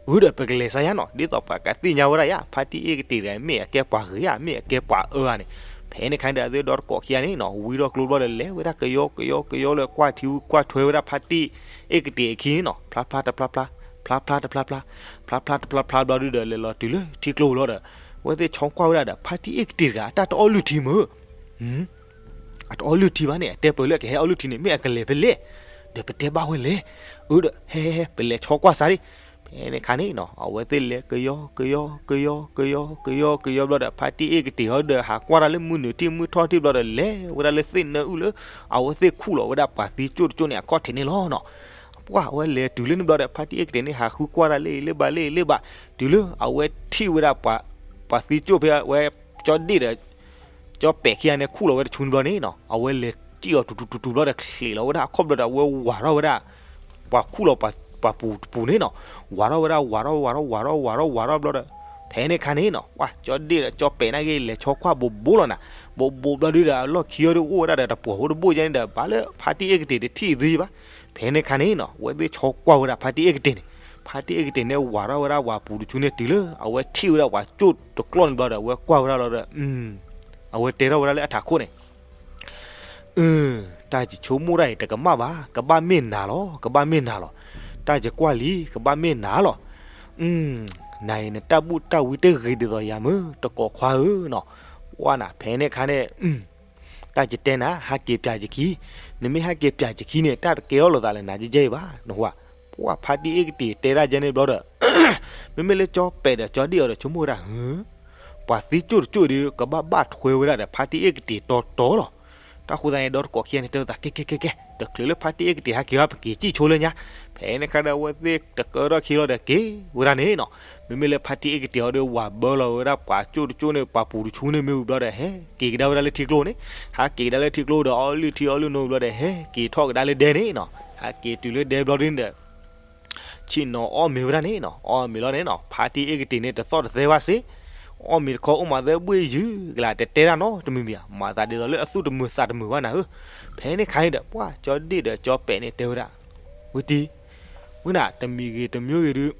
အၢ ဒီးပကလဲၤစးယါနီၤ, ဒ်သိးပှၤကသ့ၣ်ညါဝဲဒၣ်ယါ ဖါတံၢ်အ့ၣ်ကတ့ၢ်တဂၤ မ့ၢ်အကဲပှၤဂ့ၤဧါ မ့ၢ်အကဲပှၤအၢဧါန့ၣ်. ဖဲန့ၣ်ခါန့ၣ်ဒီး အသ့ၣ်ဒီတကိးခံဂၤန့ၣ်နီၤ ဝံထီၣ်ကျိဘျီဒီး လဲၤဝဲဒၣ်ကယီကယီကယီလၢ ကွၢ်ထံကွၢ်ထွဲဝဲဒၣ်ဖါတံၢ်အ့ၣ်ကတ့ၢ်အခံန့ၣ်နီၤ ဖျါဖျါတဖျါဖျါ, ဖျါဖျါတဖျါဖျါ, ဖျါဖျါတဖျါဖျါဘျီဒုဒီး လဲၤလီၤတုၤလၢထံကျိပူၤလီၤဒီး အဝဲသ့ၣ်ဆီကွၢ်ဝဲဒၣ်ဒီး ဖါတံၢ်အ့ၣ်ကတ့ၢ်တဂၤ အတၢ်တအီလုၢ်ထံမ့ၢ် အတအီလုၢ်ထံဘၣ်န့ၣ် အတဲပၢၢ်လၢအကဟဲအီလုၢ်ထံန့ၣ် မ့ၢ်အကလဲၤဖဲလဲၣ်, ဒီးပတဲဘၣ်ဝဲလဲၣ်. အၢ ဒီး ဟဲဟဲဟဲ ပလဲၤဆီကွၢ်စးဒံး. ဖဲန့ၣ်ခါန့ၣ်နီၤ အဝဲသ့ၣ်လဲၤကယီကယီကယီကယီကယီကယီဘျီဒီး ဖါတံၢ်အ့ၣ်ကတ့ၢ်အီၤဒီး ဟးကွၢ်တၢ်လၢမုၢ်နုာ်ထံၣ်မုၢ်ထီၣ်ထံၣ်ဘျီဒီး လဲၤဝဲဒၣ်လၢသ့ၣ်နၢအုၣ်လၢ အဝဲသ့ၣ်ခူၣ်လီၤဝဲဒၣ်ပှၤသံကၠိၣ်တကၠိၣ်န့ၣ် အခီၣ်ထံးန့ၣ်လီၤနီၤ. ပှၤအဝဲလဲၤတုၤလၢန့ၣ်ဘျီဒီး ဖါတံၢ်အ့ၣ်ကတ့ၢ်န့ၣ် ဟးဃုကွၢ်တၢ်လၢအံၤလၢဘၣ်လၢအံၤလၢဘၣ်, တုၤလၢအဝဲထံၣ်ဝဲဒၣ် ပှၤသံကၠိၣ်ဖဲအဝဲ ကၠီဒ့ၣ်ဒီး ကၠီပဲာ်ခံဂၤန့ၣ် ခူၣ်လီၤဝဲတဆူန့ၣ်ဘျီန့ၣ်နီၤ အဝဲလဲၤစံၣ်အီၤတူၤတူၤတူၤတူၤဘျီဒီး ချံးလီၤဝဲဒၣ်အခီၣ်ဘျီဒီး အဝဲဝးထီၣ်ဝဲဒၣ် ပှၤခူၣ်လီၤပှၤပူၤတပူၤန့ၣ်နီၤ, ဝးထီၣ်ဝဲဒၣ် ဝးထီၣ်ဝးထီၣ်ဝးထီၣ်ဝးထီၣ်ဝးထီၣ်ဘျီဒီး ဖဲန့ၣ်ခါန့ၣ်နီၤ ပှၤကၠီဒ့ၣ်ဒီးကၠီပဲာ်န့ၣ်က့ၤ လဲၤဆီကွၢ်ဘိးဘိလီၤနၤ, ဘိးဘိဘျီဒုဒီး အလီၢ်ခံအီၤဒုအိၣ်ဝဲဒၣ်ဒီးတပှီၤဖိတဘိၣ်ယဲန့ၣ်ဒီး ဘၣ်လၢဖါတံၢ်အ့ၣ်ကတ့ၢ်တထံၣ်သုဘၣ်. ဖဲန့ၣ်ခါန့ၣ်နီၤ အဝဲသ့ၣ်ဆီကွၢ်ဝဲဒၣ်ဖါတံၢ်အ့ၣ်ကတ့ၢ်န့ၣ်, ဖါတံၢ်အ့ၣ်ကတ့ၢ်န့ၣ် ဝးထီၣ်ဝဲဒၣ်ပှၤပူၤတဆူန့ၣ်တုၤလၢ အဝဲထံၣ်ဝဲဒၣ်ပှၤကၠိၣ်တကျီၢ်န့ၣ်ဘျီဒီး အဝဲကွၢ်ဝဲဒၣ်လီၤဒီး အဝဲတဲထီၣ်ဝဲဒၣ်လၢအထးခိၣ်န့ၣ် အၢ တၢ်ယဆိကမိၣ်တၢ်အံၤတကမၣ်ဘၣ်, ကဘၣ်မ့ၢ်နၤလီၤ, ကဘၣ်မ့ၢ်နၤလီၤ. တၢ်ယကွၢ်လံ ကဘၣ်မ့ၢ်နၤလီၤ. နၤအံၤနတၢ်ဘူၣ်တၢ်ဝံတဂ့ၤဒ်သိးယၤမ့ၢ် တကိးခွါဧၢနီၤ. ဝါနၤ ဖဲန့ၣ်ခါန့ၣ် တၢ်ယတဲနၤ ဟးက့ၤပၠးယခံ, နမ့ၢ်ဟးက့ၤပၠးယခံန့ၣ် တၢ်တကဲအီၣ်လိာ်သးလၢနၤကဲကဲအံၤဘၣ် နဟူဧါ. ပှၤဖါတံၢ်အ့ၣ်ကတ့ၢ်တဲဒၣ်ယဲန့ၣ်ဘျီဒီး မ့မ့ၢ်လၢကၠီပဲာ်ဒီးကၠီဒ့ၣ်အီၤဒီး ဆိကမိၣ်ဝဲဒၣ် ပှၤသံကၠိၣ်တကၠိၣ်ဒီး ကဘၣ်ဘၣ်ထွဲဝဲဒၣ်ဒီး ဖါတံၢ်အ့ၣ်ကတ့ၢ်တီတီလီၤ. တၢ်ဃိသတးန့ၣ် ဒီတကိးခံဂၤန့ၣ် တဲလိာ်သး ကဲ ကဲ ကဲ ကဲ တချုးလၢဖါတံၢ်အ့ၣ်ကတ့ၢ်ဟဲက့ၤဘၣ် ပက့ၤစံၣ်ဆိလၢညါ. ဖဲန့ၣ်ခါဒီး အဝဲသ့ၣ်တကၢထီၣ်ခံလီၤဒီးက့ၤဝဲဒၣ်န့ၣ်နီၤ. မ့မ့ၢ်လၢဖါတံၢ်အ့ၣ်ကတ့ၢ်အီၤဒီး ဝးဘၢလီၤဝဲဒၣ်ပှၤကၠိၣ်တကၠိၣ်န့ၣ် ပှၤပူၤတဆူန့ၣ်မ့ၢ်ဝံၤဘျီဒီး ဟဲက့ၤကဒါဝဲဒၣ်လၢထံကျိန့ၣ်, ဟးက့ၤကဒါလၢထံကျိဒီး အီလုၢ်ထံအီလုၢ်နိဘျီဒီး ဟဲက့ၤထီၣ်ကဒါလၢဒဲန့ၣ်နီၤ. ဟးက့ၤတုၤလၢဒဲဘျီဒုန့ၣ်ဒီး ဆ့ၣ်နီၤအီၣ်မ့ၤဝဲဒၣ်န့ၣ်နီၤ, အီၣ်မ့ၤလီၤန့ၣ်နီၤ, ဖါတံၢ်အ့ၣ်ကတ့ၢ်န့ၣ် တသီၣ်တသဲဘၣ်စ့ၢ်, အီၣ်မ့ၤတခီအိၣ်မးသဲဘှ့ၣ်ယုၢ်ကလး တတဲတၢ်နီတမံၤမံၤဧါ, မၤသးဒ်သိးလၢအသူၣ်တမုာ်သးတမုာ်ဘၣ်နၤဧၢ. ဖဲန့ၣ်ခါန့ၣ်ဒီး ပှၤကၠီဒ့ၣ်ဒီးကၠီပဲာ်န့ၣ်တဲဝဲဒၣ်, ဝံတံၤ, ဝဲနၤ တမံၤဂ့ၤတမံၤဂ့ၤဒုး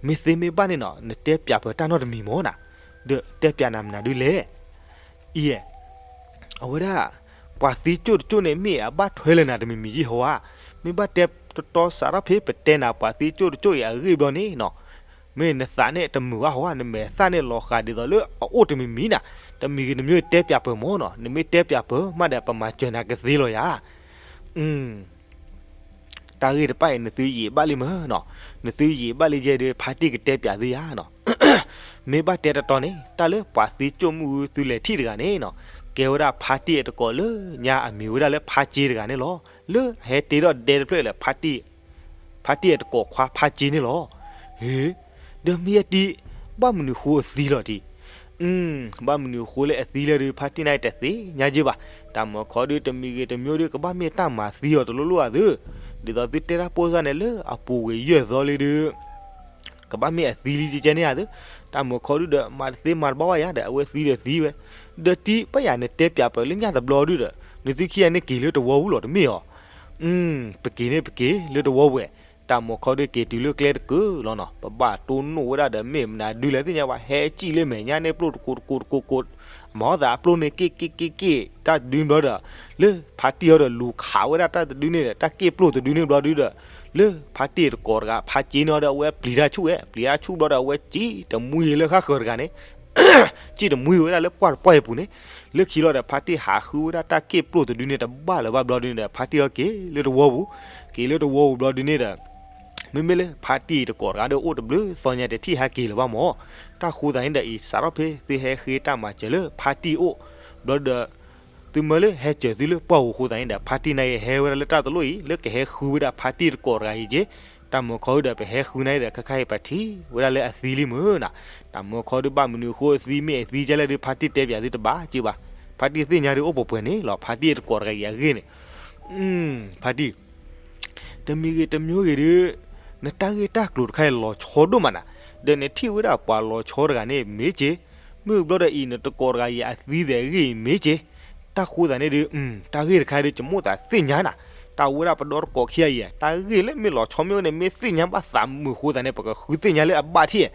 မ့ၢ်သ့မ့ၢ်ဘၣ်န့ၣ်နီၤ နတဲပၠးပၢၤတၢ်နီတမံၤမ့ၢ်နၤ, ဒီးတဲပၠးနၤမနုၤဒုးလဲၣ်. အံၤ အဝဲဒၣ် ပှၤသံကၠိၣ်တကၠိၣ်န့ၣ် မ့ၢ်အဘၣ်ထွဲလၢနၤတမံၤမံၤယံာ်ဟီဧါ, မ့ၢ်ဘၣ်တဲတတီစးထီၣ်ဖဲပတဲနၤပှၤသံကၠိၣ်တကၠိၣ်အံၤအဂ့ၢ်ဘျီန့ၣ်နီၤ, မ့ၢ်နသးန့ၣ်တမုာ်ဘၣ်ဟီဧါ, နမဲာ်သၣ်န့ၣ်လီၤဃာ်ဒ်သိးလၢအအိၣ်တမံၤမံၤနၤ, တမံၤဂ့ၤတမံၤတဲပၠးပၢၤမ့ၢ်နီၤ, နမ့ၢ်တဲပၠးပၢၤမးဒီး ပမၤစၢၤနၤကသ့လီၤယၤ. တၢ်ဂ့ၢ်တဖၣ်အံၤ နသုယံာ်ဘၣ်လံမ့ၢ်နီၤ, နသုယံာ်ဘၣ်လံယဲဒီး ဖါတံၢ်ကတဲပၠးသုယၤနီၤ. မ့ၢ်ဘၣ်တဲတတီန့ၣ် တၢ်လၢပှၤသံကၠိၣ်မုၢ်သုလဲၤထံၣ်တဂၤန့ၣ်နီၤ, ကဲဝဲဒၣ်ဖါတံၢ်အတကိးလၢညါအမံၤဝဲဒၣ်လၢဖါစ့တဂၤန့ၣ်လီၤ. လၢအဟဲတ့ထီၣ်ဒဲတဖျၢၣ်လၢ ဖါတံၢ်အတကိးခွါဖါစ့န့ၣ်လီၤ. ဟ့, ဒီးမ့ၢ်ယဲတံၤ ဘၣ်မနုၤဃိအသံလီၤတံၤ ဘၣ်မနုၤအဃိလၢအသံလဲၣ်ဒီး ဖါတံၢ်န့ၣ်တသ့ၣ်ညါက့ဘၣ်. တၢ်မၤခီဒုးတမံၤဂ့ၤတမံၤဒီး ကဘၣ်မ့ၢ်တၢ်မၤသံအီၤတလိၣ်လိၣ်ဧါသု, ဒ်သိးသုတဲတၢ်ပိၢ်စၢ်န့ၣ် လၢအပူၤကွံာ်ယဲၢ်သီလံဒီး ကဘၣ်မ့ၢ်အသံလံကဲကဲန့ၣ်ဧါသု. တၢ်မၤခီဒုးဒီး မၤတသ့မၤတဘၣ်ဝဲယၤဒီး အဝဲသံဒီးသံဝဲ, ဒီးတံၤပၢ်ယၤနတဲပၠးပၢၤလၢညါတဘျီဒုးဒီး နသုခံဂၤန့ၣ်က့ၤလၢတဝီပူၤလီၤတမ့ၢ်ဧါ. ပက့ၤန့ၣ်ပက့ၤလၢတဝီပူၤဝဲ, တၢ်မီၤခီဒုးက့ၤတုၤလၢကျဲတကၢၢ်လီၤနီၤ. ပဘၣ်တိၢ်နီၣ်ဝဲဒၣ်ဒီး မ့ၢ်မနုၤဒုလဲၣ်သ့ၣ်ညါဘၣ်, ဟဲစံၣ်လၢမဲာ်ညါန့ၣ် ပျိၣ်တကိးတကိးတကိးကိး, မၤအီၣ်သးအပျိၣ်န့ၣ် က့ၣ်က့ၣ်က့ၣ်က့ၣ် တၢ်တဒုဘျီဒီး, လၢဖါတံၢ်အီၤဒီးလူၤခးဝဲဒၣ်တၢ်တဒုန့ၣ်ဒီး တၢ်က့ၣ်ပျိၣ်တဒုန့ၣ်ဘျီဒုဒီး, လၢဖါတံၢ်တကိးတဂၤ ဖါစ့န့ၣ်အီၤဒီး အဝဲပျံၤတၢ်ဆူၣ်ဝဲ, ပျံၤတၢ်ဆူၣ်ဘျီဒီး အဝဲစံၣ်တမှံဝဲလၢဃၣ်ဃၢၤတဂၤန့ၣ် စံၣ်တမှံဝဲဒၣ်လၢပှၢ်တပှၢ်အံၤပူၤန့ၣ်, လၢခံလီၤဒီး ဖါတံၢ်ဟးဃုဝဲဒၣ်တၢ်က့ၣ်ပျိၣ်တဒုန့ၣ် တဘၣ်လၢၤဘၣ်ဘျီဒုန့ၣ်ဒီး ဖါတံၢ်အီၤက့ၤလၢတဝီပူၤ, က့ၤလၢတဝီပူၤဘျီဒုန့ၣ်ဒီး, မ့မ့ၢ်လၢဖါတံၢ်တကိးတဂၤဒီး အိၣ်တဘျုးသီညါတထံၣ်ဟဲက့ၤလၢၤဘၣ်မၢ်, တၢ်ဃိသးန့ၣ်ဒီး အံၤစးထီၣ်ဖဲသုဟဲဃ့တၢ်မၤစၢၤလၢဖါတံၢ်အိၣ်, ဘျီဒီး သုမၢလၢဟဲစၢၤသုလၢပှၢ်ပူၤအဃိသတးန့ၣ်ဒီး ဖါတံၢ်န့ၣ်က့ၤဟဲဝဲဒၣ်လၢတၢ်တလိၣ်အံၤ လၢကဟဲဃုဝဲဒၣ်ဖါတံၢ်တကိးတဂၤအံၤက့ၤ, တၢ်မီၤခီဒုဒီး ပဟဲဃုန့ၣ်ဒီး ခဲခါအံၤပထံၣ်ဝဲဒၣ်လၢအသံလံမုၢ်နီၤ, တၢ်မီၤခီဒုဘၣ်မနုၤအဃိအသံမ့ၢ်အသံကဲလဲၣ်ဒု ဖါတံၢ်တဲပၠးသုတဘၣ်က့ၤဘၣ်, ဖါတံၢ်သ့ၣ်ညါဒုအိၣ်ပှဲၤပှဲၤန့ၣ်လီၤ, ဖါတံၢ်တကိးတဂၤအံၤအဂ့ၢ်န့ၣ် ဖါတံၢ် တမံၤဂ့ၤတမံၤဂ့ၤဒု, နတၢ်ဂ့ၢ်တၢ်ကျိၤတခါအံၤလီၤဆီဒိၣ်မးနၤ, ဒီးနထံၣ်ဝဲဒၣ်ပှၤလီၤဆီတဂၤန့ၣ်မ့ၢ်က့ၤ, မ့ၢ်ဘျီဒီးအံၤနတကိးတဂၤအံၤအသံသ့ၣ်အဂ့ၢ်အံၤမ့ၢ်က့ၤ, တၢ်ဃိသးန့ၣ်ဒု, တၢ်ဂ့ၢ်တခါဒု ကမိၣ်သးသ့ၣ်ညါနၤ, တၢ်ဝဲဒၣ်ပဒီတကိးခံဂၤအံၤ တၢ်ဂ့ၢ်လၢမ့ၢ်လီၤဆီမ့ၢ်အိၣ်န့ၣ် မ့ၢ်သ့ၣ်ညါဘၣ်သးမုာ်အဃိသတးန့ၣ် ပကဃုသ့ၣ်ညါလၢအဘၣ်ထံၣ်,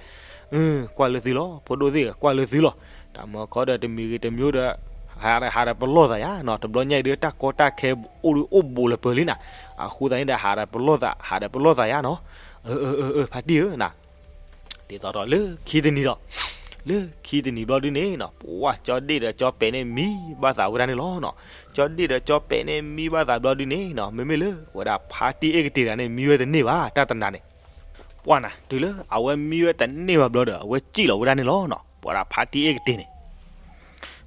ကွၢ်လၢသုလီၤ ဖိဒိၣ်သ့ၣ်ဧၢ ကွၢ်လၢသုလီၤ, တၢ်မီၤခီဒီးတမံၤဂ့ၤတမံၤဒီး, ဟးဒီးဟးဒီးပလီၢ်သးယါနီၤ, တဘျီညါအံၤဒု တၢ်ကီတၢ်ခဲအိၣ်ဒုအိၣ်ဘူးလၢပၢၤလံနၤ, အဃိသတးန့ၣ်ဒီး ဟးဒီးပလီၢ်သး ဟးဒီးပလီၢ်သးယါနီၤ, အၢ အၢ အၢ ဖါတံၢ်ဧၢနၤ ဒ်သိးဒီးလၢခံတနံၤဒီး, လၢခံတနံၤဘျီဒုန့ၣ်နီၤ ပှၢ်ကၠီဒ့ၣ်ဒီးကၠီပဲာ်န့ၣ်မံဘၣ်သးဝဲဒၣ်န့ၣ်လီၤနီၤ, ကၠီဒ့ၣ်ဒီးကၠီပဲာ်န့ၣ်မံဘၣ်သးဘျီဒုန့ၣ်နီၤ မ့မ့ၢ်လၢ ဝဲဒၣ်ဖါတံၢ်အ့ၣ်ကတ့ၢ်တဂၤန့ၣ် မံဝဲတန့ၢ်ဘၣ် တၢ်တနၤန့ၣ်, ပှၢ်နၤ တုၤလၢအဝဲမံဝဲတန့ၢ်ဘၣ်ဘျီဒီး အဝဲစံၣ်လီၤဝဲဒၣ်န့ၣ်လီၤနီၤ, ပှၤဒၣ်ဖါတံၢ်အ့ၣ်ကတ့ၢ်န့ၣ်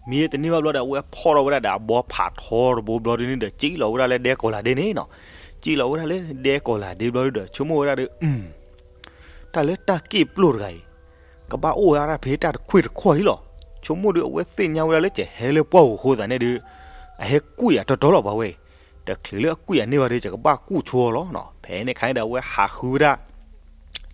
မံဝဲတန့ၢ်ဘၣ်ဘျီဒီး အဝဲဖီၣ်ထီၣ်ဝဲဒၣ်ဒီးအဘီဖးထီတဘိဘျီဒုန့ၣ်ဒီး စံၣ်လီၤဝဲဒၣ်လၢဒဲကီၤလၤဒ့န့ၣ်နီၤ, စံၣ်လီၤဝဲဒၣ်လၢဒဲကီၤလၤဒ့ဘျီဒုဒီး ဆိကမိၣ်ဝဲဒၣ်ဒီး တၢ်လၢတၢ်က့ၣ်ပျိၣ်တဂၤအံၤ ကဘၣ်အိၣ်ဝဲဒၣ်ဖဲတၢ်တခွံၣ်တခီၣ်အံၤလီၤ, ဆိကမိၣ်ဒု အဝဲသ့ၣ်ညါဝဲဒၣ်လၢကဟဲလၢပှၢ်ပူၤအဃိသတးန့ၣ်ဒု, အဟဲကွံာ်ယၤတီတီလီၤပှၤဝဲအံၤ, တချုးလၢအကွံာ်ယၤန့ၢ်ဘၣ်ဒီး ယကဘၣ်ကူၣ်ဆိအီၤလီၤနီၤ, ဖဲန့ၣ်ခါန့ၣ်ဒီး အဝဲဟးဃုဝဲဒၣ်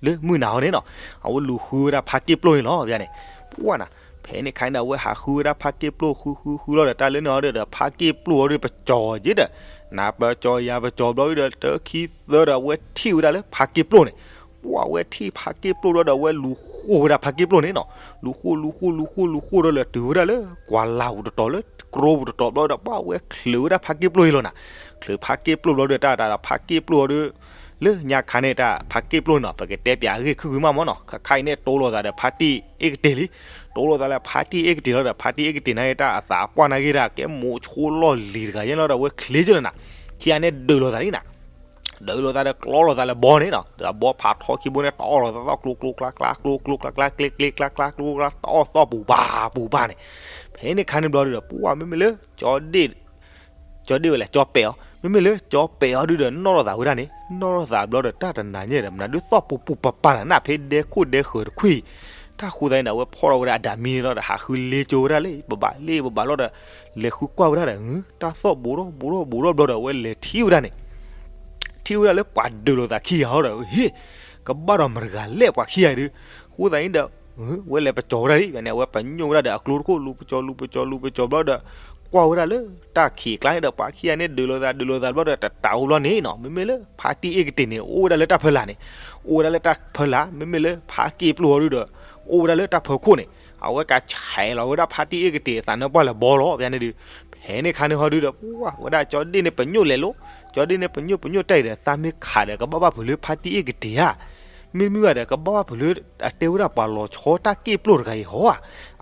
လၢမုၢ်နၤဟီန့ၣ်နီၤ, အဝဲလူၤဃုဝဲဒၣ်ဖါက့ၣ်ပျိၣ်န့ၣ်လီၤ ဘၣ်န့ၣ်, ပှၢ်နၤ, ဖဲန့ၣ်ခါန့ၣ်ဒီး အဝဲဟးဃုဝဲဒၣ်ဖါက့ၣ်ပျိၣ်ဃုဃုဃုလီၤဒီး တၢ်လၢန့ၣ်ဟီဒီး ဖါက့ၣ်ပျိၣ်အီၤဒီး ပကၠီၤက့ၤဒီး, နၤပကၠီၤယၤပကၠီၤဘျီဒီး တၢ်ခံသၢဒီး အဝဲထံၣ်ဝဲဒၣ်လၢဖါက့ၣ်ပျိၣ်န့ၣ်, ပှၢ်ဝဲထံၣ်ဖါက့ၣ်ပျိၣ်ဒီး အဝဲလူၤဃိဝဲဒၣ်ဖါက့ၣ်ပျိၣ်န့ၣ်နီၤ, လူၤဃိလူၤဃိလူၤဃိလူၤဃိဒီး လဲၤတုၤဝဲဒၣ်လၢ ကွၢ်လၢ်ပူၤတတီၤလၢ တကြိပူၤတတီၤဘျီဒီး ပှၢ်ဝဲချုးဝဲဒၣ်ဖါက့ၣ်ပျိၣ်အံၤလီၤနၤ, ချုးဖါက့ၣ်ပျိၣ်ဘျီဒီး တၢ်တၢ်ဒီးဖါက့ၣ်ပျိၣ်အီၤဒီး လၢညါခါန့ၣ် တၢ်ဖါက့ၣ်ပျိၣ်န့ၣ်နီၤ ပကတဲပၠးအဂ့ၢ်ခုၣ်ခုၣ်မးမးနီၤ, ခါခါအံၤန့ၣ် တိလိာ်သးဒီးဖါတံၢ်အ့ၣ်ကတ့ၢ်လံ, တိလိာ်သးလၢဖါတံၢ်အ့ၣ်ကတ့ၢ်လီၤဒီး ဖါတံၢ်အ့ၣ်ကတ့ၢ်န့ၣ် တၢ်အသးပှၢ်န့ၣ်ဂ့ၤဒၣ် ကဲမိးဆိလီၢ်လံၤတဂၤယဲၢ်လီၤဒီး အဝဲချ့ကၢလီၤနၤ, ခံဂၤန့ၣ်ဒုးလိာ်သးလံနၤ ဒုးလိာ်သးဒီးကျီလိာ်သးလၢဘီန့ၣ်နီၤ, ဒီးအဘီဖးထီခံဘိန့ၣ် တအီၣ်လိာ်သးသီၣ်ကျိကျိကျါကျါ ကျိကျိကျါကျါ ကျ့ကျ့ကျါကျါ ကျိကျိကျါ တအီၣ်သီၣ်ပူၤပာ်ပူၤပာ်န့ၣ်, ဖဲန့ၣ်ခါန့ၣ်ဘျီဒီး ပှၢ်မ့မ့ၢ်လၢ ကၠီဒ့ၣ်ဝဲလဲၣ် ကၠီပဲာ်အီၤ, မ့မ့ၢ်လၢကၠီပဲာ်အီၤဒုဒီး နီၣ်လိာ်သးဝဲဒၣ်န့ၣ် နီၣ်လိာ်သးဘျီဒီး တၢ်တနၤညါဒီး မနုၤဒုးသီၣ်ပူၤပူၤပာ်ပာ်နၤ ဖဲဒဲခိၣ်ဒဲဃၢၤတခွံၣ်, တၢ်ဃိသတးန့ၣ်ဒီး အဝဲဖီၣ်ထီၣ်ဝဲဒၣ်အဒၣ်မံန့ၣ်လီၤဒီး ဟးဃုလ့ကၠိဝဲဒၣ်လၢပဘၣ်လၢပဘၣ်လီၤဒီး လဲၤဃုကွၢ်ဝဲဒၣ်ဒီး တၢ်သီၣ်ဘူးထီၣ်ဘူးထီၣ်ဘူးထီၣ်ဘျီဒီး အဝဲလဲၤထံၣ်ဝဲဒၣ်န့ၣ် ထံၣ်ဝဲဒၣ်လၢပှၤဒုးလိာ်သးခံဂၤဟီဒီး ဟ့ၣ် ကဘၣ်ဒီးမတၤတဂၤလဲၣ်ပှၤခံဂၤအံၤဒုး, အဃိသတးန့ၣ်ဒီး ဝဲလဲၤပကၠီၤဝဲဒၣ်လံန့ၣ် အဝဲပညိၣ်ဝဲဒၣ်ဒီးအကျိတခိၣ် လူၤပကၠီၤလူၤပကၠီၤလူၤပကၠီၤဘျီဒီး ကွၢ်ဝဲဒၣ်လၢတၢ်ခံးကျါန့ၣ်ဒီး ပှၤခံဂၤန့ၣ်ဒုးလိာ်သးဒုးလိာ်သးဘျီဒီး တတးအိၣ်ဘျီန့ၣ်နီၤ မ့မ့ၢ်လၢဖါတံၢ်အ့ၣ်ကတ့ၢ်န့ၣ် အိၣ်ဝဲဒၣ်လၢတၢ်ဖီလာ်န့ၣ်, အိၣ်ဝဲဒၣ်လၢတၢ်ဖီလာ် မ့မ့ၢ်လၢဖါက့ၣ်ပျိၢ်ဟီဒုးဒီး အိၣ်ဝဲဒၣ်လၢတၢ်ဖီခိၣ်န့ၣ် အဝဲကဆဲးလီၤဝဲဒၣ်ဖါတံၢ်အ့ၣ်ကတ့ၢ်အသးနၢၣ်ပှၢ်လၢဘီလီၤ ပန့ၣ်ဒုး, ဖဲန့ၣ်ခါန့ၣ်ဟီဒုးဒီး ပှၢ်ဝဲဒၣ်ကၠီဒ့ၣ်န့ၣ်ပညိၣ်လဲၤလိၤ, ကၠီဒ့ၣ်န့ၣ်ပညိၣ်ပညိၣ်တၢ်အံၤဒီး သးမ့ၢ်ခးဒီး ကဘၣ်ဘၣ်ဖုးလၢဖါတံၢ်အ့ၣ်ကတ့ၢ်ဧါ, မ့တမ့ၢ်ဘၣ်ဒီး ကဘၣ်ဘၣ်ဖုးလၢအတဲဝဲဒၣ်ပှၤလီၤဆီတၢ်က့ၣ်ပျိၢ်တဂၤအံၤဟီဧါ,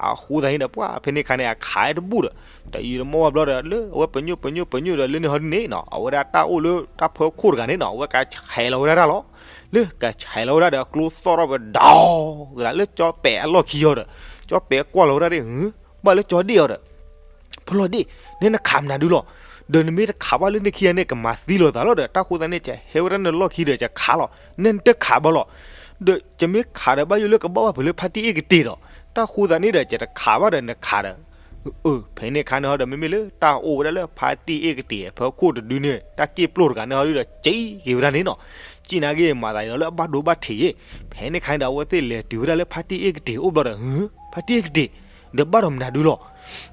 အဃိသတးန့ၣ်ဒီး ပှၢ်ဖဲန့ၣ်ခါန့ၣ် အခးတဘူၣ်ဒီး တယံာ်တမီၢ်ဘၣ်ဘျီဒီး လၢအဝဲပညိၣ်ပညိၣ်ပညိၣ်ဒီး လၢန့ၣ်ဟီဒုးန့ၣ်နီၤ အဝဲဒၣ်တၢ်အိၣ်လၢတၢ်ဖီခိၣ်တဂၤန့ၣ်နီၤ အဝဲကဆဲးလီၤဝဲဒၣ်တၢ်လီၤ, လၢကဆဲးလီၤဝဲဒၣ်ဒီး အကျိသီၣ်ထီၣ်ဝဲဒီး လၢကၠီပဲာ်အလီၢ်ခံအီၤဒီး ကၠီပဲာ်ကွၢ်လီၤဝဲဒၣ်ဒီး ဘၣ်လၢကၠီဒ့ၣ်အီၤဒီး ဖီလီၤဒ့ၣ် နဲနခးမနုၤဒုးလီၤ, ဒီးနမ့ၢ်တခးဘၣ်လၢန့ၣ်ခံဂၤန့ၣ် ကမၤသံလိာ်သးလီၤဒီး တၢ်ဃိသတးန့ၣ် ကဟဲဝဲဒၣ်နလီၢ်ခံဒီး ကခးလီၤ, နဲနတခးဘၣ်လီၤ, ဒီးကမ့ၢ်ခးဒီးဘၣ်ယိၣ်လၢကဘၣ်ဘၣ်ဖုးလၢဖါတံၢ်အ့ၣ်ကတ့ၢ်ဒီး တၢ်ဃိသတးန့ၣ်ဒီး ကတခးဘၣ်ဒီးနခးဒီး အၢ ဖဲန့ၣ်ခါန့ၣ်ဟီဒီး မ့မ့ၢ်လၢတၢ်အိၣ်ဝဲဒၣ်လၢဖါတံၢ်အ့ၣ်ကတ့ၢ်အဖီခိၣ်တဒုန့ၣ် တၢ်က့ၣ်ပျိၢ်တဂၤန့ၣ်ဟီဒုးဒီး စံၣ်က့ၤဝဲဒၣ်န့ၣ်နီၤ, စံၣ်နာ်က့ၤမၤသးဒ်သိးလၢအဘၣ်ဒိဘၣ်ထံးယ့ၣ်, ဖဲန့ၣ်ခါန့ၣ်ဒီး အဝဲသ့ၣ်လဲၤတုၤဝဲဒၣ်လၢဖါတံၢ်အ့ၣ်ကတ့ၢ်အိၣ်ဘျီဒီး ဟၢ ဖါတံၢ်အ့ၣ်ကတ့ၢ် ဒီးဘၣ်ဒီးမနုၤဒုးလီၤ,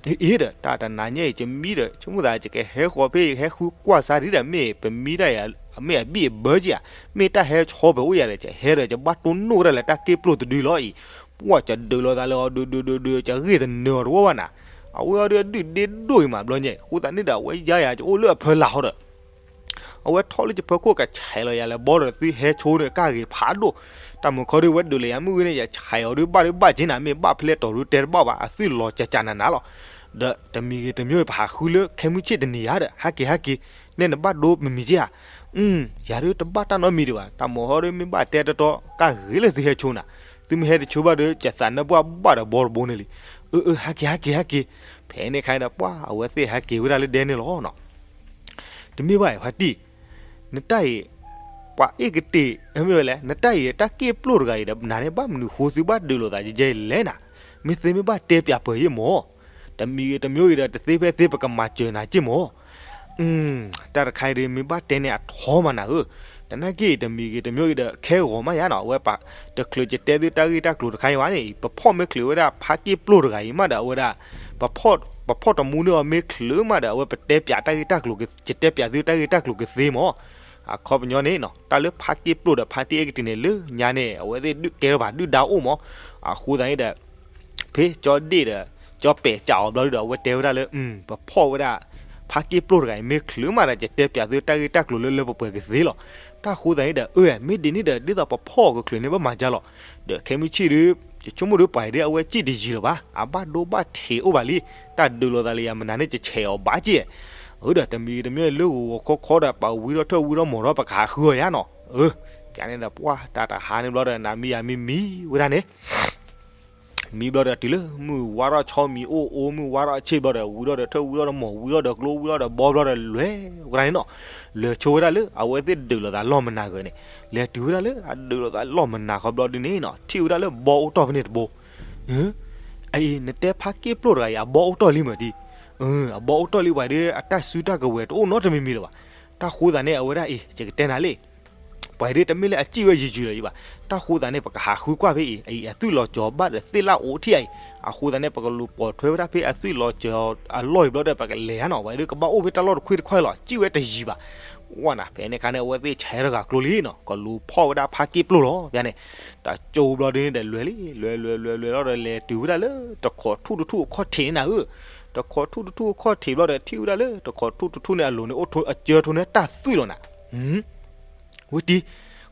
အ့ဒီး တၢ်တနၤညါအံၤ ယမံဒီး ဆိကမိၣ်သး ယကဟဲဃီၤဖဲ ယဟဲဃုကွၢ်စါဒံးဒီး မ့ၢ်ပမံတၢ်အံၤ မ့ၢ်အဘံၣ်အဘၢကဧါ, မ့ၢ်တၢ်ဟဲဆီပၢၤအိၣ်ယၤဒီး ယဟဲဒီး ယဘၣ်တိၢ်နီၣ်ဝဲဒၣ်လၢတၢ်က့ၣ်ပျိၢ်တဒုလီၤအံၤ, ပှၢ်ယဒုးလိာ်သးလၢအီၤ ဒုးဒုးဒုးဒုး ယဂ့ၢ်တနၢၤအီၤတဝီဘၣ်နၤ, အဝဲအီၤဒုးအဒုၣ်ဒ့ဒိၣ်အံၤမးဘျီညါ အဃိသတးန့ၣ်ဒီး အဝဲယါယၤ ယအိၣ်လၢအဖၢလာ်ဟီဒီး အဝဲထီၣ်လၢယဖီခိၣ် ကဆဲးလီၤယၤလၢဘီဒီး သုဟဲဆိန့ၣ် ကၣ်ဂ့ၤဖးဒိၣ်, တၢ်မုာ်ခီဒုး ဝဲဒုးလၢယၤမုၢ်ဂ့ၤန့ၣ် ယဆဲးအီၤဒုးဘၣ်ဒုးဘၣ်က့နၤ မ့ၢ်ဘၣ်ဖဲလဲၣ်တီၤဒုးတဲတဘၣ်ဘၣ် အသွံၣ်လီၤကကနးနးလီၤ. ဒီးတမံၤဂ့ၤတမံၤဂ့ၤ ပဟးဃုလၢခဲမုၢ်ဆ့ၣ်တနံၤယၤဒီး ဟဲက့ၤဟဲက့ၤ, နဲနဘၣ်ဒိပမံၤက့ဧါ, ယၤဒုးတဘၣ်တၢ်နီတမံၤဒံးဘၣ်, တၢ်မုာ်ခီဒုး မ့ၢ်ဘၣ်တဲတီတီ ကၣ်ဂ့ၤလၢသုဟဲဆိနၤ, သုမ့ၢ်ဟဲတဆိဘၣ်ဒီး ယသးနၢပှၢ်ဘၣ်ဒီးဘီတဘိန့ၣ်လံ, အၢ အၢ ဟဲက့ၤ ဟဲက့ၤ ဟဲက့ၤ, ဖဲန့ၣ်ခါဒီး ပှၢ်အဝဲသ့ၣ်ဟဲက့ၤဝဲဒၣ်လၢဒဲန့ၣ်လီၤနီၤ. တမ့ၢ်ဘၣ်အံၤ ဖါတံၢ်, နတၢ်အံၤ ပှၤအ့ၣ်ကတ့ၢ် မ့ၢ်ဝဲလဲၣ် နတၢ်အံၤ တၢ်က့ၣ်ပျိၢ်တဂၤအံၤဒီး နၤန့ၣ် ဘၣ်မနုၤဃိသုဘၣ်ဒုးလိာ်သးယဲယဲအံၤလဲၣ်နၤ, မ့ၢ်သ့မ့ၢ်ဘၣ်တဲပၠးပၢၤယ့ၢ်မး, တမံၤဂ့ၤတမံၤဂ့ၤဒီး တသ့ဖဲသ့ ပကမၤစၢၤနၤက့ၢ်မး တၢ်တခါအံၤဒီး မ့ၢ်ဘၣ်တဲန့ၣ်အထီမးနၤဧၢ, တနာ်က့ၢ်အံၤ တမံၤဂ့ၤတမံၤဂ့ၤဒီး ခဲဂီၤမးယါနီၤ, အဝဲပှၤတချုးယတဲသုတၢ်ဂ့ၢ်တၢ်ကျိၤတခါအံၤဘၣ်န့ၣ် ပဖီၣ်မ့ၢ်ချုးဝဲဒၣ်ဖါက့ၣ်ပျိၢ်တဂၤအံၤမးဒီး အဝဲဒၣ် ပဖီၣ်တမူန့ၢ်အီၤမ့ၢ်ချုးမးဒီး အဝဲပတဲပၠးတၢ်ဂ့ၢ်တၢ်ကျိၤ ယတဲပၠးသုတၢ်ဂ့ၢ်တၢ်ကျိၤကသ့မး, အခီပညီန့ၣ်နီၤ တၢ်လၢဖါက့ၣ်ပျိၢ်ဒီးဖါတံၢ်အဲၣ်ကတ့ၢ်န့ၣ် လၢညါန့ၣ် အဝဲသ့ၣ်ဒုးကဲထီၣ်ဘၣ်ဒုၣ်ဒါအိၣ်မး, အဃိသတးန့ၣ်ဒီး ဖဲကၠီဒ့ၣ်ဒီး ကၠီပဲာ်စးအီၤဘျီဒုဒီး အဝဲတဲဝဲဒၣ်လၢ ပဖီၣ်ဝဲဒၣ် ဖါက့ၣ်ပျိၢ်တဂၤအံၤ မ့ၢ်ချုးမးဒီး ယတဲပၠးသုတၢ်ဂ့ၢ်တၢ်ကျိၤလၢလၢပှဲၤပှဲၤကသ့လီၤ. တၢ်ဃိသတးန့ၣ်ဒီး အၢ မ့ၢ်ဒ်န့ၣ်ဒီး ဒ်သိးပဖီၣ်အီၤကချုးန့ၣ် ဘၣ်မၤကၢ်လီၤ. ဒီးခဲမုၢ်ဆ့ၣ်ဒု ယဆိကမိၣ်ဒုပှၤအံၤဒု အဝဲစံၣ်တယံၤလၢၤဘၣ်, အဘၣ်ဒိဘၣ်ထံးအိၣ်ဘၣ်လံ, တၢ်ဒုးလိာ်သးလၢယၤမနုၤန့ၣ် ယဆဲးအီၤဘၣ်က့ၢ်, အၢ ဒီးတမံၤတမံၤ လၢဂီၤဂီၤခီခီဒီး ပဝံထီၣ်ထၢၣ်ဝံထီၣ်မီၢ်ထီၣ် ပကဟးဃုအီၤယါနီၤ, အၢ ယန့ၣ်ဒီး ပှၢ်တၢ်တဟါန့ၣ်ဘျီဒီး နမံယၤမံမံဝဲဒၣ်န့ၣ် မံဘျီဒီးတုၤလၢ မုၢ်ဝါထီၣ်ဆီမံၤအိၣ်အိၣ် မုၢ်ဝါထီၣ်အဆ့ၣ်ဘျီဒီး ဝံထီၣ်ဒီးထၢၣ်ဝံထီၣ်ဒီးမီၢ် ဝံထီၣ်ဒီးကျိ ဝံထီၣ်ဒီးဘီဘျီဒီး လဲၤဝဲဒၣ်န့ၣ်နီၤ, လဲၤဆိဝဲဒၣ်လၢ အဝဲသ့ၣ်ဒုးလိာ်သးလီၢ်မနၤဂၤန့ၣ်, လဲၤတုၤဝဲဒၣ်လၢ အဒုးလိာ်သးလီၢ်မနၤဃီဘျီဒုန့ၣ်နီၤ ထံၣ်ဝဲဒၣ်လၢဘီအိၣ်တီၢ်ဖဲန့ၣ်တဘိ, အအံၤ နတဲဖါက့ၣ်ပျိၢ်တဂၤအံၤ အဘီအိၣ်တီၢ်လံမၢ်ဒံ, အဘီအိၣ်တီၢ်လံ ပှၤဒု အတၢ်စုတၢ်ကဝဲၤတအိၣ်နီတမံၤမံၤလၢၤဘၣ်, တၢ်ဃိသးန့ၣ် အဝဲဒၣ်အံၤ ယကတဲနၤလံ ပှၤဒုတမ့ၢ်လၢအစံၣ်ဝဲယံာ်ယံာ်လၢၤဘၣ်, တၢ်ဃိသးန့ၣ် ပကဟးဃုကွၢ်ဖဲအံၤ အအံၤအသွံၣ်လီၤကၠီၤဘၣ်ဒီးသ့ၣ်လၣ်အိၣ်ထံၣ်အံၤ, အဃိသးန့ၣ် ပကလူၤပိာ်ထွဲဝဲဒၣ်ဖဲအသွံၣ်လီၤကၠီၤအလီၢ်အံၤဘျီဒီး ပကလဲၤဧါနီၤ, ပှၤဒုကဘၣ်အိၣ်ဖဲတၢ်လီၢ်တခွ့တခွါလီၤ စံၣ်ဝဲတယံၤဘၣ်, ဝဲနၤ ဖဲန့ၣ်ခါန့ၣ် အဝဲသ့ၣ်ဆဲးတဂၤကျိလံနီၤ ကလူၤဖီၣ်ဝဲဒၣ်ဖါက့ၣ်ပျိၢ်လီၤ ဖဲန့ၣ်, တၢ်ကၠိဘျီဒုန့ၣ်ဒီးလဲၤလံ လဲၤလဲၤလဲၤလဲၤလီၤဒီးလဲၤတုၤဝဲဒၣ်လၢ တခိးထူၣ်တထူၣ်အခီၣ်ထံးန့ၣ်နၤဧၢ, တခိးထူၣ်တထူၣ်အခီၣ်ထံးဘျီဒီးထံၣ်ဝဲဒၣ်လၢ တခိးထူၣ်တထူၣ်န့ၣ်အလိၤန့ၣ် အိၣ်အကၢထိန့ၣ်တၢ်သွံၣ်လီၤနၤ ဝဲတံၤ,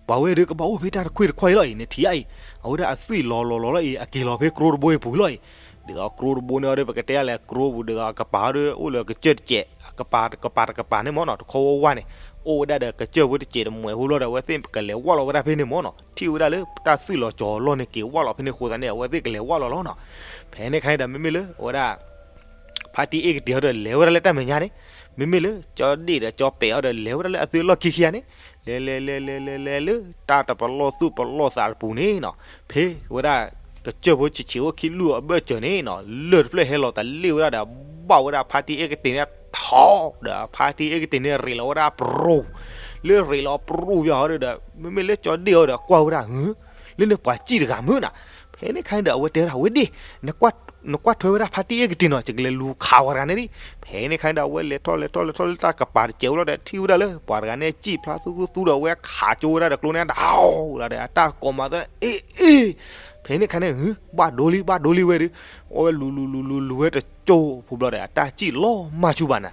ပှၤဝဲဒုကဘၣ်အိၣ်ဖဲတၢ်တခွ့တခွါအံၤလီၤအံၤ နထံၣ်အံၤ, အဝဲဒၣ်အသွံၣ်လီၤလီၤလီၤလီၤအံၤ အက့ၤလီၤဖဲကျိတဘိအံၤပူၤလီၤအံၤ, ဒ်သိးကျိတဘိန့ၣ်အီၤဒီး ပကတဲလဲၤကျိပူၤ ဒ်သိးအကပၤအီၤဒီး အိၣ်လၢကစၢၢ်တစဲး ကပၤတကပၤန့ၣ်မ့ၢ်နီၤ တခီဝဲဝါန့ၣ်, အိၣ်ဝဲဒၣ်ဒီးကစၢၢ်ဖိတစဲးတမှဲးဖိဘျီဒီး အဝဲသ့ၣ်ကလဲၤဝၢ်လီၤဝဲဒၣ်ဖဲန့ၣ်မ့ၢ်နီၤ ထံၣ်ဝဲဒၣ်လၢတၢ်သွံၣ်လီၤကၠီၤအလီၢ်န့ၣ် က့ၤဝၢ်လီၤဖဲန့ၣ်အဃိသတးန့ၣ် အဝဲသ့ၣ်ကလဲၤဝၢ်လီၤလီၤနီၤ, ဖဲန့ၣ်ခါန့ၣ်ဒီး မ့မ့ၢ်လၢအဝဲဒၣ် ဖါတံၢ်အ့ၣ်ကတ့ၢ်အီၤဒီးလဲၤဝဲဒၣ်လၢတၢ်မဲာ်ညါန့ၣ်, မ့မ့ၢ်လၢကၠီဒ့ၣ်ဒီးကၠီပဲာ်အီၤဒီးလဲၤဝဲဒၣ်လၢအသွံၣ်လီၢ်ခံခံဂၤန့ၣ်, လဲၤလဲၤလဲၤလဲၤလဲၤလဲၤလၢတၢ်တပလီၢ်သူၣ်ပလီၢ်သးတပူၤန့ၣ်နီၤ, ဖဲဝဲဒၣ်ကစၢၢ်ဖိဆံးဆံးအိၣ်ခံလူၢ်အဘၢၣ်စၢၤန့ၣ်နီၤ, လၢၢ်တဖျၢၣ်ဟဲလီၤတလ့ၣ်ဝဲဒၣ်ဒီး ဘၣ်ဝဲဒၣ်ဖါတံၢ်အ့ၣ်ကတ့ၢ်န့ၣ်ထီ, ဒီးဖါတံၢ်အ့ၣ်ကတ့ၢ်န့ၣ်ရ့းလီၤဝဲဒၣ်ပရူၤ, လၢရ့းလီၤပရူၤယၤဟီဒီး မ့မ့ၢ်လၢကၠီဒ့ၣ်အီၤဒီးကွၢ်ဝဲဒၣ် လၢန့ၣ်ပှၤစံၣ်တဂၤမုၢ်နၤ, ဖဲန့ၣ်ခါန့ၣ်ဒီး အဝဲတဲဝဲဒၣ် ဝဲဒ့ၣ်, နကွၢ်ထွဲဝဲဒၣ်ဖါတံၢ်အ့ၣ်ကတ့ၢ်နီၤ ယကလဲၤလူၤခးဝဲတဂၤန့ၣ်ဒံး, ဖဲန့ၣ်ခါန့ၣ်ဒီး အဝဲလဲၤထီၣ်လဲၤထီၣ်လဲၤထီၣ်လၢတၢ်ကပၤတစဲးဝဲလီၤဒီး ထံၣ်ဝဲဒၣ်လၢပှၤတဂၤန့ၣ် စံၣ်ဖျါသူသူသူဒီး အဝဲခးကၠိဝဲဒၣ်ဒီးကျိန့ၣ် တဟီၣ်ဝဲဒၣ်ဒီး အတၢ်ကိးမၤသၢ အ့ၣ်အ့ၣ်, ဖဲန့ၣ်ခါန့ၣ် ဘၣ်ဒိလံ ဘၣ်ဒိလံဝဲဒီး အဝဲလူၤလူၤလူၤလူၤလူၤဝဲတကၠိဖိဘျီဒီး အတၢ်စံၣ်လီၤမၢ်ဆူၣ်ဘၣ်နၤ,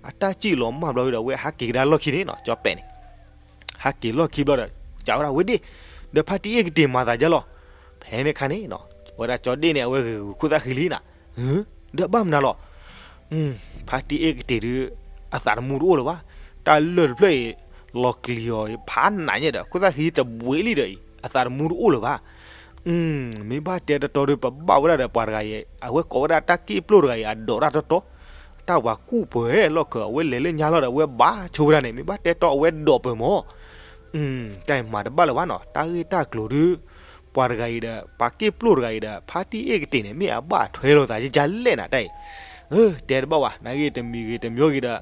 အတၢ်စံၣ်လီၤမၢ်ဘျီဒီး အဝဲဟးက့ၤကဒါလီၢ်ခံန့ၣ်နီၤ ကၠီပဲာ်န့ၣ် ဟဲက့ၤလီၢ်ခံဘျီဒီး စံးဝဲဒၣ် ဝဲဒ့ၣ်, ဒီးဖါတံၢ်အ့ၣ်ကတ့ၢ်မၤသးဒ်လဲၣ်, ဖဲန့ၣ်ခါန့ၣ်နီၤ ဝဲဒၣ်ကၠီဒ့ၣ်န့ၣ် အဝဲဂ့ၤဂ့ၤခိၣ်သၣ်ဃံလံနၤ, ဒီးဘၣ်မနုၤလီၤ, ဖါတံၢ်အ့ၣ်ကတ့ၢ်ဒီး အသးတမူတအိၣ်လၢၤဘၣ်, တၢ်လၢၢ်တဖျၢၣ်အံၤ လီၤကျံၤအီၤဖးနးညါဒီး ခိၣ်သၣ်ဃံတဘှံးလံဒီးအံၤ အသးတမူတအိၣ်လၢၤဘၣ်, မ့ၢ်ဘၣ်တဲတတီဒီး ပဘၣ်ဝဲဒၣ်ဒီးပှၤတဂၤအံၤ အဝဲကိးဝဲဒၣ်တၢ်က့ၣ်ပျိၢ်တဂၤအံၤ အဒိးတၢ်တီတီ, တၢ်ဝၤကူၣ်ပၢၤလီၢ်ခၢၣ် အဝဲလဲၤလၢညါလီၤဒီး အဝဲဘၣ်ဆိဝဲဒၣ်န့ၣ် မ့ၢ်ဘၣ်တဲတီအဝဲဒိးပၢၤမၢ် တၢ်အံၤမၤတဘၣ်လၢၤဘၣ်နီၤ, တၢ်ဂ့ၢ်တၢ်ကျိၤဒီး ပှၤတဂၤအံၤဒီး ပှၤက့ၣ်ပျိၢ်တဂၤအံၤဒီး ဖါတံၢ်အ့ၣ်ကတ့ၢ်န့ၣ် မ့ၢ်အဘၣ်ထွဲလိာ်သးယကလဲၣ်နၤတၢ်အံၤ, တဲတဘၣ်ဘၣ် နာ်ဂ့ၢ်တမံၤဂ့ၤတမံၤဂ့ၤဒီး တၢ်ဂ့ၢ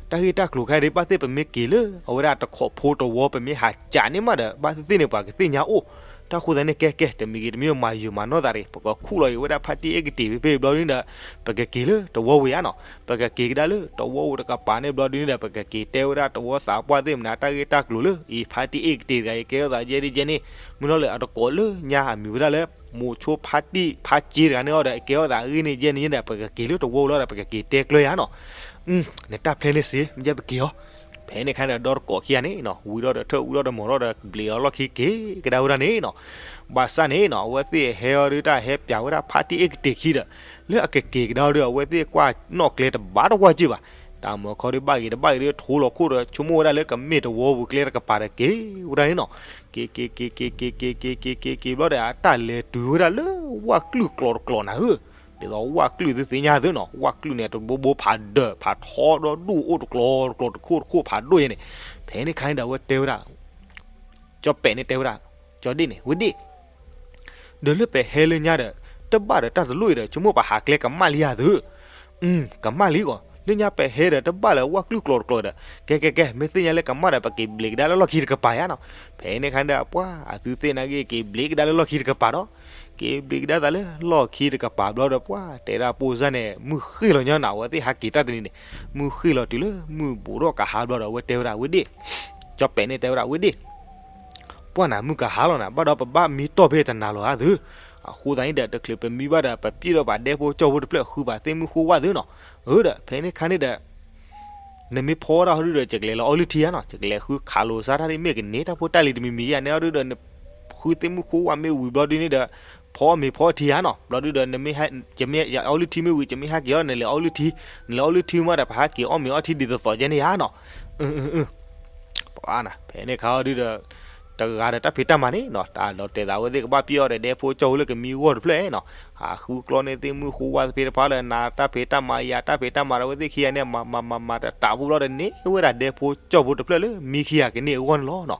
်တၢ်ကျိၤခဲအံၤဒီး ဘၣ်သ့ၣ်ပမ့ၢ်က့ၤလၢ အဝဲဒၣ်တခိးဖိတဝီ ပမ့ၢ်ဟးကးန့ၢ်မးဒီး ဘၣ်သ့ၣ်သ့ၣ်န့ၣ် ပှၤကသ့ၣ်ညါအိၣ်, တၢ်ဃိသတးန့ၣ် ကဲကဲ တမံၤဂ့ၤတမံၤ မၤယုာ်မၤနီၢ်သးတဂ့ၤ, ပကခူၣ်လီၤအံၤဝဲဒၣ်ဖါတံၢ်အ့ၣ်ကတ့ၢ်ဖဲဖဲဘျီဒ်န့ၣ်ဒီး ပကက့ၤလၢတဝီပူၤယါနီၤ, ပကက့ၤကဒါလၢတဝီပူၤတကပၤန့ၣ်ဘျီဒ်န့ၣ်ဒီး ပကက့ၤတဲဝဲဒၣ်တဝီသးပှၢ်သ့ၣ်မနၤ တၢ်ဂ့ၢ်တၢ်ကျိၤလၢ အံၤဖါတံၢ်အ့ၣ်ကတ့ၢ်တဂၤအံၤ ကဲထီၣ်သးယဲဒ်ယဲန့ၣ်, မုၢ်နီၤလၢအတကိးလၢညါအမံၤဝဲဒၣ်လၢ မိၤဆိဖါတံၢ်ဖါစ့တဂၤန့ၣ်အီၤဒီး ကဲထီၣ်သးအဂ့ၢ်န့ၣ်ယဲန့ၣ်ဒီး ပကက့ၤလၢတဝီပူၤလီၤဒီး ပကက့ၤတဲကျၢၤယါနီၤ. နတၢ်ဖျဲၣ်န့ၣ်စ့ မ့ၢ်ယဲပက့ၤအီၤ. ဖဲန့ၣ်ခါဒီး ဒီတကိးခံဂၤန့ၣ်နီၤ ဝံၤဒီးထၢၣ်ဝံၤဒီးတမီၤဒီး ဘျံးအီၤလီၢ်ခံက့ၤကဒါဝဲဒၣ်န့ၣ်နီၤ. ဘၣ်ဆၣ်န့ၣ်နီၤ အဝဲသ့ၣ်ဟဲအီၤဒုး တၢ်ဟဲပၠးဝဲဒၣ်ဖါတံၢ်အ့ၣ်ကတ့ၢ်ခံဒီး လၢအကက့ၤကဒါအီၤဒီး အဝဲသ့ၣ်ကွၢ်နီၣ်ကျဲတဘၣ်တဝၢ်ကၢၢ်ဘၣ်. တၢ်မၤခီဒုး ဘၣ်ဂ့ၤတဘၣ်ဂ့ၤဒုး ထိလီၤခိၣ်ဒီး ဆိကမိၣ်ဝဲဒၣ်လၢကမ့ၢ်တဝီပူၤကျဲတကပၤဒီးက့ၤဝဲဒၣ်န့ၣ်နီၤ. က့ၤက့ၤက့ၤက့ၤက့ၤက့ၤက့ၤက့ၤက့ၤက့ၤဘျီဒီး အတၢ်လဲၤတုၤဝဲဒၣ်လၢဝၣ်ကျုၢ်ကျီၤတကျီၤနၤဧၢ, ဒ်သိးဝၣ်ကျုၢ်သုသ့ၣ်ညါသုနီၤ ဝၣ်ကျုၢ်န့ၣ် တဘိဘိဖးဒၢး ဖးထီဒီဒူၣ်အိၣ်တကျီၤတကျီၤတခိၣ်တခိၣ်ဖးဒိၣ်ယဲန့ၣ်. ဖဲန့ၣ်ခါန့ၣ်ဒီး အဝဲတဲဝဲဒၣ် ကၠီပဲာ်န့ၣ်တဲဝဲဒၣ် ကၠီဒ့ၣ်န့ၣ် ဝဲဒ့ၣ် ဒီးလၢပဟဲလၢညါဒီး တဘၣ်ဒီးတၢ်တလိၣ်အံၤဒီး ဆိကမိၣ်ပဟးကျဲကမၣ်လံဧါသု. ကမၣ်လံဂီၤ လၢညါပဟဲဒီးတဘၣ်လၢဝၣ်ကျုၢ်ကျီၤတကျီၤဒီး ကဲကဲကဲ မ့ၢ်သ့ၣ်ညါလၢကမၣ်ဒီး ပက့ၤဘျံးကဒါလၢလီၢ်ခံတကပၤယါနီၤ. ဖဲန့ၣ်ခါန့ၣ်ဒီး ပှၤအသုသ့ၣ်နာ်က့ က့ၤဘျံးကဒါလၢလီၢ်ခံတကပၤဒီး က့ၤဘျံးကဒါသးလၢလီၢ်ခံတကပၤဘျီဒီး ပှၤတဲဒၣ်ပိၢ်စၢ်န့ၣ် မုၢ်ဃ့ၢ်လီၤညီနၤ အဝဲသ့ၣ်ဟးက့ၤတၢ်တနံၤန့ၣ် မုၢ်ဃ့ၢ်လီၤတုၤလၢမုၢ်ဘူးထီၣ်ကဟါဘျီဒီး အဝဲတဲဝဲဒၣ်ဝဲဒ့ၣ် ကၠီပဲာ်န့ၣ်တဲဝဲဒၣ်ဝဲဒ့ၣ် ပှၢ်နၤမုၢ်ကဟါလီၤနၤ ဘၣ်ဒီးပဘၣ်မံတီၢ်ဖဲတနၤလီၤဧါသု. အဃိသတးန့ၣ်ဒီး တချုးပမံဘၣ်ဒီး ပပျဲၢ်ဒီးပှၤဒဲဖိကၠီဖိတဖျၢၣ် ဃုပှၤသ့ၣ်မုၢ်ဃိဝၣ်သုနီၤ. အၢဒီး ဖဲန့ၣ်ခါန့ၣ်ဒီး နမ့ၢ်ဖီဝဲဒၣ်ဟီဒုဒီး ယကလဲၤလီၤအီလုၢ်ထံဧါနီၤ, ယကလဲၤဃုခးလိာ်စါတၢ်ဒ်မ့ၢ်ကန့ၢ်တၢ်ဖိတၢ်လံၤတမံၤမံၤဧါန့ၣ်ဟီဒုဒီး နဃုသ့ၣ်မုၢ်ဃိဝၣ်မ့ၢ်ဝံၤဘျီဒုန့ၣ်ဒီး ဖီအီၣ်မ့ၤဖီအီထံဧါနီၤ, ဘျီဒုဒီး နမ့ၢ် ယမ့ၢ်အီလုၢ်ထံမ့ၢ်ဝံၤ ယမ့ၢ်ဟဲက့ၤအီၤ နလဲၤအီလုၢ်ထံ, နလဲၤအီလုၢ်ထံမးဒီး ပဟဲက့ၤအီၣ်မ့ၤအီထံဒ်သိးသိးယဲန့ၣ်ဧါနီၤ. ပှၤနၤ ဖဲန့ၣ်ခါအီဒုဒီး တဂၤဒီးတၢ်ဖံးတၢ်မၤန့ၣ်နီၤ တၢ်လီၤတဲာ်သးဝဲသ့ၣ်ကဘၣ်ပျဲၢ်အီၤဒီး ဒဲဖိကၠီဖိလၢကမံဂီၢ်တဖျၢၣ်နီၤ, ဟးဃုကျီန့ၢ်သ့ၣ်မုၢ်ဃိဝၣ်သ့ၣ်တဖၣ်လၢနၤတၢ်ဖံးတၢ်မၤ ယၤတၢ်ဖံးတၢ်မၤဒီး အဝဲသ့ၣ်ခံဂၤန့ၣ် မၤမၤမၤမၤတတးဖိဘျီဒီး န့ၢ်ဝဲဒၣ်ဒဲဖိကၠီဖိတဖျၢၣ်လၢမံခံဂၤကန့ၢ်အဂီၢ်န့ၣ်လီၤနီၤ.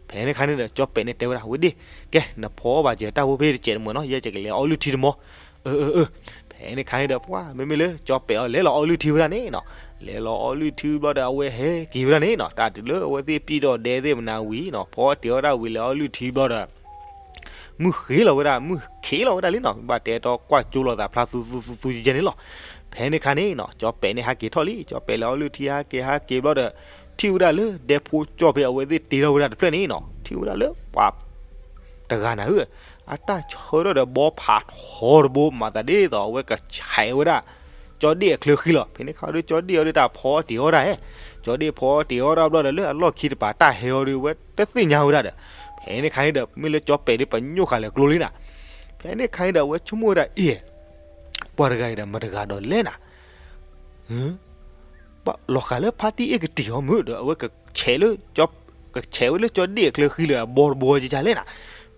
ဖဲန့ၣ်ခါန့ၣ်ဒီး ကၠီပဲာ်န့ၣ်တဲဝဲဒၣ် ဝဲဒ့ၣ်, ကဲ နဖီအီၣ်ဘၣ်စၢၤတၢ်ဖိဖဲတစဲးတမှဲၤနီၤ, ယဲယကလဲၤအီလုၢ်ထံတမီၤ. အၢ အၢ အၢ ဖဲန့ၣ်ခါန့ၣ်ဒီး ပှၤ မ့မ့ၢ်လၢကၠီပဲာ်အီၤလဲၤလီၤအီလုၢ်ထံဝဲဒၣ်န့ၣ်နီၤ, လဲၤလီၤအီလုၢ်ထံဘျီဒီး အဝဲဟဲက့ၤဝဲဒၣ်န့ၣ်နီၤ, တၢ်တုၤလၢအဝဲသ့ၣ်ပျဲၢ်ဒီးဒဲသ့ၣ်မနၤဝံၤနီၤ ဖီတ့ၤအီၣ်ဒၣ်ဝံၤလဲၤအီလုၢ်ထံဘျီဒီး မုၢ်ဃ့လီၤဝဲဒၣ် မုၢ်ခ့လီၤဝဲဒၣ်လံနီၤ, ဘၣ်တဲတီကွၢ်ကၠိလိာ်သးဖျါသူသူသူသူယဲန့ၣ်လီၤ. ဖဲန့ၣ်ခါန့ၣ်နီၤ ကၠီပဲာ်န့ၣ်ဟးက့ၤထီၣ်လံ, ကၠီပဲာ်လဲၤအီလုၢ်ထံဟးက့ၤဟးက့ၤဘျီဒီး ထံၣ်ဝဲဒၣ်လၢဒဲဖိကၠီဖဲအဝဲသ့ၣ်တ့ထီၣ်ဝဲဒၣ်တဖျၢၣ်န့ၣ်နီၤ, ထံၣ်ဝဲဒၣ်လၢပှၤ တဂၤနၤဧၢ, အတၢ်ဆၢထၢၣ်ဒီးဘီဖးထီတဘိ မၤသးဒ်သိးအဝဲကဆဲးဝဲဒၣ် ကၠီဒ့ၣ်အချၢဃံလီၤ. ဖဲန့ၣ်ခါဒီး ကၠီဒ့ၣ်အီၤဒီးတၢ်ဖီတ့ၤအီၣ်ဒၣ်ဧဲ, ကၠီဒ့ၣ်ဖီတ့ၤအီၣ်ဒၣ်ဘျီဒီး လၢအလီၢ်ခံတပၤတၢ်ဟဲအီၤဒီး အဝဲတသ့ၣ်ညါဝဲဒၣ်ဒီး ဖဲန့ၣ်ခါန့ၣ်ဒီး မ့ၢ်လၢကၠီပဲာ်ဒီး ပညိၣ်ဃာ်လဲၤကျိလံနၤ. ဖဲန့ၣ်ခါန့ၣ်ဒီး အဝဲဆိကမိၣ်ဝဲဒၣ်အံၤ ပှၤတဂၤအံၤဒီး မတၤတဂၤဒီးလဲၣ်နၤ ဘၣ်လီၤဃာ်လၢဖါတံၢ်အ့ၣ်ကတ့ၢ်အီၤမုၢ်ဒီး အဝဲကဆဲးလၢ ကဆဲးဝဲလၢကၠီဒ့ၣ်အချၢဃံလၢအဘီတဘီကကလဲၣ်နၤ.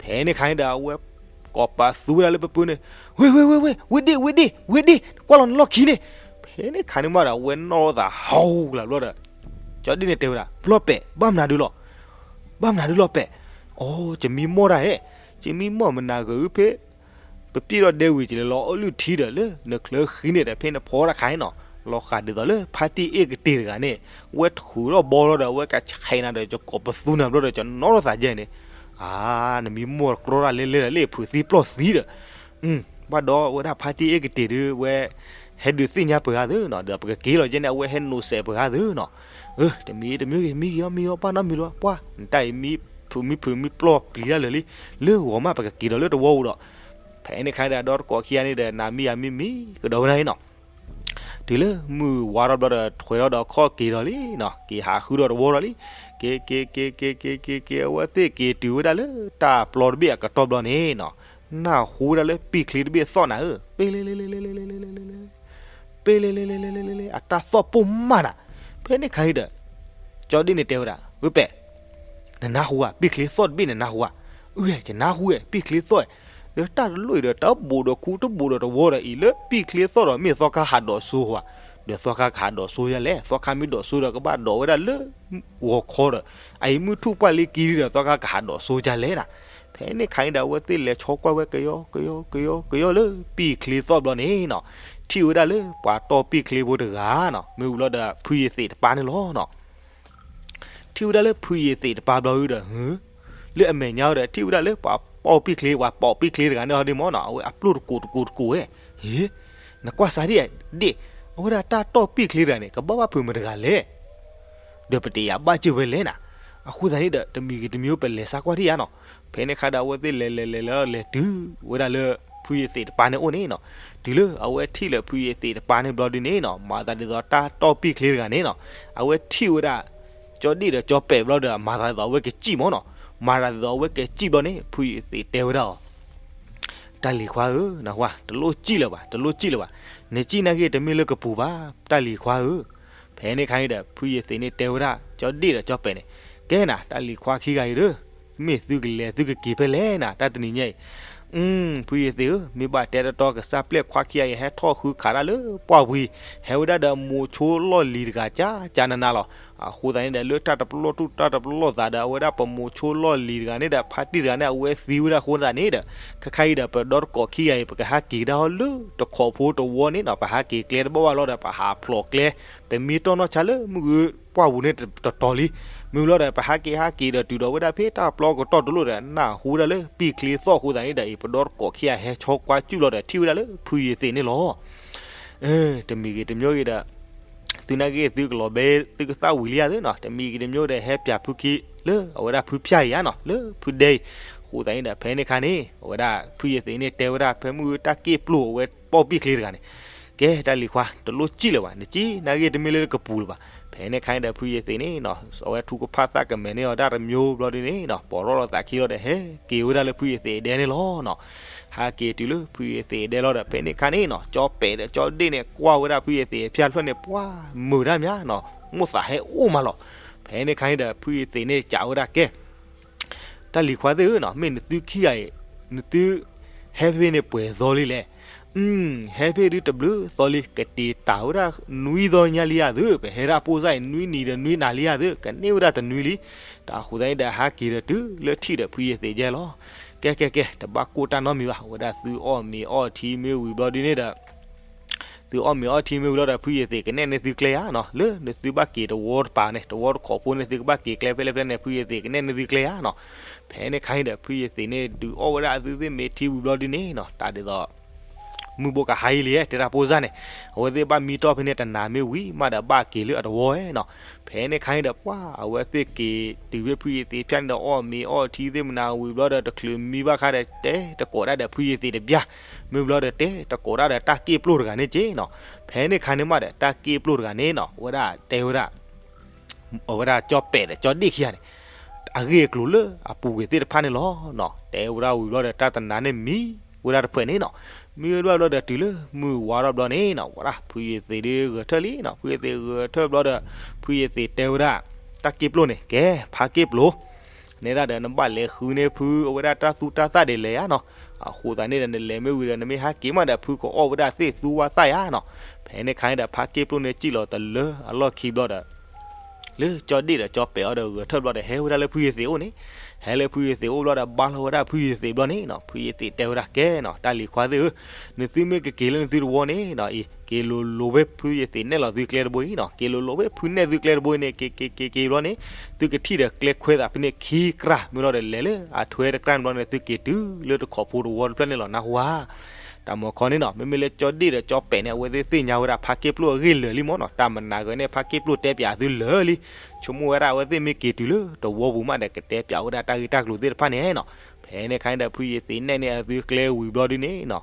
ဖဲန့ၣ်ခါန့ၣ်ဒီး အဝဲကိးပသူဝဲဒၣ်လၢပပၢန့ၣ်, ဝ့ ဝ့ ဝ့ ဝ့ ဝ့ဒ့ၣ် ဝ့ဒ့ၣ် ဝ့ဒ့ၣ် ကွၢ်လီၤနလီၢ်ခံန့ၣ်. ဖဲန့ၣ်ခါန့ၣ်မးဒီး အဝဲနီၣ်လိာ်သးဟီၣ်ကလၤဘျီဒီး ကၠီဒ့ၣ်န့ၣ်တဲဝဲဒၣ် ပျီၢ်ပဲာ် ဘၣ်မနုၤဒုလီၤ ဘၣ်မနုၤဒုလီၤပဲာ်, အိ ယမံမီၢ်ဒၣ်ဧဲ, ယမံမီၢ်မနၤဂ့ၤအုၣ်ဖဲ ပပျဲၢ်ဒီးဒဲဝံၤ ယလဲၤလီၤအီလုၢ်ထံဒီး လၢနချၢဃံန့ၣ်ဒီး ဖဲနဖီတၢ်ခါန့ၣ်နီၤ, လီၤဃာ်ဒ်သိးလၢဖါတံၢ်အ့ၣ်ကတ့ၢ်တဂၤန့ၣ် ဝဲထုးထီၣ်ဘီလီၤဒီး အဝဲကဆဲးနၤဒီး ယကိးပသူနၤဘျီဒီး ယနီၣ်ထီၣ်သးယဲန့ၣ်, အါ နမံမီၢ်ကြီတၢ်လဲၤလဲၤဒီး လၢဖုးသံပျီၢ်သံဒီး ဘၣ်ဒီးဝဲဒၣ်ဖါတံၢ်အ့ၣ်ကတ့ၢ်ဒုး ဝဲ ဟဲဒုးသ့ၣ်ညါပှၤဂၤသုနီၤ, ဒီးပကက့ၤလီၤယဲန့ၣ် အဝဲဟဲနိးစဲးပှၤဂၤသုနီၤ. အၢ တမံၤတမံၤဂ့ၤ မံဂ့ၤအီၤ မံဂ့ၤအီၤ ဘၣ်နီတမံၤလီၤ ပှၤ နတၢ်အံၤမံဖုးမံဖုးမံပျီၢ်ပျံၤတၢ်လၢာ်လံ, လၢဂီၤမးပကက့ၤဒီးလၢတဝီပူၤဒီး, ဖဲန့ၣ်ခါဒီး ဒီတကိးခံဂၤန့ၣ်ဒီး နၤမံယၤမံမံ ကဒီးဝဲဒၣ်အံၤနီၤ. တုၤလၢမုၢ်ဝါထီၣ်ဘျီဒီး ထွဲထီၣ်ဒီးခီၣ်က့ၤဒီးလံနီၤ, က့ၤဟးဃုဒီးတဝီဒီးလံ, က့ၤက့ၤက့ၤက့ၤက့ၤက့ၤက့ၤ အဝဲသ့ၣ်က့ၤတုၤဝဲဒၣ်လၢတၢ်ပျီတဘ့ၣ်အကတီၢ်ဘျီန့ၣ်နီၤ, နၢ်ဟူဝဲဒၣ်လၢပံာ်ချ့တဘ့ၣ်သီၣ်နၤဧၢ, ပ့ ပ့ လ့ လ့ လ့ လ့ လ့ အတၢ်သီၣ်ပိာ်မၢ်နၤ. ဖဲန့ၣ်ခါအံၤဒီး ကၠီဒ့ၣ်န့ၣ်တဲဝဲဒၣ် ဝ့ပဲာ်, နနၢ်ဟူဧါ ပံာ်ချ့သီၣ်တဘ့ၣ်နနၢ်ဟူဧါ. အၢ ယနၢ်ဟူဝဲ ပံာ်ချ့သီၣ်, ဒီးတၢ်တလိၣ်အံၤဒီး တၢ်ဘူးဒီးခူတဘူးဒီးတဝီဒီးအံၤ လၢပံာ်ချ့သီၣ်ဒီးမ့ၢ်သီခါဟးဒိးစိဧါ, ဒီးသီခါကဟးဒိးစိယၤလဲၣ်, သီခါမ့ၢ်ဒိးစိဒီး ကဘၣ်ဒိးဝဲဒၣ်လၢဂီၤခီဒီး အအံၤမုၢ်ထူၣ်ပှၢ်လံကံဒီး သီခါကဟးဒိးစိယၤလဲၣ်နၤ. ဖဲန့ၣ်ခါအံၤဒီး အဝဲသ့ၣ်လဲၤဆီကွၢ်ဝဲကယီကယီကယီကယီလၢပံာ်ချ့သီၣ်ဘျီန့ၣ်နီၤ, ထံၣ်ဝဲဒၣ်လၢပှၤတီၢ်ပံာ်ချ့ဖိတဂၤနီၤ, မ့ၢ်ဝံၤလီၤဒီး ဖုယ့ၤသ့းတပၤန့ၣ်လီၤနီၤ. ထံၣ်ဝဲဒၣ်လၢဖုယ့ၤသ့းတပၤဘျီဒီး လၢအမဲာ်ညါဒီး ထံၣ်ဝဲဒၣ်လၢပှၤ ပီၣ်ပံၣ်ချ့ ပှၤပီၣ်ပံၣ်ချ့တဂၤန့ၣ်ဟီဒ်မ့ၢ်နီၤ အဝဲအပျိၢ်တကိးတကိးတကိးဝဲ, ဟ့, နကွၢ်စးဒ်အံၤဒ့ၣ်, အဝဲဒၣ်တၢ်တီၢ်ပံၣ်ချ့တဂၤန့ၣ် ကဘၣ်ဘၣ်ဖုးမတၤတဂၤလဲၣ်. ဒီးပတယၤဘၣ်စၢၤဝဲလဲၣ်နၤ, အဃိသတးန့ၣ်ဒီး တမံၤဂ့ၤတမံၤအိၣ် ပလဲၤစါကွၢ်ထံၣ်ယါနီၤ. ဖဲန့ၣ်ခါဒီး အဝဲသ့ၣ်လဲၤလဲၤလဲၤလဲၤလီၤ လဲၤတုၤဝဲဒၣ်လၢ ဖုယသံးတပၤန့ၣ်အိၣ်န့ၣ်နီၤ. တုၤလၢအဝဲထံၣ်လၢဖုယသံးတပၤန့ၣ်ဘျီဒုန့ၣ်နီၤ မၤသးဒ်သိးတၢ်တီၢ်ပံၣ်ချ့တဂၤန့ၣ်နီၤ, အဝဲထံၣ်ဝဲဒၣ် ကၠီဒ့ၣ်ဒီးကၠီပဲာ်ဘျီဒီး မၤသးဒ်သိးအဝဲကစံၣ်မ့ၢ်နီၤ. မၤသးဒ်သိးအဝဲကစံၣ်ဘျီန့ၣ် ဖုယသံးတဲဝဲဒၣ်အီၤ တၢ်လံၤခွါဧၢ, နၢ်ဟူဧါ, တလိၣ်စံၣ်လၢၤဘၣ်, တလိၣ်စံၣ်လၢၤဘၣ်. နစံၣ်နာ်က့တမ့ၢ်လၢကပူၤဘၣ်, တၢ်လံၤခွါဧၢ. ဖဲန့ၣ်ခါအံၤဒီး ဖုယသံးန့ၣ်တဲဝဲဒၣ် ကၠီဒ့ၣ်ဒီးကၠီပဲာ်န့ၣ်, ကဲနၤ တၢ်လံၤခွါခံဂၤအံၤဒီး မ့ၢ်သုကလဲၤသုကက့ၤဖဲလဲၣ်နၤ တၢ်တနံၤညါအံၤ. အု ဖုယသံးဧၢ, မ့ၢ်ဘၣ်တဲတီတီ ကစၢ်ပျဲၢ်ခွါခံဂၤအံၤ ဟဲထီၣ်ဃုခးတၢ်လၢပှၢ်ပူၤအံၤ, ဟဲဝဲဒၣ်ဒီးမိၤဆိလီၢ်လံၤတဂၤ ကၢ်ကၢ်နးနးလီၤ. အဃိသတးန့ၣ်ဒီး လၢတၢ်တပလီၢ်ထူၣ်တၢ်တပလီၢ်သးဒီး အဝဲဒၣ်ပမိၤဆိလီၢ်လံၤတဂၤန့ၣ်ဒီး ဖါတံၢ်တဂၤန့ၣ် အဝဲသံဝဲဒၣ်အဃိသတးန့ၣ်ဒီး ခဲခါအံၤဒီး ပဒီတကိးခံဂၤအံၤ ပကဟးက့ၤကဒါဟီလၢတခိးဖိတဝီန့ၣ်နီၤ. ပဟးက့ၤကျဲတဘၣ်ဘၣ်လီၤဒီး ပဟးဖျိးကျဲ, ပမ့ၢ်တီၢ်နီၢ်ဆါလၢမုၢ်ဂ့ၤပှၢ်ပူၤန့ၣ်တတီၤလံ. မ့ၢ်လီၤဒီး ပဟးက့ၤဟးက့ၤဒီး တုၤဒီးဝဲဒၣ်ဖဲတၢ်ပျီကတီၢ်တလိၣ်ဒီး နၢ်ဟူဒၣ်လၢပံၣ်ချ့သီၣ်အဃိသတးန့ၣ်ဒီး ပဒီတကိးခံဂၤဟဲဆီကွၢ်စူၣ်လီၤဒီး ထံၣ်ဝဲဒၣ်လၢဖုယသံးန့ၣ်လီၤ. တမံၤဂ့ၤတမံၤဂ့ၤဒီး သုနာ်က့သုကလီၤဘဲ သုကသၣ်ဝံၤလံဧါသ့နီၤ, တမံၤဂ့ၤတမံၤဒီး ဟဲပၠးဖုခံ လၢအဝဲဒၣ်ဖုဖၠၣ်အံၤဧါနီၤ, လၢဖုဒဲအံၤ. အဃိသတးန့ၣ်ဒီး ဖဲန့ၣ်ခါန့ၣ် အဝဲဒၣ်ဖုယသံးန့ၣ်တဲဝဲဒၣ် ဖဲမုၢ်တၢ်က့ၣ်ပျိၢ်အဝဲပီၣ်ပံၣ်ချ့တဂၤန့ၣ်, ကဲတၢ်လံၤခွါ တလိၣ်စံၣ်လၢၤဘၣ်, နစံၣ်နာ်က့တမ့ၢ်လၢကပူၤလၢၤဘၣ်. ဖဲန့ၣ်ခါန့ၣ်ဒီး ဖုယသံးန့ၣ်နီၤ အဝဲထူကဖၣ်သၣ်ကမဲာ်န့ၢ်အီၤဒၣ်တမံၤဘျီဒုန့ၣ်နီၤ ပိာ်ထီၣ်လီၤသးခံလီၤဒီး ဟဲက့ၤဝဲဒၣ်လၢဖုယသံးဒဲန့ၣ်လီၤနီၤ. ဟးက့ၤတုၤလၢဖုယသံးဒဲလီၤဒီး ဖဲန့ၣ်ခါန့ၣ်နီၤ ကၠီပဲာ်ဒီးကၠီဒ့ၣ်န့ၣ် ကွၢ်ဝဲဒၣ်ဖုယသံးအဖၠၣ်တဖျၢၣ်န့ၣ် ပှၤမုာ်တၢ်မးနီၤ, မိၣ်သးဟဲအိၣ်မးလီၤ. ဖဲန့ၣ်ခါန့ၣ်ဒီး ဖုယသံးန့ၣ်စံးဝဲဒၣ် ကဲ တၢ်လံၤခွါသ့ၣ်ဧၢနီၤ, မ့ၢ်နသုခံဂၤအံၤ နသုဟဲဖဲန့ၣ်ပှဲၤသီလံလဲၣ်. အု ဟဲဖဲဒုတဘျုးသီလံ, ကတ့ၤတၢ်ဝဲဒၣ်နွံသီညါလံဧါသ့, ပဟဲဒၣ်ပိၢ်စၢ်အံၤ နွံနံၤဒီးနွံနၤလံဧါသ့, ကန့ၢ်ဝဲဒၣ်တနွံလံ. တၢ်အဃိသတးန့ၣ်ဒီး ဟးက့ၤဒီးတုၤလၢထံၣ်ဒီးဖုယသံးဒဲလီၤ. ကဲ ကဲ ကဲ တဘၣ်ကိၢ်တၢ်နီတမံၤဘၣ်, အဝဲဒၣ်သုအီၣ်မ့ၤအီထံမ့ၢ်ဝံၤဘျီဒုန့ၣ်ဒီး သုအီၣ်မ့ၤအီထံမ့ၢ်ဝံၤလီၤဒီး ဖုယသံးကနဲၣ်န့ၢ်သုကျဲဧါနီၤ, လၢနသုဘၣ်က့ၤတဝီတပၤန့ၣ် တဝီတခိးဖိန့ၣ် သုကဘၣ်က့ၤကျဲဖဲလဲၣ်ဖဲလဲၣ်န့ၣ် ဖုယသံးကနဲၣ်န့ၢ်သုကျဲဧါနီၤ. ဖဲန့ၣ်ခါအံၤဒီး ဖုယသံးန့ၣ် ဒုးအီၣ်ဝဲဒၣ်အသုသ့ၣ်မ့ၤထံဝံၤဘျီဒုန့ၣ်နီၤ, တၢ်ဒ်သိး မုၢ်ဘိကဟါအံၤလံ တဲတၢ်ပိၢ်စၢ်န့ၣ်, အဝဲသ့ၣ်ဘၣ်မံတီၢ်ဖဲန့ၣ်တနၤမ့ၢ်ဝံၤမးဒီး ဘၣ်က့ၤလၢအတဝီနီၤ. ဖဲန့ၣ်ခါအံၤဒီး ပှၤအဝဲသ့ၣ်က့ၤတုၤဖဲဖုယသံးဖၠၣ်န့ၣ်ဒီး အီၣ်မ့ၤအီထံသ့ၣ်မနၤဝံၤဘျီဒီး တချုးမံဘၣ်ခါဒီး တဲတကိးဒၣ်ဒီးဖုယသံးတဘျီ, မ့ၢ်ဘျီဒီး တဲတကိးဒၣ်ဒီးတၢ်က့ၣ်ပျိၢ်တဂၤန့ၣ်က့နီၤ. ဖဲန့ၣ်ခါန့ၣ်မးဒီး တၢ်က့ၣ်ပျိၢ်တဂၤန့ၣ်နီၤ အဝဲဒၣ်တဲဝဲဒၣ် အဝဲဒၣ်ကၠီပဲာ်ဒီးကၠီဒ့ၣ်ခံဂၤန့ၣ် အဂ့ၢ်အကျိၤလၢအပူၤကွံာ်သ့ၣ်တဖၣ်န့ၣ်လီၤနီၤ. တဲဝဲဒၣ်ဝံၤဘျီဒီး တၢ်တနၤန့ၣ်မံဝဲဒၣ်တဖျၢၣ်န့ၣ်နီၤ. မံဝဲဒၣ်ဘျီဒီး တုၤလၢမုၢ်ဝါထီၣ်ဘျီန့ၣ်နီၤ ဝဲဒၣ်ဖုယသံးဒုးဂဲၤထၢၣ်လံနီၤ. ဖုယသံးဂဲၤထၢၣ်ဘျီဒီး ဖုယသံးတဲဝဲဒၣ် တၢ်က့ၣ်ပျိၢ်န့ၣ် ကဲ ဖါက့ၣ်ပျိၢ် နဲဒၣ်ဒီး နဘၣ်လဲၤဃုန့ၢ်ဖုအဝဲဒၣ်တၢ်သူတၢ်သၣ်ဒ်လဲၣ်ဧါနီၤ. အဃိသတးန့ၣ်ဒီး နလဲၤမ့ၢ်ဝံၤဒီး နမ့ၢ်ဟးက့ၤမးဒီး ဖုကအိၣ်ဝဲဒၣ်သ့ၣ်သူဝါသၣ်ဧါနီၤ. ဖဲန့ၣ်ခါန့ၣ်ဒီး ဖါက့ၣ်ပျိၢ်န့ၣ် စံၣ်လီၤတလၢအလီၢ်ခံဘျီဒီး လၢကၠီဒ့ၣ်ဒီးကၠီပဲာ်အီၤဒီး ဂဲၤထၢၣ်ဘျီဒီး ဟဲဝဲဒၣ်လၢဖုယသံးအိၣ်န့ၣ်, ဟဲလၢဖုယသံးအိၣ်ဘျီဒီး ဘါလီၤဝဲဒၣ်ဖုယသံးဘျီန့ၣ်နီၤ, ဖုယသံးတဲဝဲဒၣ် ကဲနီၤ တၢ်လံၤခွါသ့ၣ်ဧၢ, နသုမ့ၢ်ကက့ၤလၢနသုတဝီန့ၣ်နီၤ အံၤ က့ၤလိၤလိၤဖဲဖုယသံးနဲၣ်လီၤသုကျဲတဘိအံၤနီၤ, က့ၤလိၤလိၤဖဲဖုနဲၣ်သုကျဲတဘိအံၤန့ၣ် က့ၤက့ၤက့ၤက့ၤဘျီန့ၣ် သုကထံၣ်ဒီးကျဲခွဲးသးဖဲန့ၣ်ခံကြၢး, မ့ၢ်လီၤဒီးလဲၤလၢအထွဲတကြၢးန့ၣ်ဘျီန့ၣ် သုက့ၤတုၤလၢတခိးဖိတဝီတဖျၢၣ်န့ၣ်လီၤ နၢ်ဟူဧါ. တၢ်မၤခီန့ၣ်နီၤ မ့မ့ၢ်လၢကၠီဒ့ၣ်ဒီးကၠီပဲာ်န့ၣ် အဝဲသ့ၣ်သ့ၣ်ညါဝဲဒၣ်ဖါက့ၣ်ပျိၢ်အဂ့ၢ်လၢာ်လံမ့ၢ်နီၤ, တၢ်မနၤဂၤန့ၣ် ဖါက့ၣ်ပျိၢ်တဲပၠးသုလၢာ်လံ, ဆိကမိၣ်ဝဲဒၣ်အဝဲသ့ၣ်မ့ၢ်က့ၤတုၤလၢတဝီပူၤမးဒီး ကတဲပၠးဝဲဒၣ်တၢ်ဂ့ၢ်တၢ်ကျိၤသ့ၣ်တဖၣ်န့ၣ်နီၤ. ဖဲန့ၣ်ခါန့ၣ်ဒီး ဖုယသံးနဲၣ်န့ၢ်အသုကျဲဝံၤဘျီဒုန့ၣ်နီၤ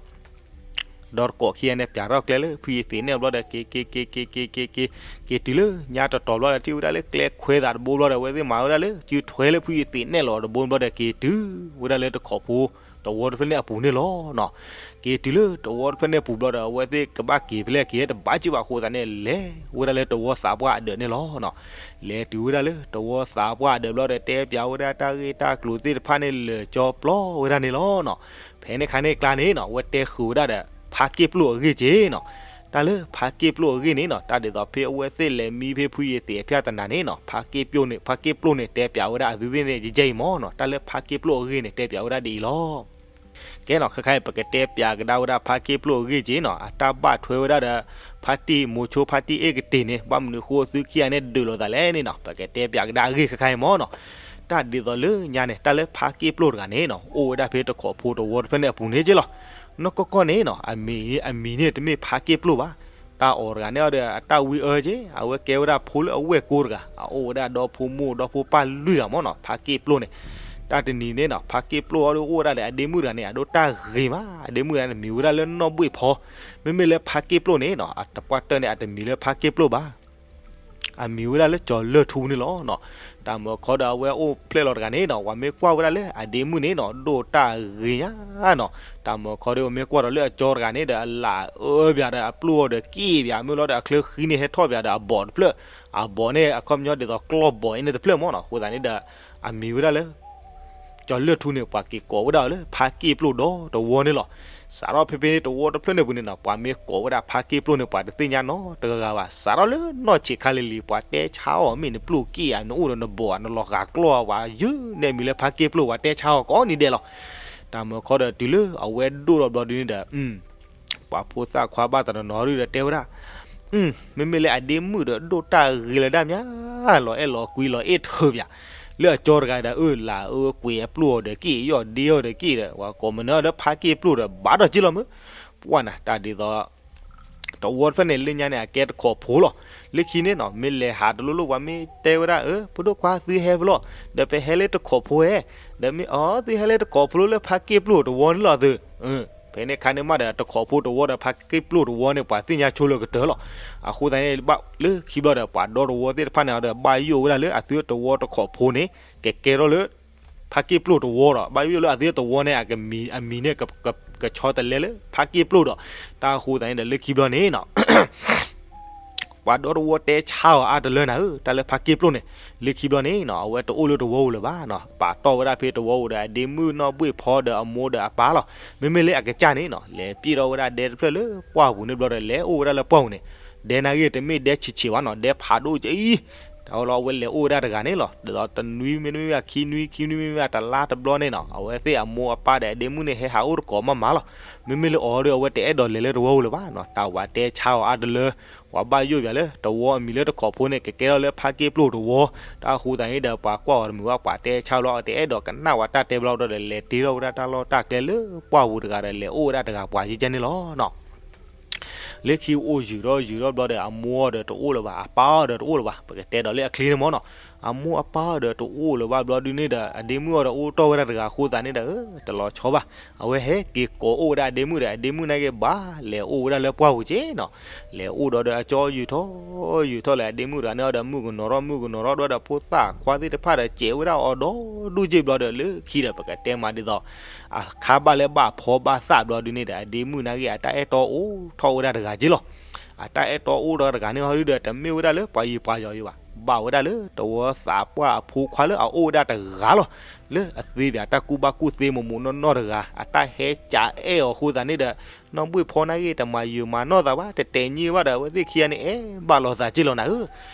ဒီးတကိးခံဂၤန့ၣ် ပၠးထီၣ်ကျဲလၢဖုယသံးနဲၣ်ဘျီဒီး က့ၤက့ၤက့ၤက့ၤက့ၤက့ၤက့ၤ က့ၤတုၤလၢညါတတီၤဘျီဒီး ထံၣ်ဝဲဒၣ်လၢကျဲခွဲးသးတဘိဘျီဒီး အဝဲသ့ၣ်မၤဝဲဒၣ်လၢ စုထွဲလၢဖုယသံးနဲၣ်လီၤတဘိဘျီဒီး က့ၤတုၤဝဲဒၣ်လၢတခိးဖိတဝီတဖျၢၣ်န့ၣ်အပူၤန့ၣ်လီၤနီၤ. က့ၤတုၤလၢတဝီတဖျၢၣ်န့ၣ်အပူၤဘျီဒီး အဝဲသ့ၣ်ကဘၣ်က့ၤဖဲလဲၣ်က့ၤတဘၣ်စ့ၢ်ဘၣ်အဃိသတးန့ၣ် လဲၤဝဲဒၣ်လၢတဝီသးပှၢ်အဒၢးန့ၣ်လီၤနီၤ. လဲၤတုၤဝဲဒၣ်လၢတဝီသးပှၢ်အဒၢးဘျီဒီး တဲပၠးဝဲဒၣ်တၢ်ဂ့ၢ်တၢ်ကျိၤသ့ၣ်တဖၣ်န့ၣ်လၢာ်ကၠီပျီဝဲဒၣ်န့ၣ်လီၤနီၤ. ဖဲန့ၣ်ခါန့ၣ်ကျါန့ၣ်နီၤ အဝဲတဲဃုာ်ဝဲဒၣ်ဒီး ဖါက့ၣ်ပျိၢ်အဂ့ၢ်က့ၤနီၤ. တၢ်လၢဖါက့ၣ်ပျိၢ်အဂ့ၢ်န့ၣ်နီၤ တၢ်ဒ်သိးဖဲအဝဲသ့ၣ်လဲၤမံဖဲဖုယသံးအဖၠၣ်တနၤန့ၣ်နီၤ ဖါက့ၣ်ပျိၢ်န့ၣ် ဖါက့ၣ်ပျိၢ်န့ၣ် တဲပၠးဝဲဒၣ်အသုသ့ၣ်န့ၣ် ယဲယဲအံၤမ့ၢ်နီၤ တၢ်လၢဖါက့ၣ်ပျိၢ်အဂ့ၢ်န့ၣ် တဲပၠးဝဲဒၣ်ဒ်အံၤလီၤ. ကဲနီၤ ခဲခါအံၤ ပကတဲပၠးကဒါဝဲဒၣ်ဖါက့ၣ်ပျိၢ်အဂ့ၢ်က့ၤနီၤ အတၢ်ဘၣ်ထွဲဝဲဒၣ်ဒီး ဖါတံၢ်မိၤဆိဖါတံၢ်အ့ၣ်ကတ့ၢ်န့ၣ် ဘၣ်မနုၤဃိသုခံဂၤန့ၣ်ဒုးလိာ်သးလဲၣ်န့ၣ်နီၤ ပကတဲပၠးကဒါအဂ့ၢ်ခဲခါအံၤမ့ၢ်နီၤ. တၢ်ဒ်သိးလၢညါန့ၣ် တၢ်လၢဖါက့ၣ်ပျိၢ်တဂၤန့ၣ်နီၤ အိၣ်ဝဲဒၣ်ဖဲတခိးဖိတဝီတဖျၢၣ်န့ၣ်အပူၤန့ၣ်က့လီၤ. နီၢ်ကီၢ်ကီၢ်န့ၣ်နီၤ အမံၤ အမံၤန့ၣ်တမ့ၢ်ဖါက့ၣ်ပျိၢ်ဘၣ်. တၢ်အီၣ်တဂၤန့ၣ်အီၤဒီးအတၢ်ဝံအၢက့ အဝဲကဲဝဲဒၣ်ဖိလၢအဝဲၢ်ကိတဂၤ အအိၣ်ဝဲဒၣ်ဒီဖိမိၢ်ဒီဖိပၢ်လွံၢ်ဂၤမ့ၢ်နီၤ ဖါက့ၣ်ပျိၢ်န့ၣ်. တၢ်တနံၤန့ၣ်နီၤ ဖါက့ၣ်ပျိၢ်အီၤဒီးအိၣ်ဝဲဒၣ်ဒီးအဒ့မုၣ်တဂၤန့ၣ် အဒိၣ်တၢ်ဂ့ၤမး အဒ့မုၣ်တဂၤန့ၣ် မံၤဝဲဒၣ်လၢနီၢ်ဘှ့ၣ်ဖီ. မ့မ့ၢ်လၢဖါက့ၣ်ပျိၢ်န့ၣ်နီၤ အတပှၢ်တၢၢ်န့ၣ် အတမံၤလၢဖါက့ၣ်ပျိၢ်ဘၣ် အမံၤဝဲဒၣ်လၢကၠီၤလၢၢ်ထူန့ၣ်လီၤနီၤ. တၢ်မုၢ်ခီဒီးအဝဲအိၣ်ဖျဲၣ်လီၤတဂၤန့ၣ်နီၤ ပှၤမ့ၢ်ကွၢ်ဝဲဒၣ်လၢအဒ့မုၣ်န့ၣ်နီၤ ဒိၣ်တၢ်ဂ့ၤညါနီၤ. တၢ်မုၢ်ခီဒီးပမ့ၢ်ကွၢ်ဒီးလၢအကၠီတဂၤန့ၣ်ဒီး အလၢအအၢဘၣ်ဒီးအပျိၢ်အီၤဒီးက့ၣ်ဘၣ် မ့ၢ်လီၤဒီးအချၢဃံန့ၣ်ဟဲထီၣ်ဘၣ်ဒီးအဘီးတဖျၢၣ်, အဘီးန့ၣ်အခီပညီဒ်သိးကျီၢ်ဘီးအံၤန့ၣ်တဖျၢၣ်မ့ၢ်နီၤ. အဃိသတးန့ၣ်ဒီး အမံၤဝဲဒၣ်လၢ ကၠီၤလၢၢ်ထူန့ၣ် ပှၤက့ၤကိးဝဲဒၣ်လၢဖါက့ၣ်ပျိၢ်ဒီတဝီန့ၣ်လီၤ. စးထီၣ်ဖဲဖဲန့ၣ်တဝီတဖျၢၣ်န့ၣ်ပူၤန့ၣ်နီၤ ပှၤမ့ၢ်ကိးဝဲဒၣ်ဖါက့ၣ်ပျိၢ်န့ၣ် ပှၤတသ့ၣ်ညါနီတဂၤဂၤဘၣ်. စးထီၣ်လၢနီၢ်ဆံးခါလံၤလံၤ ပှၤတဲဆါအီၤ မ့ၢ်နပျိၢ်က့ၣ်ဧါ နအိၣ်ဒီးနဘီးဧါ နလီၤဂာ်ကျီၢ်ဧါ ပှၤယုၢ်နဲၣ်မံၤလၢဖါက့ၣ်ပျိၢ် ပှၤတဲဆါအီၤကိးနံၤဒဲးလီၤ. တၢ်မုၢ်ခီဒီးတုၤလၢအဝဲဒိၣ်ထီၣ်ဘျီဒုန့ၣ်ဒီး ပှၤဖိသၣ်ခွါဘၣ်တနီၤနီၤဒီးတဲဝဲဒၣ် မ့မ့ၢ်လၢအဒ့မုၣ်ဒီးဒိၣ်တၢ်ဂ့ၤလၢဒၣ်မး, လီၤအဲၣ်လီၤကွံလီၤအ့ၣ်ထၢၣ်ပၠး, လၢအကၠီတဂၤဒီး အၢ လၢအအၢကွံာ်အပျိၢ်အီၤဒီးက့ၣ် ယီၢ်ဒ့အီၤဒီးက့ၣ်ဒီး ပှၤကိးမနုၤဒီးဖါက့ၣ်ပျိၢ်ဒီး ဘၣ်ဒီးက့ၣ်လီၤမုၢ်, ပှၢ်နၤ တၢ်ဒ်သိး တဝီတဖျၢၣ်န့ၣ် လၢညါန့ၣ် အကဲတခိးဖိလီၤ. လၢခံန့ၣ်နီၤ မ့ၢ်လဲၤဟးတလိၣ်လိၣ် ပှၤမ့ၢ်တဲဝဲဒၣ် အၢ ဖိဒိၣ်ခွါသုဟဲဖဲလဲၣ်, ဒီးပဟဲလၢတခိးဖိဧဲ, ဒီးမ့ၢ်အီၤ သုဟဲလၢတခိးဖိလၢ လၢဖါက့ၣ်ပျိၢ်တဝီန့ၣ်လီၤသု ဖဲန့ၣ်ခါန့ၣ်မးဒီး တခိးဖိတဝီဒီးဖါက့ၣ်ပျိၢ်တဝီန့ၣ် ပှၤသ့ၣ်ညါဆိလၢကတၢၢ်လီၤ. အဃိသတးန့ၣ် ဘၣ်လၢခံဘျီဒီး ပှၤဒီတဝီသ့ၣ်တဖၣ်န့ၣ်ဒီး ဘၣ်ယိၣ်ဝဲဒၣ်လၢအသုတဝီတခိးဖိန့ၣ် ကကဲထီၣ်လၢ ဖါက့ၣ်ပျိၢ်တဝီဒီး ဘၣ်ယိၣ်လၢအသုတဝီန့ၣ် အကမံၤ အမံၤန့ၣ် ကဆီတလဲလၢဖါက့ၣ်ပျိၢ်ဒီး တၢ်အဃိသတးန့ၣ်ဒီး လၢခံဘျီန့ၣ်နီၤ ပှၤဒီတဝီတဲဆါအီၤအါတလၢနၤဧၢ, တၢ်လၢဖါက့ၣ်ပျိၢ်န့ၣ် လၢခံဘျီန့ၣ်နီၤ အဝဲတအိၣ်လၢတဝီပူၤလၢၤဘၣ်နီၤ, ပာ်တီၢ်ဝဲဒၣ်ဖဲတဝီပူၤဒီး အဒ့မုၣ်နီၢ်ဘှ့ၣ်ဖီဒီးအမိၢ်ဒီးအပၢ်လီၤ. မ့မ့ၢ်လၢအကစၢ်န့ၣ်နီၤ လဲၤပျဲၢ်ထီၣ်ဝဲဒၣ်ဒဲတဖျၢၣ်လၢပှၢ်ပူၤန့ၣ်ဘျီဒီး လဲၤအိၣ်ဝဲဒၣ်လၢပှၢ်ပူၤန့ၣ်, ဒဲနာ်ဂ့ၤတမ့ၢ်ဒဲဆံးဆံးဘၣ်နီၤ, ဒဲဖးဒိၣ်ကအံၤ တၢ်လီၤ အဝဲလဲၤအိၣ်ဝဲဒၣ်တဂၤန့ၣ်လီၤ. ဒ်သိးတနွံမ့တမ့ၢ်ဘၣ်ခံနွံ ခံနွံမ့တမ့ၢ်ဘၣ်တလါတဘျီန့ၣ်နီၤ အဝဲသ့ၣ်အမိၢ်အပၢ်ဒီးအဒ့မုၣ်န့ၣ် ဟဲဟးအိၣ်တကိးမးမးလီၤ. မ့မ့ၢ်လၢအီၤဒီး အဝဲတအဲၣ်ဒိးလဲၤလၢတဝီပူၤလၢၤဘၣ်နီၤ, တၢ်ဝဲတဲဆါအီၤအါတလၢ, ပှၤဘၣ်ယိၣ်ပၠးလၢ တဝီအမံၤလၢတခိးဖိန့ၣ် ကကဲထီၣ်လၢဖါက့ၣ်ပျိၢ်တဝီ, တၢ်အဃိသတးန့ၣ်ဒီး ပှၤကွၢ်အီၤတမုာ်ဘၣ် ပှၤတဲဆါလီၤ အတအဲၣ်ဒိးကနၣ်ဝဲတၢ်တဲဘျီဒီး လဲၤတ့ထီၣ်ဝဲဒၣ်တၢ်လီၢ်တၢ်ကျဲလၢပှၢ်ပူၤတဂၤဒီး လဲၤအိၣ်ဝဲဒၣ်တဂၤပှၤကဲကဲန့ၣ်လီၤနီၤ. လၢခံအိၣ်ယုာ်ထီၣ်ယုာ်ထီၣ်ဘျီဒီး အမိၢ်အီၤဒီးတအိၣ်လၢၤဘၣ်, အပၢ်အီၤဒီးတအိၣ်လၢၤဘၣ်, ပကတဲဒီးလၢအချ့န့ၣ်မ့ၢ်နီၤ, အမိၢ်အပၢ်အီၤဒီးတအိၣ်လၢၤဘၣ်ဘျီဒုန့ၣ်ဒီး အဒ့မုၣ်အီၤဒီးအိၣ်တီၢ်ဝဲဒၣ်တဂၤအဃိသတးန့ၣ်ဒီး တလီၤဆီဘၣ်, အဝဲဟဲက့ၤကိးအိၣ်ဝဲဒၣ်အဒ့မုၣ်ဒီး အဒ့မုၣ်နာ်က့ၤဘၣ်လဲၤအိၣ်ဝဲဒၣ်လၢပှၢ်ပူၤကဲနီၤ. လဲၤအိၣ်ဒီးဒီးအကၠီယုာ်ထီၣ်ယုာ်ထီၣ်လၢအဒ့မုၣ်တဂၤန့ၣ်အီၤဒီး မုၣ်ကနီၤထီၣ်မုၣ်ကနီၤထီၣ်ဒီး ဖိသၣ်ခွါသ့ၣ်တဖၣ်ဒီးစဲးဝဲဒၣ်အီၤဒီဒူၣ်က့ဘျီဒီး လၢခံဒီးပကတဲမးဒ်သိး အခါဘၣ်လၢဘၣ်ဖီဘၣ်သၣ်ဘျီဒုန့ၣ်ဒီး အဒ့မုၣ်နာ်က့ၤ အတၢ်အဲၣ်တီအိၣ်ထီၣ်ဝဲဒၣ်တဂၤကဲလီၤ. အတၢ်အဲၣ်တီအိၣ်ဒီးတဂၤန့ၣ်ဟီဒုဒီး တမ့ၢ်ဝဲဒၣ်လၢပှၤယံၤပှၤယီၤယံၤဘၣ်, ဘၣ်ဝဲဒၣ်လၢတဝီသးပှၢ်အဖိခွါလၢအအိၣ်ဝဲဒၣ်တဂၤလီၤ. လၢအသ့ပၠးတၢ်ကူၣ်ဘၣ်ကူၣ်သ့မိၢ်မိၢ်နီၢ်နီၢ်တဂၤ အတၢ်ဟဲကးအဲၣ်အီၤအဃိသတးန့ၣ်ဒီး နီၢ်ဘှ့ၣ်ဖီနာ်က့ၤ တမၤယုာ်မၤနီၢ်သးဘၣ် တတဲာ်ညံဘၣ်ဒီး အဝဲသ့ၣ်ခံဂၤန့ၣ် အဲၣ်ဘၣ်လိာ်သးကဲလီၤနၤဧၢ.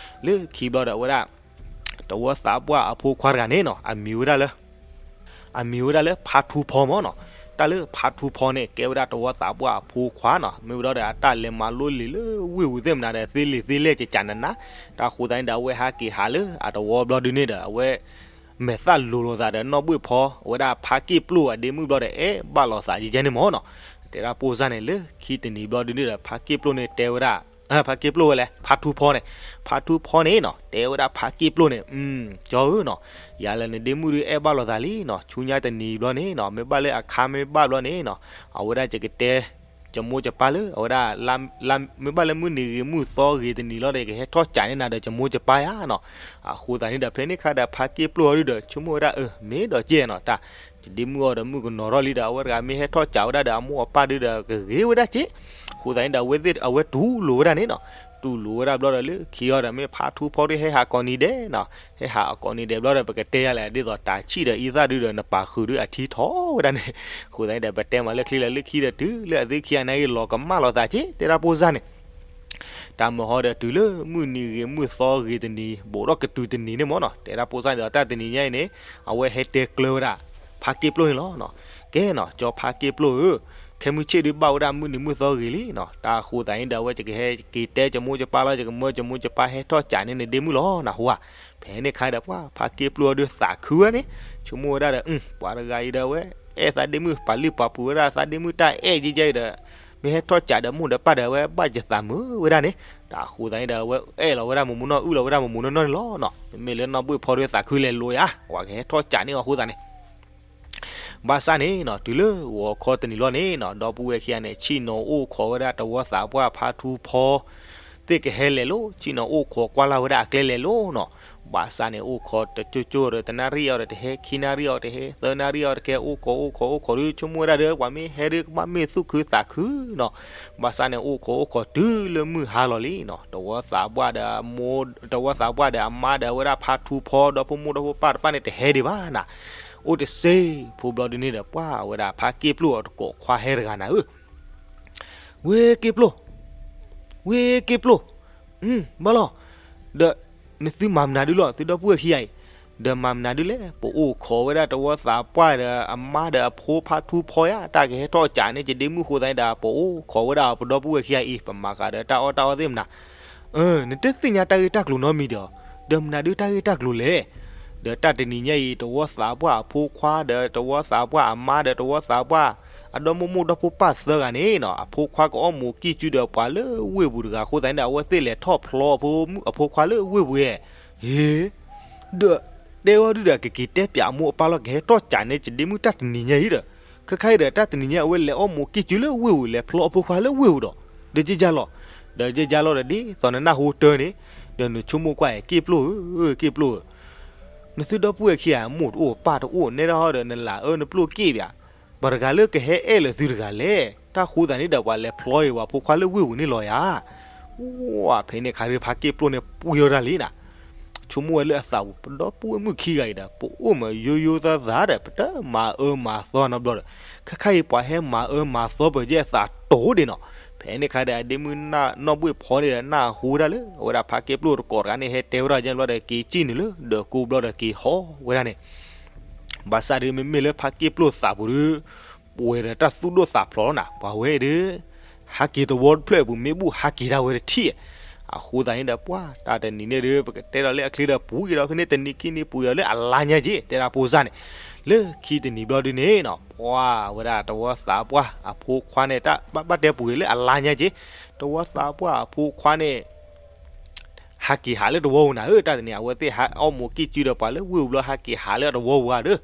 လၢခံဘျီဒီးအဝဲဒၣ် တဝီသးပှၢ်အဖိခွါတဂၤန့ၣ်နီၤ အမံၤဝဲဒၣ်လၢ အမံၤဝဲဒၣ်လၢဖါထူဖီမ့ၢ်နီၤ. တၢ်လၢဖါထူဖီန့ၣ် ကဲဝဲဒၣ်တဝီသးပှၢ်အဖိခွါနီၤ. မ့ၢ်ဝဲဒီး အတၢ်လဲၤမၤလိလံာ်လၢဝ့ၢ်ပူၤသ့ၣ်မနုၤဒီး သ့လံာ်သ့လဲၢ်ကကးနးနး. တၢ်ဃိသတးန့ၣ်ဒီး အဝဲဟးက့ၤဟးလၢအတဝီဘျီဒုန့ၣ်ဒီး အဝဲ မဲာ်သၣ်လိၤလိာ်သးဒီးနီၢ်ဘှ့ၣ်ဖီ အဝဲဒၣ်ဖါက့ၣ်ပျိၢ်အဒ့မုၣ်ဘျီဒီး အဲၣ်ဘၣ်လိာ်သးယဲန့ၣ်မ့ၢ်နီၤ. တဲဒၣ်ပိၢ်စၢ်န့ၣ် လၢခံတနံၤဘျီဒုန့ၣ်ဒီး ဖါက့ၣ်ပျိၢ်န့ၣ်တဲဝဲဒၣ် ဖါက့ၣ်ပျိၢ်ဝဲလဲၣ် ဖါထူဖီန့ၣ်, ဖါထူဖီန့ၣ်နီၤ တဲဝဲဒၣ်ဖါက့ၣ်ပျိၢ်န့ၣ် ကၠီဧၢနီၤ, ယၤလၢနဒ့မုၣ်ဒုအဲၣ်ဘၣ်လိာ်သးလံနီၤ. ဆူညါတနံၤဘျီန့ၣ်နီၤ မ့ၢ်ဘၣ်လၢအခါမ့ၢ်ဘၣ်ဘျီန့ၣ်နီၤ အဝဲဒၣ်ယကတဲ ယမိၢ်ယပၢ်လၢ အဝဲဒၣ် မ့ၢ်ဘၣ်လၢမုၢ်နံၤဂ့ၤမုၢ်သီဂ့ၤတနံၤလီၤဒီး ယကဟဲထီၣ်ကးန့ၢ်နၤဒီးယမိၢ်ယပၢ်ယါနီၤ. အဃိသတးန့ၣ်ဒီး ဖဲန့ၣ်ခါဒီး ဖါက့ၣ်ပျိၢ်အီၤဒုဒီး ဆိကမိၣ်ဝဲဒၣ် အၢ မ့ၢ်ဒီးကဲနီၤ တၢ် ယဒ့မုၣ်အီၤဒီးမုၣ်ကနီၤထီၣ်လံဒီး အဝဲတဂၤမ့ၢ်ဟဲထီၣ်ကးဝဲဒၣ်ဒီး အမိၢ်အပၢ်ဒုဒီး ကဂ့ၤဝဲဒၣ်က့. အဃိသတးန့ၣ်ဒီး အဝဲသ့ၣ်အဝဲတူၢ်လိာ်ဝဲဒၣ်န့ၣ်နီၤ. တူၢ်လိာ်ဝဲဒၣ်ဘျီဒီး လၢခံအီၤဒီး မ့ၢ်ဖါထူဖီဒုဟဲဟးကိးနံၤဒဲးနီၤ. ဟဲဟးအကိးနံၤဒဲးဘျီဒီး ပကတဲယၤလဲၣ် ဒ်သိးတၢ်ဆံၣ်ဒီးအံသၣ်ဒုဒီး နပာ်ဃုာ်ဒုအထံထီၣ်ဝဲဒၣ်န့ၣ်. အဃိသတးန့ၣ်ဒီး ပတဲမးလၢချ့လၢ လၢခံဒီးတုၤလၢအသ့ၣ်ခံဂၤန့ၣ်ဂ့ၤ လီၤကမၣ်လိာ်သးက့ တဲဒၣ်ပိၢ်စၢ်န့ၣ် တၢ်မုၢ်ဟီဒီးတုၤလၢမုၢ်နံၤဂ့ၤမုၢ်သီဂ့ၤတနံၤ ဘူးထီၣ်ကတုၤတနံၤန့ၣ်မ့ၢ်နီၤ တဲဒၣ်ပိၢ်စၢ်န့ၣ်ဒီး တၢ်တနံၤညါအံၤန့ၣ် အဝဲဟဲတဲကျၢၤဝဲဒၣ် ဖါက့ၣ်ပျိၢ်န့ၣ်လီၤ. ကဲနီၤ ကၠီဖါက့ၣ်ပျိၢ်ဧၢ, ပ ခဲမုၢ်ဆ့ၣ်ဒုးဘၣ်ဝဲဒၣ်မုၢ်နံၤမုၢ်သီဂ့ၤလံနီၤ. တၢ်အဃိသတးန့ၣ်ဒီး အဝဲကဟဲက့ၤတဲကမိၢ်ကပၢ်လီၤ, ယကမၢကမိၢ်ကပၢ်ဟဲထီၣ်ကးန့ၢ်နဒ့မုၣ်လီၤနၢ်ဟူဧါ. ဖဲန့ၣ်ခါဒီး ပှၤဖါက့ၣ်ပျိၢ်ဒုးသးခုဝဲန့ၣ်, ဆိကမိၣ်ဝဲဒၣ်ဒီး ပှၤတဂၤအံၤဒီး အဝဲအဲၣ်သးဒ့မုၣ် ပာ်လုၢ်ပာ်ပှ့ၤဝဲဒၣ်သးဒ့မုၣ်တၢ်အဲၣ်ကဲကဲအံၤဒီး မ့ၢ်ဟဲထီၣ်ကးဒီးမိၢ်ဒီးပၢ်ဒီး အဝဲဘၣ်ယသးမုာ်ဝဲဒၣ်န့ၣ်. တၢ်အဃိသတးန့ၣ်ဒီး အဝဲအဲၣ်လီၤဝဲဒၣ်မိၢ်မိၢ်နီၢ် အုၣ်လီၤဝဲဒၣ်မိၢ်မိၢ်နီၢ်နီၢ်န့ၣ်လီၤနီၤ. မ့မ့ၢ်လၢနီၢ်ဘှ့ၣ်ဖီဒုးသးခုလဲၤလိၤယါ, ပှၤကဟဲထီၣ်ကးန့ၢ်အီၤအဃိသတးန့ၣ် ဘၣ်ဆၣ်န့ၣ်နီၤ တုၤလၢဂီၤခီတနံၤလီၤန့ၣ်နီၤ ဒီပုၢ်ဝဲၢ်ခံဂၤန့ၣ် ဆ့ၣ်နီၤအိၣ်ခိးဝဲဒၣ်တဝီသးပှၢ်ဖါထူဖီ သ့ၣ်ကဟဲလဲၤလိၤ, ဆ့ၣ်နီၤအိၣ်ခိးကွၢ်လၢ်ဝဲဒၣ်အကျဲလဲၤလိၤနီၤ. ဘၣ်ဆၣ်န့ၣ် အိၣ်ခိးတကၠိကၠိဒီး တနၣ်ရံၣ်အီၤဒီးတဟဲ, ခံနၣ်ရံၣ်အီၤတဟဲ, သၢနၣ်ရံၣ်အီၤတကဲ, အိၣ်ခိးအိၣ်ခိးအိၣ်ခိးဒုး ဆိကမိၣ်ဝဲဒၣ်ဒီး ပှၤမ့ၢ်ဟဲဒုးကဘၣ်မ့ၢ်သူၣ်ခုသးခုနီၤ. ဘၣ်ဆၣ်န့ၣ် အိၣ်ခိးအိၣ်ခိးတုၤလၢမုၢ်ဟါလီၤလံနီၤ တဝီသးပှၢ်ဒီးအမိၢ်, တဝီသးပှၢ်ဒီးအမါဒီးအဝဲဒၣ်ဖါထူဖီ ဒီဖိမိၢ်ဒီဖိပၢ်တဖၣ်န့ၣ် တဟဲဒံးဘၣ်နၤ. အိၣ်တစ့ဖိဘျီဒုန့ၣ်ဒီး ပှၤဝဲဒၣ်ဖါက့ၣ်ပျိၢ်အတကိးခွါဟဲတဂၤနၤဧၢ ဝ့ၢ်က့ၣ်ပျိၢ်, ဝ့ၢ်က့ၣ်ပျိၢ်, ဘၣ်လီၤ, ဒီးနသုမၤမနုၤဒုလီၤ သုဒီပုၢ်ဝဲၢ်ခံဂၤအံၤ, ဒီးမၤမနုၤဒုလဲၣ် ပအိၣ်ခိးဝဲဒၣ်တဝီသးပှၢ်ဒီးအမါဒီးအဖိဖါထူဖီယါ တၢ်ကဟဲထီၣ်ကးန့ၢ်ယဒ့မုၣ်အဃိသတးန့ၣ်ဒီး ပအိၣ်ခိးဝဲဒၣ်ပဒီပုၢ်ဝဲၢ်ခံဂၤအံၤ ပမၤဃးဒီးတၢ်အီၣ်တၢ်အီသ့ၣ်မနၤ နတသ့ၣ်ညါတၢ်ဂ့ၢ်တၢ်ကျိၤနီတမံၤဒီး, ဒီးမနုၤဒုတၢ်ဂ့ၢ်တၢ်ကျိၤလဲၣ်. ဒီးတၢ်တနံၤညါအံၤ တဝီသးပှၢ်အဖိခွါဒီးတဝီသးပှၢ်အမါဒီးတဝီသးပှၢ် အဒီမိၢ်မိၢ်ဒီဖိပၢ်သၢဂၤန့ၣ်နီၤ အဖိခွါကအီၣ်မူးကံၢ်စုဒီးပှၤလၢဝ့ၢ်ပူၤတဂၤအဃိသတးန့ၣ်ဒီး အဝဲသ့ၣ်လဲၤထီၣ်ဖျီအဖိခွါလၢဝ့ၢ်ပူၤဧါ. ဟ့ ဒီးတဲဝဲဒုဒီး ကက့ၤတဲပၠးအမိၢ်အပၢ်လီၤ ကဟဲထီၣ်ကးန့ၢ်ယဒ့မုၣ်တၢ်တနံၤညါအံၤဒီး, ခဲခါအံၤဒီး တၢ်တနံၤညါအဝဲလဲၤအီၣ်မူးကံၢ်စုလၢဝ့ၢ်ပူၤ လဲၤဖျီအဖိခွါလၢဝ့ၢ်ပူၤဒီး, ဒီးယဲယါလီၤ, ဒီးယဲယါလီၤဒီးဒ်သိးနနၢ်ဟူတၢ်န့ၣ်, ဒီးနဆိကမိၣ်ကွၢ်အံၤ က့ၣ်ပျိၢ်ဧၢ, က့ၣ်ပျိၢ်ဧၢ, နသုဒီပုၢ်ဝဲၢ်ခံဂၤ မိၢ်တအိၣ်ပၢ်တအိၣ် နဲဒၣ်ဟီဒီးနလၤအၢနပျိၢ်က့ၣ်ပၠး, ပှၤတဂၤလၢကဟဲအဲၣ်လၢသုတဂၤလဲၣ်. တၢ်ဃိသတးန့ၣ်ဒီး ပှၤလဲၤဖျီအီၤပှၤဖိခွါလၢဝ့ၢ်ပူၤန့ၣ်လီၤယါ. ဝဲ ဖဲန့ၣ်ခါဒုး ဖါက့ၣ်ပျိၢ်န့ၣ်ပှံၤထီၣ်တၢ်လံနၤ, ဆိကမိၣ်ဝဲလၢအသးပူၤ ပဒီပုၢ်ဝဲၢ်မုၣ်ခံဂၤအံၤဒီး ပအိၣ်မၤယိယိသးသးဒီး ပတမၤအၢမၤသီနီတဘျီဒီး, ခဲခါအံၤပှၤဟဲမၤအၢမၤသီပကဲအသးတိၤဒံးနီၤ. ဖဲန့ၣ်ခါဒီး အဒ့မုၣ်နီၢ်ဘှ့ၣ်ဖီန့ၣ်ဒီး နၢ်ဟူဝဲဒၣ်လၢ အဝဲဒၣ်ဖါက့ၣ်ပျိၢ်တကိးတဂၤန့ၣ် ဟဲတဲဝဲဒၣ်ယဲဘျီဒီး က့ၤစံၣ်နုာ်လၢဒီးကိးဘျီဒီးက့ၤဟီၣ်ဝဲဒၣ်န့ၣ် ဘၣ်ဆၣ်ဒုး မ့မ့ၢ်လၢဖါက့ၣ်ပျိၢ်သးပူၤဒုး ပှဲၤဒီးတၢ်သူၣ်ဒိၣ်သးဖျိးနၤ, ပှၤဝဲဒုး ဟးက့ၤသဝီတဖျၢၣ်အပူၤ မ့ၣ်ဘူၣ်ဟးက့ၤဒၣ်ဝဲတထံၣ်, အဃိသတးန့ၣ်ဒီး ပှၤတၢ်တနံၤန့ၣ်ဒုး ပကတဲဒီးလၢအချ့ဒီး ပူၤက့ၤဒီးဖဲန့ၣ် တနံၤခံနံၤပူၤက့ၤဒီးလၢအလါညါက့ၤ တဲဒၣ်ဖိစၢ်န့ၣ်, လၢခံတနံၤဘျီဒုးန့ၣ်နီၤ ပှၤဝဲဒၣ်တဝီသးပှၢ်အဖိခွါန့ၣ် တၢ်ဘၣ်ဘၣ်တဲပူၤက့ၤလၢအလါညါက့ၤ, တဝီသးပှၢ်အဖိခွါန့ၣ် ဟးက့ၤဟးလၢတဝီပူၤနၤဧၢ, တၢ်တနံၤအဝဲသ့ၣ်ဟးအီၣ်မူးကံၢ်စုဒီးပှၤလၢဝ့ၢ်ပူၤဘျီ ဟးက့ၤဟးလၢတဝီပူၤဧါဒီး,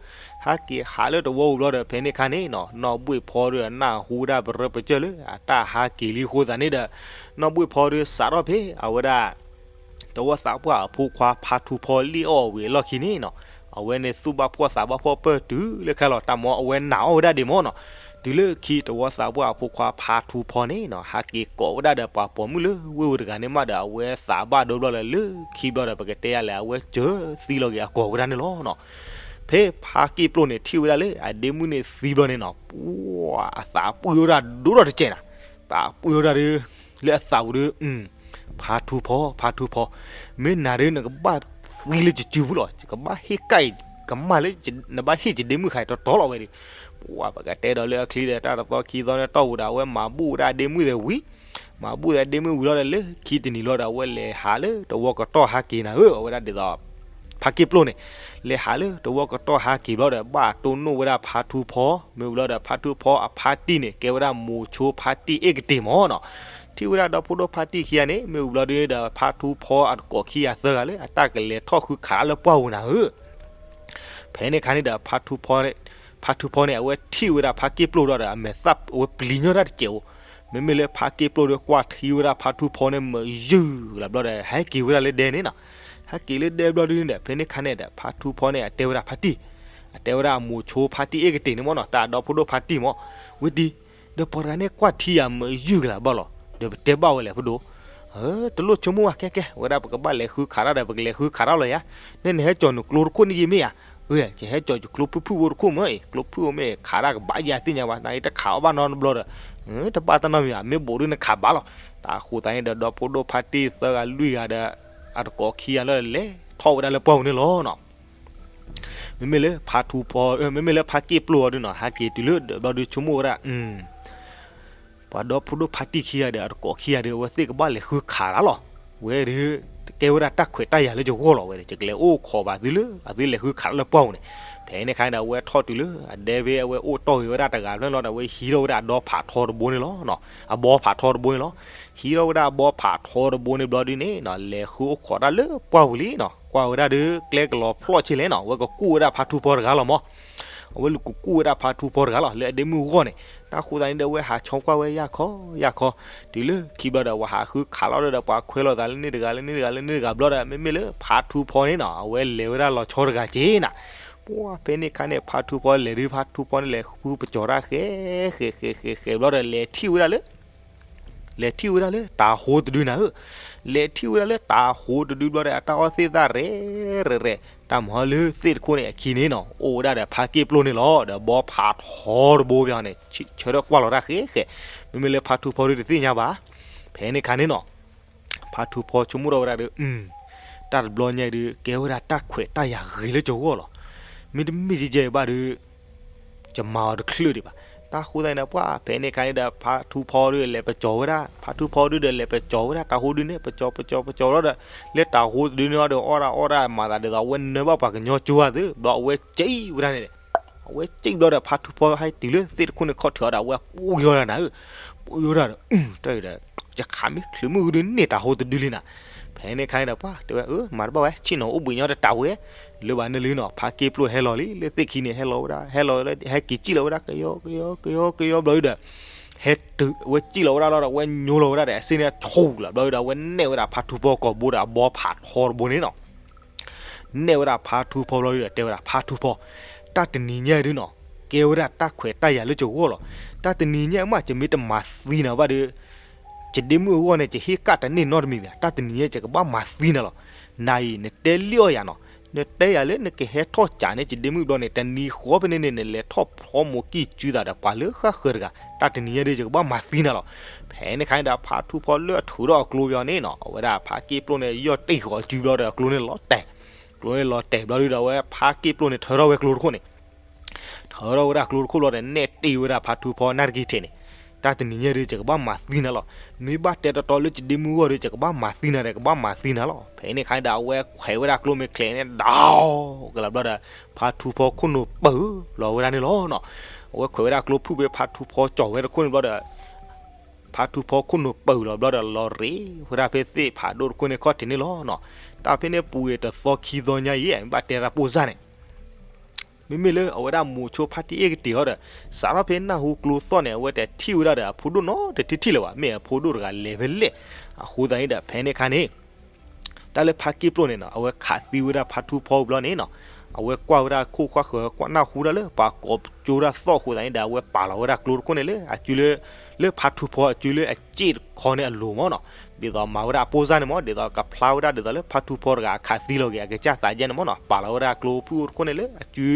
ဟးက့ၤဟးလၢတဝီပူၤဘျီဒီး ဖဲန့ၣ်ခါန့ၣ်နီၤ နီၢ်ဘှ့ၣ်ဖီဒုးနၢ်ဟူဒၣ်ပရၢပကၢၢ်လၢအတၢ်ဟးက့ၤလံအဃိသတးန့ၣ်ဒီး, နီၢ်ဘှ့ၣ်ဖီဒုးစးထီၣ်ဖဲအဝဲဒၣ် တဝီသးပှၢ်အဖိခွါဖါထူဖီလံၣ်အီၣ်ဝံၤအလီၢ်ခံန့ၣ်နီၤ, အဝဲန့ၣ်သူၣ်ဘၣ်ဖှီၣ်သးဘၣ်ဖှီၣ်ပၢၢ်တုၤလၢခဲလီၤ တၢ်မ့ၢ်အဝဲနာ်အီၣ်ဝဲဒၣ်ဒံးမ့ၢ်နီၤ, တုၤလၢခံတဝီသးပှၢ်အဖိခွါဖါထူဖီန့ၣ်နီၤ ဟးက့ၤကိးဝဲဒၣ်ဒီးပှၤပိာ်မုၣ်လၢဝ့ၢ်ပူၤတဂၤန့ၣ်မးဒီး အဝဲသးဘၣ်ဒိဘျီဒီး လၢခံဘျီဒီး ပကတဲယၤလဲၣ် အဝဲစၢၤသံလီၤက့ၤအကိာ်ဝဲဒၣ်န့ၣ်လီၤနီၤ. ဖဲဖါက့ၣ်ပျိၢ်န့ၣ်ထံၣ်ဝဲဒၣ်လၢအဒ့မုၣ်န့ၣ်သံဘျီန့ၣ်နီၤ ပှၤအသးပှံၢ်ဝဲဒၣ်ဒိၣ်ထီၣ်တစဲးနၤ, သးပှံၢ်ဝဲဒၣ်ဒီး လၢအသးပူၤဒီး ဖါထူဖီ ဖါထူဖီ, မ့ၢ်နၤဒုးနကဘၣ်သံလၢယစုပူၤလီၤ, ယကဘၣ်ဟ့ၣ်ကၣ်အံၤ ကမၣ်လၢ နဘၣ်ဟ့ၣ်ယဒ့မုၣ်ခါအံၤတီတီလီၤဝဲဒီး, ပှၤပကတဲဒီးလၢအချ့ဒီး တၢ်တသီခံသီန့ၣ်တီၢ်ပူၤဒီး အဝဲမၤဘူၣ်ဝဲဒၣ်အဒ့မုၣ်သ့ၣ်ဝံၤ, မၤဘူၣ်သ့ၣ်အဒ့မုၣ်ဝံၤလီၤဒီး လၢခံတနံၤလီၤဒီး အဝဲလဲၤဟးလၢတဝီကတီၢ်ဟးက့ၤနၤဧၢ, အဝဲဒၣ်ဒ်သိး ဖါက့ၣ်ပျိၢ်န့ၣ် လဲၤဟးလၢတဝီကတီၢ်ဟးက့ၤဘျီဒီး ဘၣ်တိၢ်နီၣ်ဝဲဒၣ်ဖါထူဖီ, မ့ၢ်ဝံၤလီၤဒီး ဖါထူဖီအဖါတံၢ်န့ၣ် ကဲဝဲဒၣ်မိၤဆိဖါတံၢ်အ့ၣ်ကတ့ၢ်မ့ၢ်နီၤ, ထံၣ်ဝဲဒၣ်ဒီဖိဒိၣ်ဖါတံၢ်ခံဂၤန့ၣ် မ့ၢ်ဝံၤဘျီဒုဒီး ဖါထူဖီအတကိးခံဂၤသၢဂၤလၢ အတၢ်ကလဲၤထီၣ်ဃုခးတၢ်လၢပှၢ်ပူၤနၤဧၢ ဖဲန့ၣ်ခါန့ၣ်ဒီး ဖါထူဖီန့ၣ် အဝဲထံၣ်ဝဲဒၣ်ဖါက့ၣ်ပျိၢ်ဒီး အမဲာ်သၣ်အဝဲပျံၤညီတၢ်တစဲးဧိၤ, မ့မ့ၢ်လၢဖါက့ၣ်ပျိၢ်ဒီး ကွၢ်ထံဝဲဒၣ်ဖါထူဖီန့ၣ် မ့ၢ်ယုၢ်ကလးဘျီဒီး ဟဲက့ၤဝဲဒၣ်လၢဒဲန့ၣ်နီၤ, ဟဲက့ၤလၢဒဲဘျီဒုန့ၣ်ဒီး ဖဲန့ၣ်ခါန့ၣ်ဒီး ဖါထူဖီန့ၣ် အတဲဝဲဒၣ်ဖါတံၢ်, အတဲဝဲဒၣ်အမိၤဆိဖါတံၢ်အ့ၣ်ကတ့ၢ်န့ၣ်မ့ၢ်နီၤ တၢ်ဒီဖိဒိၣ်ဖါတံၢ်မ့ၢ်, ဝဲဒ် ဒီးပှၤတဂၤန့ၣ်ကွၢ်ထံယၤမ့ၢ်ယုၢ်ကလးဘၣ်လီၤ, ဒီးပတဲဘၣ်ဝဲလဲၣ်ဖဒိၣ်, တလိၣ်ဆိကမိၣ်ဘၣ် ကဲကဲ ဝဲဒၣ်ပကဘၣ်လဲၤဃုခးတၢ်ဒီး ပကလဲၤဃုခးတၢ်လီၤယၤ, နဲနဟဲကၠီၤနကျိတခိၣ်န့ၣ်ယမ့ၢ်ဧါ, ယဟဲကၠီၤယကျိဖုၣ်ဖုၣ်ဖိတခိၣ်မ့ၢ်အံၤ ကျိဖုၣ်ဖိမ့ၢ်ခးတၢ်ကဘၣ်ယၤသ့ၣ်ညါဘၣ် နအံၤတခးအီၣ်ဘၣ်နီတဘျီဒီး, တဘၣ်တၢ်နီတမံၤဘၣ် မ့ၢ်ဘူးဒုနခးဘၣ်လီၤ, တၢ်ဃိသတးန့ၣ်ဒီး ဒီဖိဒိၣ်ဖါတံၢ်သၢဂၤလွံၢ်ဂၤဒီး အတကိးခံဂၤလၢလဲၤထီၣ်ဝဲဒၣ်လၢပှၢ်ပူၤန့ၣ်လီၤနီၤ မ့မ့ၢ်လၢဖါထူဖီ မ့မ့ၢ်လၢဖါက့ၣ်ပျိၢ်အီၤဒုနီၤ ဟဲက့ၤတုၤလၢဒီးဘျီဒုဆိကမိၣ်ဝဲဒၣ်, ပှၤဒီဖိဒိၣ်ဖါတံၢ်ခံဂၤဒီး အတကိးခံဂၤဒီး အဝဲသ့ၣ်ကဘၣ်လဲၤဃုခးတၢ်လီၤ. ဝဲဒီး ကဲဝဲဒၣ်တၢ်ခွဲးတၢ်ယာ်လၢယဂီၢ်လီၤဝဲဒီး ယကလဲၤအိၣ်ခိးဘၣ်သုလၢ အသုလဲၤဃုခးတၢ်လၢပှၢ်ပူၤန့ၣ်. ဖဲန့ၣ်အခါန့ၣ်ဒီး အဝဲထီၣ်တုၤလၢ အဒဲဖဲအဝဲအိၣ်တီၢ်ဂ့ၤဝဲဒၣ်တဂၤဖျၢၣ်လီၤဒီး အဝဲဟံးထီၣ်ဝဲဒၣ်အဒီဖးထီတဘိန့ၣ်လီၤ. အဘီဖးထီတဘိန့ၣ်လီၤ. ဟံးထီၣ်ဝဲဒၣ်အဘီဖးထီတဘိန့ၣ်ဘျီဒုန့ၣ်နီၤ လဲၤဃုအိၣ်ခိးတၢ်လၢပှၢ်ပူၤလံနီၤ. ကွၢ်ဝဲဒၣ်ဒီး ကျဲကလီၤဖျီၣ်ဆ့လဲၣ်နီၤ အဝဲကကူၣ်ဝဲဒၣ်ဖါထူဖီတဂၤလီၤမး. အဝဲလူၤကကူၣ်ဝဲဒၣ်ဖါထူဖီတဂၤလီၤ လၢအဒ့မုၣ်အဂီၢ်န့ၣ်. တၢ်ဃိသတးန့ၣ်ဒီး အဝဲဟးဆီကွၢ်ဝဲယၢ်ခီယၢ်ခီ, တုၤလၢခံဘျီဒီး ပှၤဟးဃုခးလီၤဒီး ပှၤခွဲးလိာ်သးလၢန့ၣ်တဂၤလၢန့ၣ်တဂၤလၢန့ၣ်တဂၤဘျီဒီး မ့မ့ၢ်လၢဖါထူဖီန့ၣ်နီၤ အဝဲလဲၤဝဲဒၣ်လီၤဆီတဂၤက့ၤနၤ. ပှၢ်ဖဲန့ၣ်အခါန့ၣ် ဖါထူဖီလဲၤဒုး ဖါထူဖီန့ၣ်လဲၤဃုပကၠီၤတၢ်ဃဲဃဲဃဲဃဲဃဲဘျီဒီး လဲၤထံၣ်ဝဲဒၣ်လၢ လဲၤထံၣ်ဝဲဒၣ်လၢတၤဟိတဒုနၤဧၢ. လဲၤထံၣ်ဝဲဒၣ်လၢတၤဟိတဒုဘျီဒီး အတၢ်အီၣ်သ့ၣ်သၣ်ရဲၣ်ရဲၣ်ရဲၣ်, တၢ်မၤဟီလၢသ့ၣ်တခိၣ်န့ၣ်အခံန့ၣ်နီၤ အိၣ်ဝဲဒၣ်ဒီးဖါက့ၣ်ပျိၢ်န့ၣ်လီၤ. ဒီးဘီဖးထီတဘိဘၣ်န့ၣ် ဆၢထၢၣ်ကွၢ်လီၤတၢ်ဃဲဃဲ, မ့မ့ၢ်လၢဖါထူဖီဒုတသ့ၣ်ညါဘၣ်. ဖဲန့ၣ်အခါန့ၣ်နီၤ ဖါထူဖီဆိကမိၣ်ထီၣ်ဝဲဒၣ်ဒီး တၢ်တဘျီညါအံၤဒီး ကဲဝဲဒၣ်တၢ်ခွဲးတၢ်ယာ်ဂ့ၤလၢကဂီၢ်လီၤ. မ့တမ့ၢ်ယဲယဲဘၣ်ဒီး ယမၤအီၤတချုးဒံးဘၣ်. တၢ်ဃိသတးန့ၣ်ဒီး ပှၢ်ဖဲန့ၣ်အခါန့ၣ်ဒီး ဖါထူဖီဒုလဲၤပကၠီၤဝဲဒၣ်, ဖါထူဖီဒုဒီးလဲၤပကၠီၤဝဲဒၣ် တၤဟိဒုန့ၣ် ပကၠီၤပကၠီၤပကၠီၤလီၤဒီး လၢတၤဟိတဒုန့ၣ်အီၤဒီး အီၣ်ဒၣ်အီၣ်ဒၣ်မၤသးဒ်သိး အဝဲနၢဘၣ်ပှၤကညီကၠိဧါသ့ၣ် ဘျီအဝဲစံၣ်ဝဲဒၣ်န့ၣ်, အဝဲစံၣ်ဘျီဒီး ဖါထူဖီဟဲတုၤလၢသ့ၣ်တခိၣ်န့ၣ်ခီၣ်ထံးအီၤဒီး အဝဲပှံၤထီၣ်ဒၣ်နၤဧၢ, ပှံၤထီၣ်ဒီး တၢ်ဒီး ယခးမ့ၢ်ချုးမုၢ်ဂဒုန့ၢ်တၤဟိတဒုလံနၤ. ဖဲန့ၣ်အခါန့ၣ်ဒီး ပှၢ်တဲဝဲ အၢ မၤတဘၣ်ဝဲ ဆ့ၣ်နီၤအိၣ်ဘှံးညီတတးဝဲ, လၢဘၣ်န့ၣ်လံနီၤ ဖါက့ၣ်ပျိၢ်ဟဲလီၤလံ လၢသ့ၣ်ခံန့ၣ် ဟဲလီၤဝဲဒၣ် ဟဲလီၤ ဟဲက့ၤစံၣ်လီၤဝဲဒၣ် ကယီကယီကယီကယီဘျီဒုဒီး ဟဲတုၤဝဲစံၣ်လီၤဝဲဒၣ်လီၤဒီး အဝဲညိလီၤဝဲဒၣ်ဒီး အစ့န့ၣ်ဆိၣ်လီၤဘျီဒုဒီး အဝဲနဲၣ်ဝဲဒၣ်ဖါထူဖီကိာ်ဘိဒီးအဘီဖးထီတဘိန့ၣ်နီၤ. နဲၣ်ဝဲဒၣ်ဖါထူဖီဘျီဒုဒီး တဲဝဲဒၣ် ဖါထူဖီ, တၢ်တနံၤညါဒုနီၤ ကဲဝဲဒၣ်တၢ်ခွဲးတၢ်ယာ်လၢကဂီၢ်လီၤ. တၢ်တနံၤညါမး ယမ့ၢ်တမၤသံနၤဘၣ်ဒီး ယဒ့မုၣ်အဂီၢ်န့ၣ် ယဟ့ၣ်ကၣ်တန့ၢ်နီတမံၤဘၣ်. တၢ်တနံၤညါ ယကဘၣ်မၤသံနၤလီၤ. နၤအံၤ နတဲလံအီၣ်ယၤနီၤ, နတဲယၤလၢနကဟဲထီၣ်ကးန့ၣ် ယဒ့မုၣ်ဘျီန့ၣ် တနံၤဃီဖဲန့ၣ်န့ၣ် နလဲၤထီၣ်ဖျီမိၢ်ကံၢ်စုသးဒီးပှၤလၢဃၣ်ဃၢၤတဂၤ, တၢ်တနံၤညါဒီး ယကဘၣ်မၤသံနၤလီၤ. ဖဲန့ၣ်အခါန့ၣ်ဒီး ဖါထူဖီလၢအထုးထီၣ်အကျိဘၣ်န့ၣ်နီၤ အဝဲဒၣ်ဖါက့ၣ်ပျိၢ်န့ၣ် ယီၢ်တ့ၢ်ဃီၤအစုဘျီဒီး အကျိန့ၣ်လီၤတဲာ်, ကျိန့ၣ်လီၤတဲာ်ဘျီဒုဒီး အဝဲဖါက့ၣ်ပျိၢ်န့ၣ် ထၢထီၣ်ဝဲကျိတခိၣ်န့ၣ် ထၢထီၣ်ဝဲဒၣ်ကျိတခိၣ်ဘျီဒီး နဲၣ်တ့ၢ်ဝဲဒၣ်ဖါထူဖီနၢ်တက့ၤထဲးန့ၣ်, တၢ်တနံၤညါဒီး ယကဘၣ်မၤသံနၤလီၤ. မ့ၢ်ဘၣ်တဲတီတီလၢယဒ့မုၣ်ဂီၢ်ဒီး ယကဘၣ်မၤသံနၤဒီး ကဘၣ်မၤသံနၤလီၤ. ဖဲန့ၣ်အခါန့ၣ်ဒီး အဝဲခွဲးဝဲဒၣ်ကျိမ့ၢ်ချဲးန့ၣ် ဒီးကလီၤဘျီဒီး ဖါထူဖီခိၣ်နူာ်ပၢၢ်လီၤဝဲဒၣ်န့ၣ်လီၤနီၤ. အဝဲခွဲးဝဲဒၣ်ကျိဖုၣ်ဖဲဖါထူဖီကၠီၤဝဲတခိၣ်န့ၣ်ဘျီဒီး ဖါထူဖီခိၣ်နူာ်ပၢၢ်လီၤဘျီဒီး လီၤရ့ဝဲဒၣ်ဖဲသ့ၣ်ဖးဒိၣ်တခိၣ်န့ၣ်ခီၣ်ထံးန့ၣ်လီၤနီၤ. တၢ်ဖဲန့ၣ်ပူၤကွံာ်တသီခံသီညါအံၤ မ့ၢ်ဘၣ်တဲတၢ်ပိၢ်စၢ်န့ၣ် မ့မ့ၢ်လၢအဝဲဒၣ်မိၤဆိဖါတံၢ်အ့ၣ်ကတ့ၢ်အီၤဒီး စးထီၣ်ဖဲနၢ်ဟူကျိသီၣ်န့ၣ် အဝဲတထံၣ်ဝဲဒၣ်ဒီးအဖိဒိၣ်နီတထံၣ်ထံၣ်လၢၤဘၣ်, မ့ၢ်အဖိဒိၣ်တဂၤလဲၤဖဲလဲၣ်. အဃိသတးန့ၣ်ဒီး ဖဲန့ၣ်အခါန့ၣ် တၢ်လၢဖါက့ၣ်ပျိၢ်န့ၣ်နီၤ အဝဲခးသံဝဲဒၣ်ဖါထူဖီဘျီန့ၣ်နီၤ, အဝဲကွၢ်ဝဲဒၣ်ခိၣ်ဃၣ်ဃၢၤ ကွၢ်နၢ်ဟူဒၣ်လၢပှၤကိးကၠိတၢ်သီၣ်အဃိသတးန့ၣ်ဒီး အဝဲပာ်လီၤဝဲဒၣ်ကျိတခိၣ်န့ၣ်လၢအစုလၢ လၢဖါထူဖီအစုလၢအစ့ၣ်တခီန့ၣ်အလိၤမးနီၤ, ဒ်သိးမၤဝဲဒၣ်အပိၢ်စၢ်န့ၣ်မး ဒ်သိးကဖျါဝဲဒၣ်ဒ်သိးလၢဖါထူဖီတဂၤအခးသံလီၤက့ၤ အကစၢ်သးဒ်န့ၣ်မးနီၤ, ပာ်လီၤဝဲဒၣ်ကျိဖုၣ်အိၣ်တခိၣ်န့ၣ်လၢအစု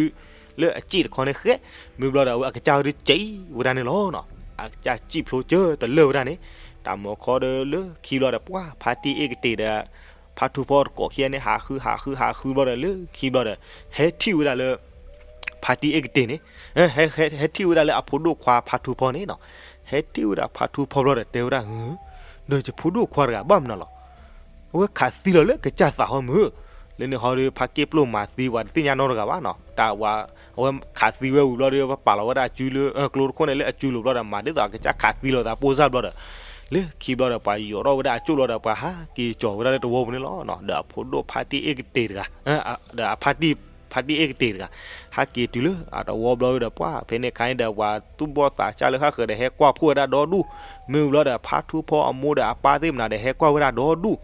လၢအစ့ၣ်တခီန့ၣ်ဃဲ, မ့ၢ်ဘျီဒီးအဝဲအကစၢ်ဒုးစံၣ်ဝဲဒၣ်န့ၣ်လီၤနီၤ, အကစၢ်စံၣ်ဖျိကၢတလၢာ်ဝဲဒၣ်န့ၣ်, တၢ်မၤခီဒီးလၢခံဘျီဒီး ပှၢ်ဖါတံၢ်အ့ၣ်ကတ့ၢ်ဒီး ဖါထူဖီတကိးခံဂၤန့ၣ် ဟးဃုဟးဃုဟးဃုဘျီဒီး လၢခံဘျီဒီး ဟဲထံၣ်ဝဲဒၣ်လၢ ဖါတံၢ်အ့ၣ်ကတ့ၢ်န့ၣ်, ဟဲထံၣ်ဝဲဒၣ်လၢအဖိဒိၣ်ခွါဖါထူဖီန့ၣ်နီၤ, ဟဲထံၣ်ဝဲဒၣ်ဖါထူဖီဘျီဒီး တဲဝဲဒၣ် ဒီးယဖိဒိၣ်ခွါတဂၤဘၣ်မနုၤလီၤ, အဝဲခးသံလီၤလၢကစၢ်သးဟီမုၢ်, လၢန့ၣ်ဟီဒီး ဖါက့ၣ်ပျိၢ်မၤသံဝဲတသ့ၣ်ညါနီတဂၤဘၣ်နီၤ, တၢ်ဝဲ အဝဲခးသံဝဲဝံၤဘျီဒီး ပာ်လီၤဝဲဒၣ်အစုလၢ ကျိတခိၣ်န့ၣ်လၢအစုလိၤဘျီဒီး မၤဒ်သိးအကစၢ်ခးသံလီၤသးပိၢ်စၢ်ဘျီဒီး လၢခံဘျီဒီး ပှၤယိးထီၣ်ဝဲဒၣ်အကၠိၣ်လီၤဒီး ပှၤဟးက့ၤကၠီၤဝဲဒၣ်လၢတဝီပူၤန့ၣ်လီၤ. ဒီးအဖိဒိၣ်ဖါတံၢ်အ့ၣ်ကတ့ၢ်တဂၤ, ဒီးအဖါတံၢ်, ဖါတံၢ်အ့ၣ်ကတ့ၢ်တဂၤ ဟးက့ၤတုၤလၢအတဝီဘျီဒီး ပှၢ်ဖဲန့ၣ်အခါန့ၣ်ဒီး ပှၤသူၣ်ဘီၣ်သးစၢ်လၢဃၣ်ဃၢၤဒီး ဟဲကွၢ်ဖှိၣ်ဝဲဒၣ်ဒီဒူၣ်, မ့ၢ်ဘျီဒီး ဖါထူဖီအမိၢ်ဒီးအပၢ်သ့ၣ်မနုၤဒီး ဟဲကွၢ်ဝဲဒၣ်ဒီဒူၣ်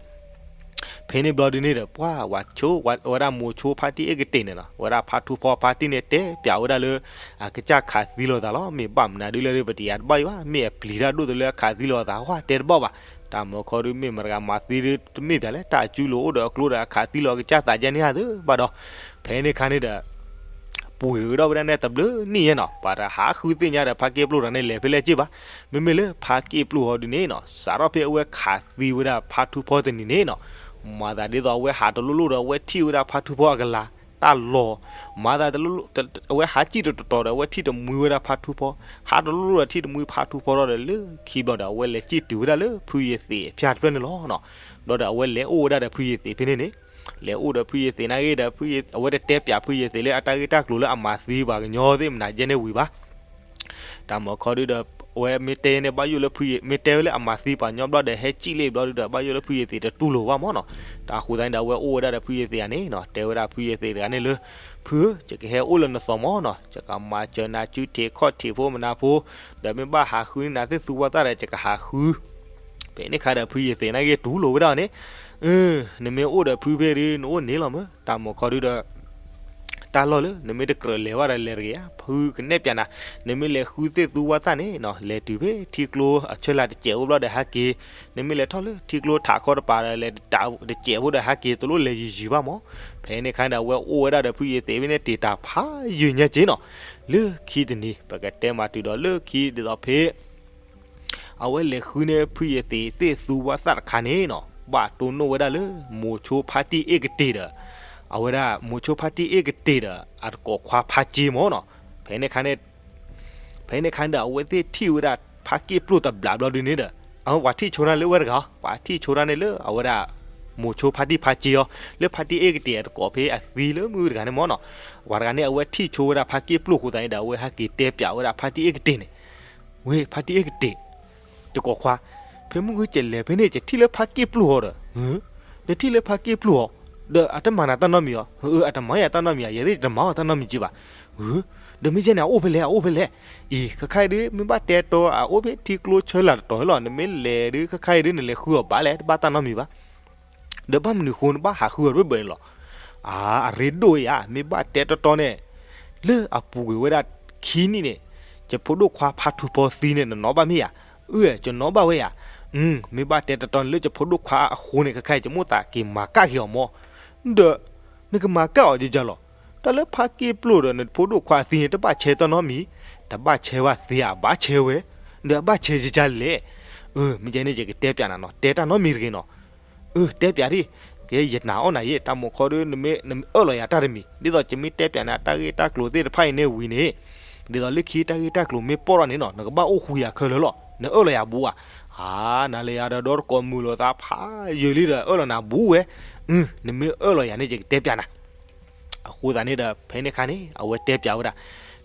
ဖဲန့ၣ်ဘျီဒ်န့ၣ်ဒီး ပှၢ်ဝဲဆိ ဝဲဒၣ်မိၤဆိဖါတံၢ်အ့ၣ်ကတ့ၢ်န့ၣ်နီၤ, ဝဲဒၣ်ဖါထူဖီဖါတံၢ်န့ၣ် တဲပျးဝဲဒၣ်လၢ အကစၢ်ခးသံလိာ်သးလီၤ, မ့ၢ်ဘၣ်မနုၤဒ်လဲၣ်ဒီး ပတယၤတဘၣ်အံၤဘၣ်, မ့ၢ်အပျံၤတၢ်ဒိၣ်တလၢအခးသံလိာ်သး ဟါတဲတဘၣ်ဘၣ်, တၢ်မၤခီဒီး မ့ၢ်မတၤတဂၤမၤသံဒီး တမ့ၢ်ပျးလဲၣ်, တၢ်အစုလိၤအိၣ်ဒီးအကျိဒီး အခးသံလိာ်အကစၢ်သးဒ်န့ၣ်ဧါသ့ဘၣ်ဒီး, ဖဲန့ၣ်အခါန့ၣ်ဒီး ပှ့ၤဝဲဒၣ်ဝဲဒၣ်န့ၣ်တဘျုးနံၣ်ယဲနီၤ, ပှၤတဟးဃုသ့ၣ်ညါဒီး ဖါက့ၣ်ပျိၢ်တဂၤန့ၣ် လဲၤဖဲလဲၣ်စ့ၢ်ဘၣ်, မ့မ့ၢ်လၢဖါက့ၣ်ပျိၢ်ဟီဒ်န့ၣ်နီၤ, စးထီၣ်ဖဲအဝဲခးသံဝဲဒၣ်ဖါထူဖီတနံၤန့ၣ်နီၤ, မၤသးဒ်သိးအဝဲဟးတလိၣ်လိၣ်ဒီး အဝဲထံၣ်ဝဲဒၣ်ဖါထူဖီအကလၤ တၢ်လီၢ်, မၤသးတလိၣ်, အဝဲဟးစံၣ်တတီၤတီၤဒီး အဝဲထံၣ်တမှံဝဲဒၣ်ဖါထူဖီ, ဟးတလိၣ်ဒီးထံၣ်တမှံဖါထူဖီထီၣ်ဒီး လၢခံဘျီဒီး အဝဲလဲၤစံၣ်တုၤဝဲဒၣ်လၢဖုယ့ၤသ့းအဖၠၣ်တဖျၢၣ်န့ၣ်လီၤ. ဘျီဒီးအဝဲလဲၤအိၣ်ဝဲဒၣ်ဒီးဖုယ့ၤသ့းဖဲန့ၣ်န့ၣ်, လဲၤအိၣ်ဒီးဖုယ့ၤသ့းနာ်ဂ့ၤဒီး အဝဲတတဲပၠးဖုယ့ၤသ့းလၢအတၢ်ဂ့ၢ်တၢ်ကျိၤလၢအမၤသံပှၤကညီသ့ၣ်မနၤယဲန့ၣ်ဝံၤဘၣ်. တၢ်မၤခီဒုဒီး အဝဲမ့ၢ်တဲန့ၣ် ဘၣ်ယိၣ်လၢဖုယ့ၤ, မ့ၢ်တဲဝဲလၢအမၤသံပှၤကညီဘျီဒီး ဟဲစံၣ်လ့ၣ်ဘျီဒုဒီး ဘၣ်ယိၣ်လၢဖုယ့ၤသ့းတတူၢ်လိာ်ဘၣ်မၢ်နီၤ. တၢ်ဃိသတးန့ၣ်ဒီး အဝဲအိၣ်ဝဲဒၣ်ဒီးဖုယ့ၤသ့းဧါန့ၣ်နီၤ, တဲဝဲဒၣ်ဖုယ့ၤသ့းတဂၤန့ၣ်လၢ ဖုဧၢ, ယကဟဲအိၣ်လၢနသိးမၢ်နီၤ, ယကမၤစၢၤနၤစုထံးခီၣ်ထံးဖိမနၤဖိ, ဒီးမ့ၢ်ဘၣ်ဟးဃုန့ၢ်နၤသ့ၣ်သူဝၣ်သၣ်ဒီး ယကဟးဃု ဖဲန့ၣ်ခါဒီးဖုယ့ၤသ့းနာ်ဂ့ၤတူၢ်လိာ်ဝဲဒၣ်န့ၣ်, နမ့ၢ်အိၣ်ဒီးဖုဖဲဒု နအိၣ်န့ၣ်လီၤမၢ်, တၢ်မၤခီဒုဒီး တၢ်လီၢ်လၢ နမ့ၢ်တကြၢးလဲၤဘၣ်ဒီးလဲၤတဂ့ၤဧါ, ဖုကနဲၣ်ပၠးနၤ, နမ့ၢ်လဲၤဃုသ့ၣ်သူဝၣ်သၣ်န့ၣ်နီၤ, လဲၤတုၤဖဲထံကျိအဆၢလၢ်တစဲးဖိဘျီဒီးဟးက့ၤ, နမ့ၢ်လဲၤထီၣ်လၢထံကျိထးခီတပၤဒီး လဲၤတစဲးဖိဒီးဟးက့ၤ တလိၣ်လဲၤယံာ်ယံာ်ဘၣ်မၢ်. ဖဲန့ၣ်ခါဒီး အဝဲအိၣ်ဝဲဒၣ်ဒီးဖုယ့ၤသ့းဖဲန့ၣ် တ့ၢ်တၢ်ဖးယံာ်ညါက့နီၤ, လၢခံတနံၤ ပကတဲမၤတုၤဒီးလၢခံဒ်သိးဖဲ အဝဲလဲၤဃုန့ၢ်ဖုယ့ၤသ့းသ့ၣ်သူဝၣ်သၣ်တခါန့ၣ်နီၤ, ဘၣ်တိၢ်နီၣ်ဝဲဒၣ်လၢ မိၤဆိဖါတံၢ်အ့ၣ်ကတ့ၢ်ဒီး အဝဲဒၣ်မိၤဆိဖါတံၢ်အ့ၣ်ကတ့ၢ်ဒီး အတကိးခွါဖါစ့မၢ်နီၤ. ဖဲန့ၣ်ခါန့ၣ် ဖဲန့ၣ်ခါန့ၣ်ဒီး အဝဲသ့ၣ်ထံၣ်ဝဲဒၣ်ဖါက့ၣ်ပျိၢ်တဘျးဘျီဒုန့ၣ်ဒီး အဝဲပှၤထံၣ်ဆိတၢ်လၢဝဲတဂၤ, ပှၤထံၣ်ဆိတၢ်န့ၣ်လၢအဝဲဒၣ် မိၤဆိဖါတံၢ်ဖါစ့အီၤ, လၢဖါတံၢ်အ့ၣ်ကတ့ၢ်အတကိးဖဲအသံလၢမုၢ်တဂၤန့ၣ်မၢ်နီၤ. ပှၤတဂၤန့ၣ် အဝဲထံၣ်ဆိဝဲဒၣ်ဖါက့ၣ်ပျိၢ်အဃိသတးန့ၣ်ဒီး အဝဲဟဲက့ၤတဲပၠးဝဲဒၣ်ဖါတံၢ်အ့ၣ်ကတ့ၢ်န့ၣ်, ဝဲဖါတံၢ်အ့ၣ်ကတ့ၢ် တကိးခွါ, ဖဲမုၢ်ဂီၤယလဲၤဖဲန့ၣ် ယထံၣ်လၢဖါက့ၣ်ပျိၢ်အီၤဒီး, နထံၣ်လၢဖါက့ၣ်ပျိၢ်အီၤ, ဒီးအတမၤနၤတၢ်နီတမံၤအီၤ, အတမၤယၤတၢ်နီတမံၤဧါ, ယဲသ့ၣ်တမၤအီၤတၢ်နီတမံၤက့ဘၣ်. ဒီးမ့ၢ်ယဲန့ၣ် အအိၣ်ဖဲလဲၣ်, အအိၣ်ဖဲလဲၣ်. အံၤ ခဲခါအံၤဒု မ့ၢ်ဘၣ်တဲတီ အအိၣ်ဖဲထံကျိဆၢလၢ်တတီၤလီၤ, နမ့ၢ်လဲၤဒု ခဲခါအံၤဒု နလဲၤဃုအီၤဘၣ်လဲၣ်, တဘၣ်တၢ်နီတမံၤဘၣ်. ဒီးဘၣ်မနုၤဃိနဘၣ်ဟးဃုအီၤတဘၣ်ဘၣ်န့ၣ်လီၤ. အၢ အရ့ဒိၣ်ဧါ, မ့ၢ်ဘၣ်တဲတီတီန့ၣ်, လၢအပူၤကွံာ်ဝဲဒၣ်ခံနံၣ်န့ၣ်, ယဖိဒိၣ်ခွါဖါထူဖီသံန့ၣ် နနီၣ်ဘၣ်မ့ၢ်ဧါ. အၢ ယနီၣ်ဘၣ်ဝဲဧါ. မ့ၢ်ဘၣ်တဲတီတီန့ၣ် လၢယဖိဒိၣ်ခွါအဃိန့ၣ် ခဲခါအံၤ ယမိၣ်သးက့ၤမၤကၣ်က့ၤအီၤမၢ်. ဒီး နကမၤကၣ်အီၤယယၤလီၤ. တၢ်လၢဖါက့ၣ်ပျိၢ်ဒီးနဖိဒိၣ်ခွါအသံန့ၣ် တဘၣ်ဆဲးတၢ်နီတမံၤ, တဘၣ်ဆဲးဝဲသ့ဧါ, ဘၣ်ဆဲးဝဲ, ဒီးအဘၣ်ဆဲးယယၤလဲၣ်. အၢ မ့ၢ်ယဲန့ၣ် ယကတဲပၠးနၤနီၤ, တဲတၢ်နီတမံၤတဂ့ၤနီၤ. အၢ တဲပၠးဒ်, ကဲ ယနာ်အီၣ်နၤယဲ တၢ်မၤခီဒု နမ့ၢ်အၢၣ်လီၤယၤတၢ်တမံၤ, ဒ်သိးယမ့ၢ်တဲပၠးနၤတၢ်ဂ့ၢ်တၢ်ကျိၤသ့ၣ်တဖၣ်အံၤန့ၣ်ဝံၤန့ၣ်, ဒ်သိးလၢခံတၢ်ဂ့ၢ်တၢ်ကျိၤမ့ၢ်ပိာ်ထီၣ်န့ၣ်နီၤ နကဘၣ်အိၣ်ဃုာ်ယၤခဲလၢာ်လီၤ. နအၢၣ်လီၤယၤဘူးဧါ. အၢ နၤလၢယၤဒီးဒီတကိးမုာ်လိာ်သးဖးယံာ်လံဒီး အၢၣ်လီၤနၤဘူးဝဲ. နမ့ၢ်အၢၣ်လီၤယၤန့ၣ် ယကတဲပၠးနၤ အဃိသတးန့ၣ်ဒီး ဖဲန့ၣ်ခါန့ၣ် အဝဲတဲပၠးဝဲဒၣ်,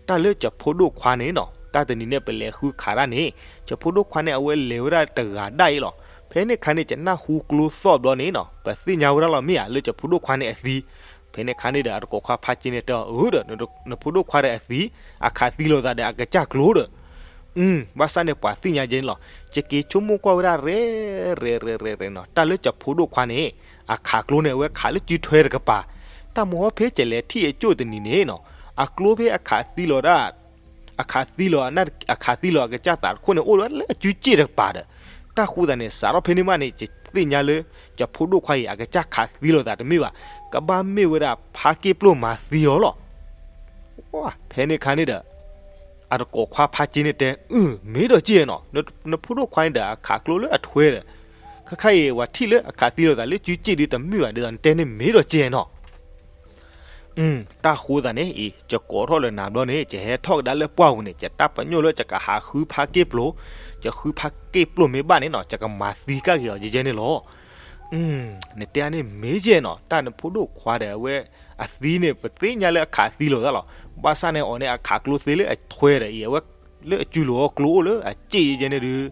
တၢ်လၢယဖိဒိၣ်ခွါန့ၣ်နီၤ တၢ်တနံၤန့ၣ် ပလဲၤဃုခးတၢ်န့ၣ်, ယဖိဒိၣ်ခွါန့ၣ် အဝဲလဲၤဝဲဒၣ်တဂၤဒၣ်အံၤလီၤ. ဖဲန့ၣ်ခါန့ၣ် ယနၢ်ဟူကျိသီၣ်ဘျီန့ၣ်နီၤ ပသ့ၣ်ညါဝဲဒၣ်လီၤမ့ၢ်ဧါ လၢယဖိဒိၣ်ခွါန့ၣ်အသံ. ဖဲန့ၣ်ခါန့ၣ်ဒီး အတကိးခွါဖါစ့န့ၣ်တဲအီၤ အၢဒီး နဖိဒိၣ်ခွါဒီးအသံ, အခးသံလိာ်သးဒီးအကစၢ်ကျိဒီး ဘၣ်ဆၣ်န့ၣ် ပှၤသ့ၣ်ညါယဲန့ၣ်လီၤ. ယက့ၤဆိကမိၣ်ကွၢ်ဝဲဒၣ်ရဲၣ် ရဲၣ်ရဲၣ်ရဲၣ်နီၤ တၢ်လၢယဖိဒိၣ်ခွါန့ၣ် အခးကျိန့ၣ် အဝဲခးလၢစုထွဲတကပၤ, တၢ်မၤဟီဖဲယလဲၤထံၣ်အကၠိၣ်တနံၤန့ၣ်နီၤ အကျိဖဲအခးသံလိာ်ဒၣ်, အခးသံလိာ်, အခးသံလိာ်အကစၢ်သးတခိၣ်န့ၣ် အိၣ်ဝဲလၢအစုစ့ၣ်တကပၤဒီး, တၢ်ဃိသတးန့ၣ် စးထီၣ်ဖဲန့ၣ်မးန့ၣ် ယသ့ၣ်ညါလၢ ယဖိဒိၣ်ခွါအံၤ အကစၢ်ခးသံလိာ်သးတမ့ၢ်ဘၣ်, ကဘၣ်မ့ၢ်ဝဲဒၣ်ဖါက့ၣ်ပျိၢ်မၤသံအီၤလီၤ. ဖဲန့ၣ်ခါန့ၣ်ဒီး အတကိးခွါဖါစ့န့ၣ်တဲ, အၢ မ့ၢ်ဒီးက့ၤနီၤ, နဖိဒိၣ်ခွါန့ၣ်ဒီး အခးကျိလၢအထွဲဒီး, ခဲခါအံၤ ပှၤထံၣ်လၢအခးသံလိာ်သးလၢစုစ့ၣ်ဒုတမ့ၢ်ဘၣ် ဒ်သိးနတဲန့ၣ် မ့ၢ်ဒီးက့ၤနီၤ. တၢ်ဃိသတးန့ၣ်အံၤ ယကိးထီၣ်လၢနၤဘျီန့ၣ် ယဟဲထီၣ်ကဒါလၢပှၢ်ပူၤန့ၣ် ယတၢ်ပညိၣ်လၢယကဟးဃုဖါက့ၣ်ပျိၢ်, ယဃုဖါက့ၣ်ပျိၢ်မ့ၢ်ဘၣ်န့ၣ်နီၤ ယကမၤသံကၣ်က့ၤအီၤယဲယဲန့ၣ်လီၤ. နတဲန့ၣ်မ့ၢ်ယဲနီၤ, တၢ်နဖိဒိၣ်ခွါဒီးအဝဲ အသံန့ၣ် ပသ့ၣ်ညါလၢအခးသံလိာ်သးလီၤ. ဘၣ်ဆၣ်န့ၣ်အီၤန့ၣ် အခးကျိသ့လၢအထွဲဒီးအံၤ အဝဲလၢအစုလိာ်အီၤကျိအိၣ်လၢအစ့ၣ်ယဲယဲန့ၣ်ဒုး,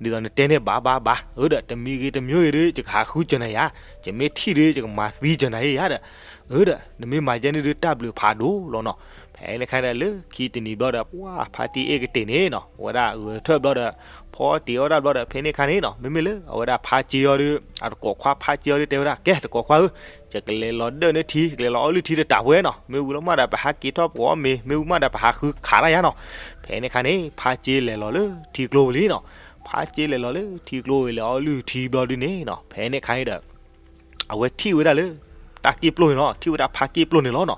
ဒ်သိးနတဲန့ၣ်ဘၣ်ဘၣ်ဘၣ်, အၢဒီး တမံၤဂ့ၤတမံၤဂ့ၤဒုး ယကဟးဃုစၢၤနၤယၤ, ယမ့ၢ်ထံၣ်ဒုး ယကမၤသံစၢၤနၤယဲယၤဒီး, အၢဒီး နမ့ၢ်မၤယဲန့ၣ်ဒုး တၢ်ဘျုးဖးဒိၣ်လီၤနီၤ. ဖဲန့ၣ်ခါဒီး လၢခံတနံၤဘျီဒီး ပှၤဖါတံၢ်အ့ၣ်ကတ့ၢ်န့ၣ်နီၤ အဝဲဒၣ်ဂဲၤထၢၣ်ဘျီဒီး ဖီတ့ၢ်အီၣ်ဒၣ်ဘျီဒီး ဖဲန့ၣ်ခါန့ၣ်နီၤ မ့မ့ၢ်လၢအဝဲဒၣ်ဖါစ့အီၤဒုး အတကိးခွါဖါစ့အီၤဒုး တဲဝဲဒၣ် ကဲတကိးခွါဧၢ, ယကလဲၤလီၤဒၢၣ်န့ၢ်ထံ ကလဲၤလီၤအီလုၢ်ထံတတးဝဲနီၤ, မ့ၢ်ဝံၤလီၤမးဒီး ပဟးက့ၤထီၣ်ပှၤအီၣ်မ့ၤ မ့ၢ်ဝံၤမးဒီး ပဟးဃုခးတၢ်ယါနီၤ. ဖဲန့ၣ်ခါန့ၣ် ဖါစ့လဲၤလီၤလၢထံကျိဝံၤလံနီၤ. ဖါစ့လဲၤလီၤလၢထံကျိဝံၤ လဲၤအီလုၢ်ထံဘျီဒုန့ၣ်နီၤ ဖဲန့ၣ်ခါန့ၣ်ဒီး အဝဲထံၣ်ဝဲဒၣ်လၢ တၢ်က့ၣ်ပျိၢ်န့ၣ်လီၤ, ထံၣ်ဝဲဒၣ်ဖါက့ၣ်ပျိၢ်န့ၣ်လီၤနီၤ.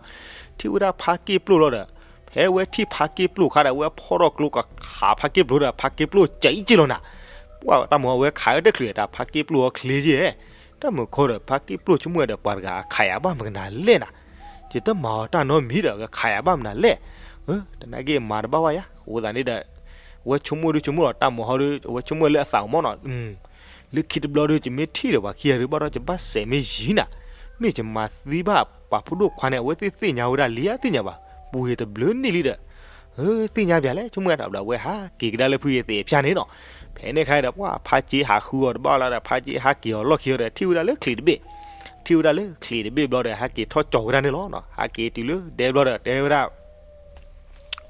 ထံၣ်ဝဲဒၣ်ဖါက့ၣ်ပျိၢ်လီၤဒီး ဖဲဝဲထံၣ်ဖါက့ၣ်ပျိၢ်ခါဒီး အဝဲဖီၣ်ထီၣ်ကျိကခးဖါက့ၣ်ပျိၢ်ဒီး ဖါက့ၣ်ပျိၢ်ကဲအံၤက့လီၤနၤ. ပှၤတၢ်မၤအဝဲခးဝဲတချုး တၢ်ဖါက့ၣ်ပျိၢ်အီၤချ့က့, တၢ်မၤခီဒီး ဖါက့ၣ်ပျိၢ်ဆိကမိၣ်ဒီး ပှၤတဂၤအခးယၤဘၣ်မနုၤလဲၣ်နၤ. ယတမၤအီၤတၢ်နီတမံၤဒီး ကခးယၤဘၣ်မနုၤလဲၣ်. တနာ်က့မၤတဘၣ်ဘၣ်ယၤ အဃိသတးန့ၣ်ဒီး အဝဲဆိကမိၣ်ဒုးဆိကမိၣ်လီၤ တၢ်မၤဟီဒုး အဝဲဆိကမိၣ်လၢအသးမၢ်နီၤ လၢခံတဘျီဒီး ယမ့ၢ်ထံၣ်ဒီးပှၤခံဂၤဒုးဘၣ်ဒီး ယဘၣ်စဲးမ့ၢ်ယံၤနၤ, မ့ၢ်ယမၤသံဘၣ်ပှၤဖိဒိၣ်ခွါန့ၣ် အဝဲသ့ၣ်သ့ၣ်ညါဝဲဒၣ်လံဧါသ့ၣ်ညါဘၣ်, ပူၤယတဘျုးနံၣ်လံဒီး သ့ၣ်ညါပၠးလဲၣ် ဆိကမိၣ်တၢ်ဘျီ အဝဲဟးက့ၤကဒါလၢဖုယသံးအဖၠၣ်န့ၣ်နီၤ. ဖဲန့ၣ်ခါဒီး ပှၤဖါစ့ဟးဃုအီၤတဘၣ်လီၤဒီး ဖါစ့ဟးက့ၤအီၤလီၢ်ခံအီၤဒီး ထံၣ်ဝဲဒၣ်လၢချံးတဘ့ၣ်, ထံၣ်ဝဲဒၣ်လၢချံးတဘ့ၣ်ဘျီဒီး ဟးက့ၤထီၣ်ကၠီၤဝဲဒၣ်န့ၣ်လီၤ. ဟးက့ၤတုၤလၢဒဲဘျီဒီး တဲဝဲဒၣ်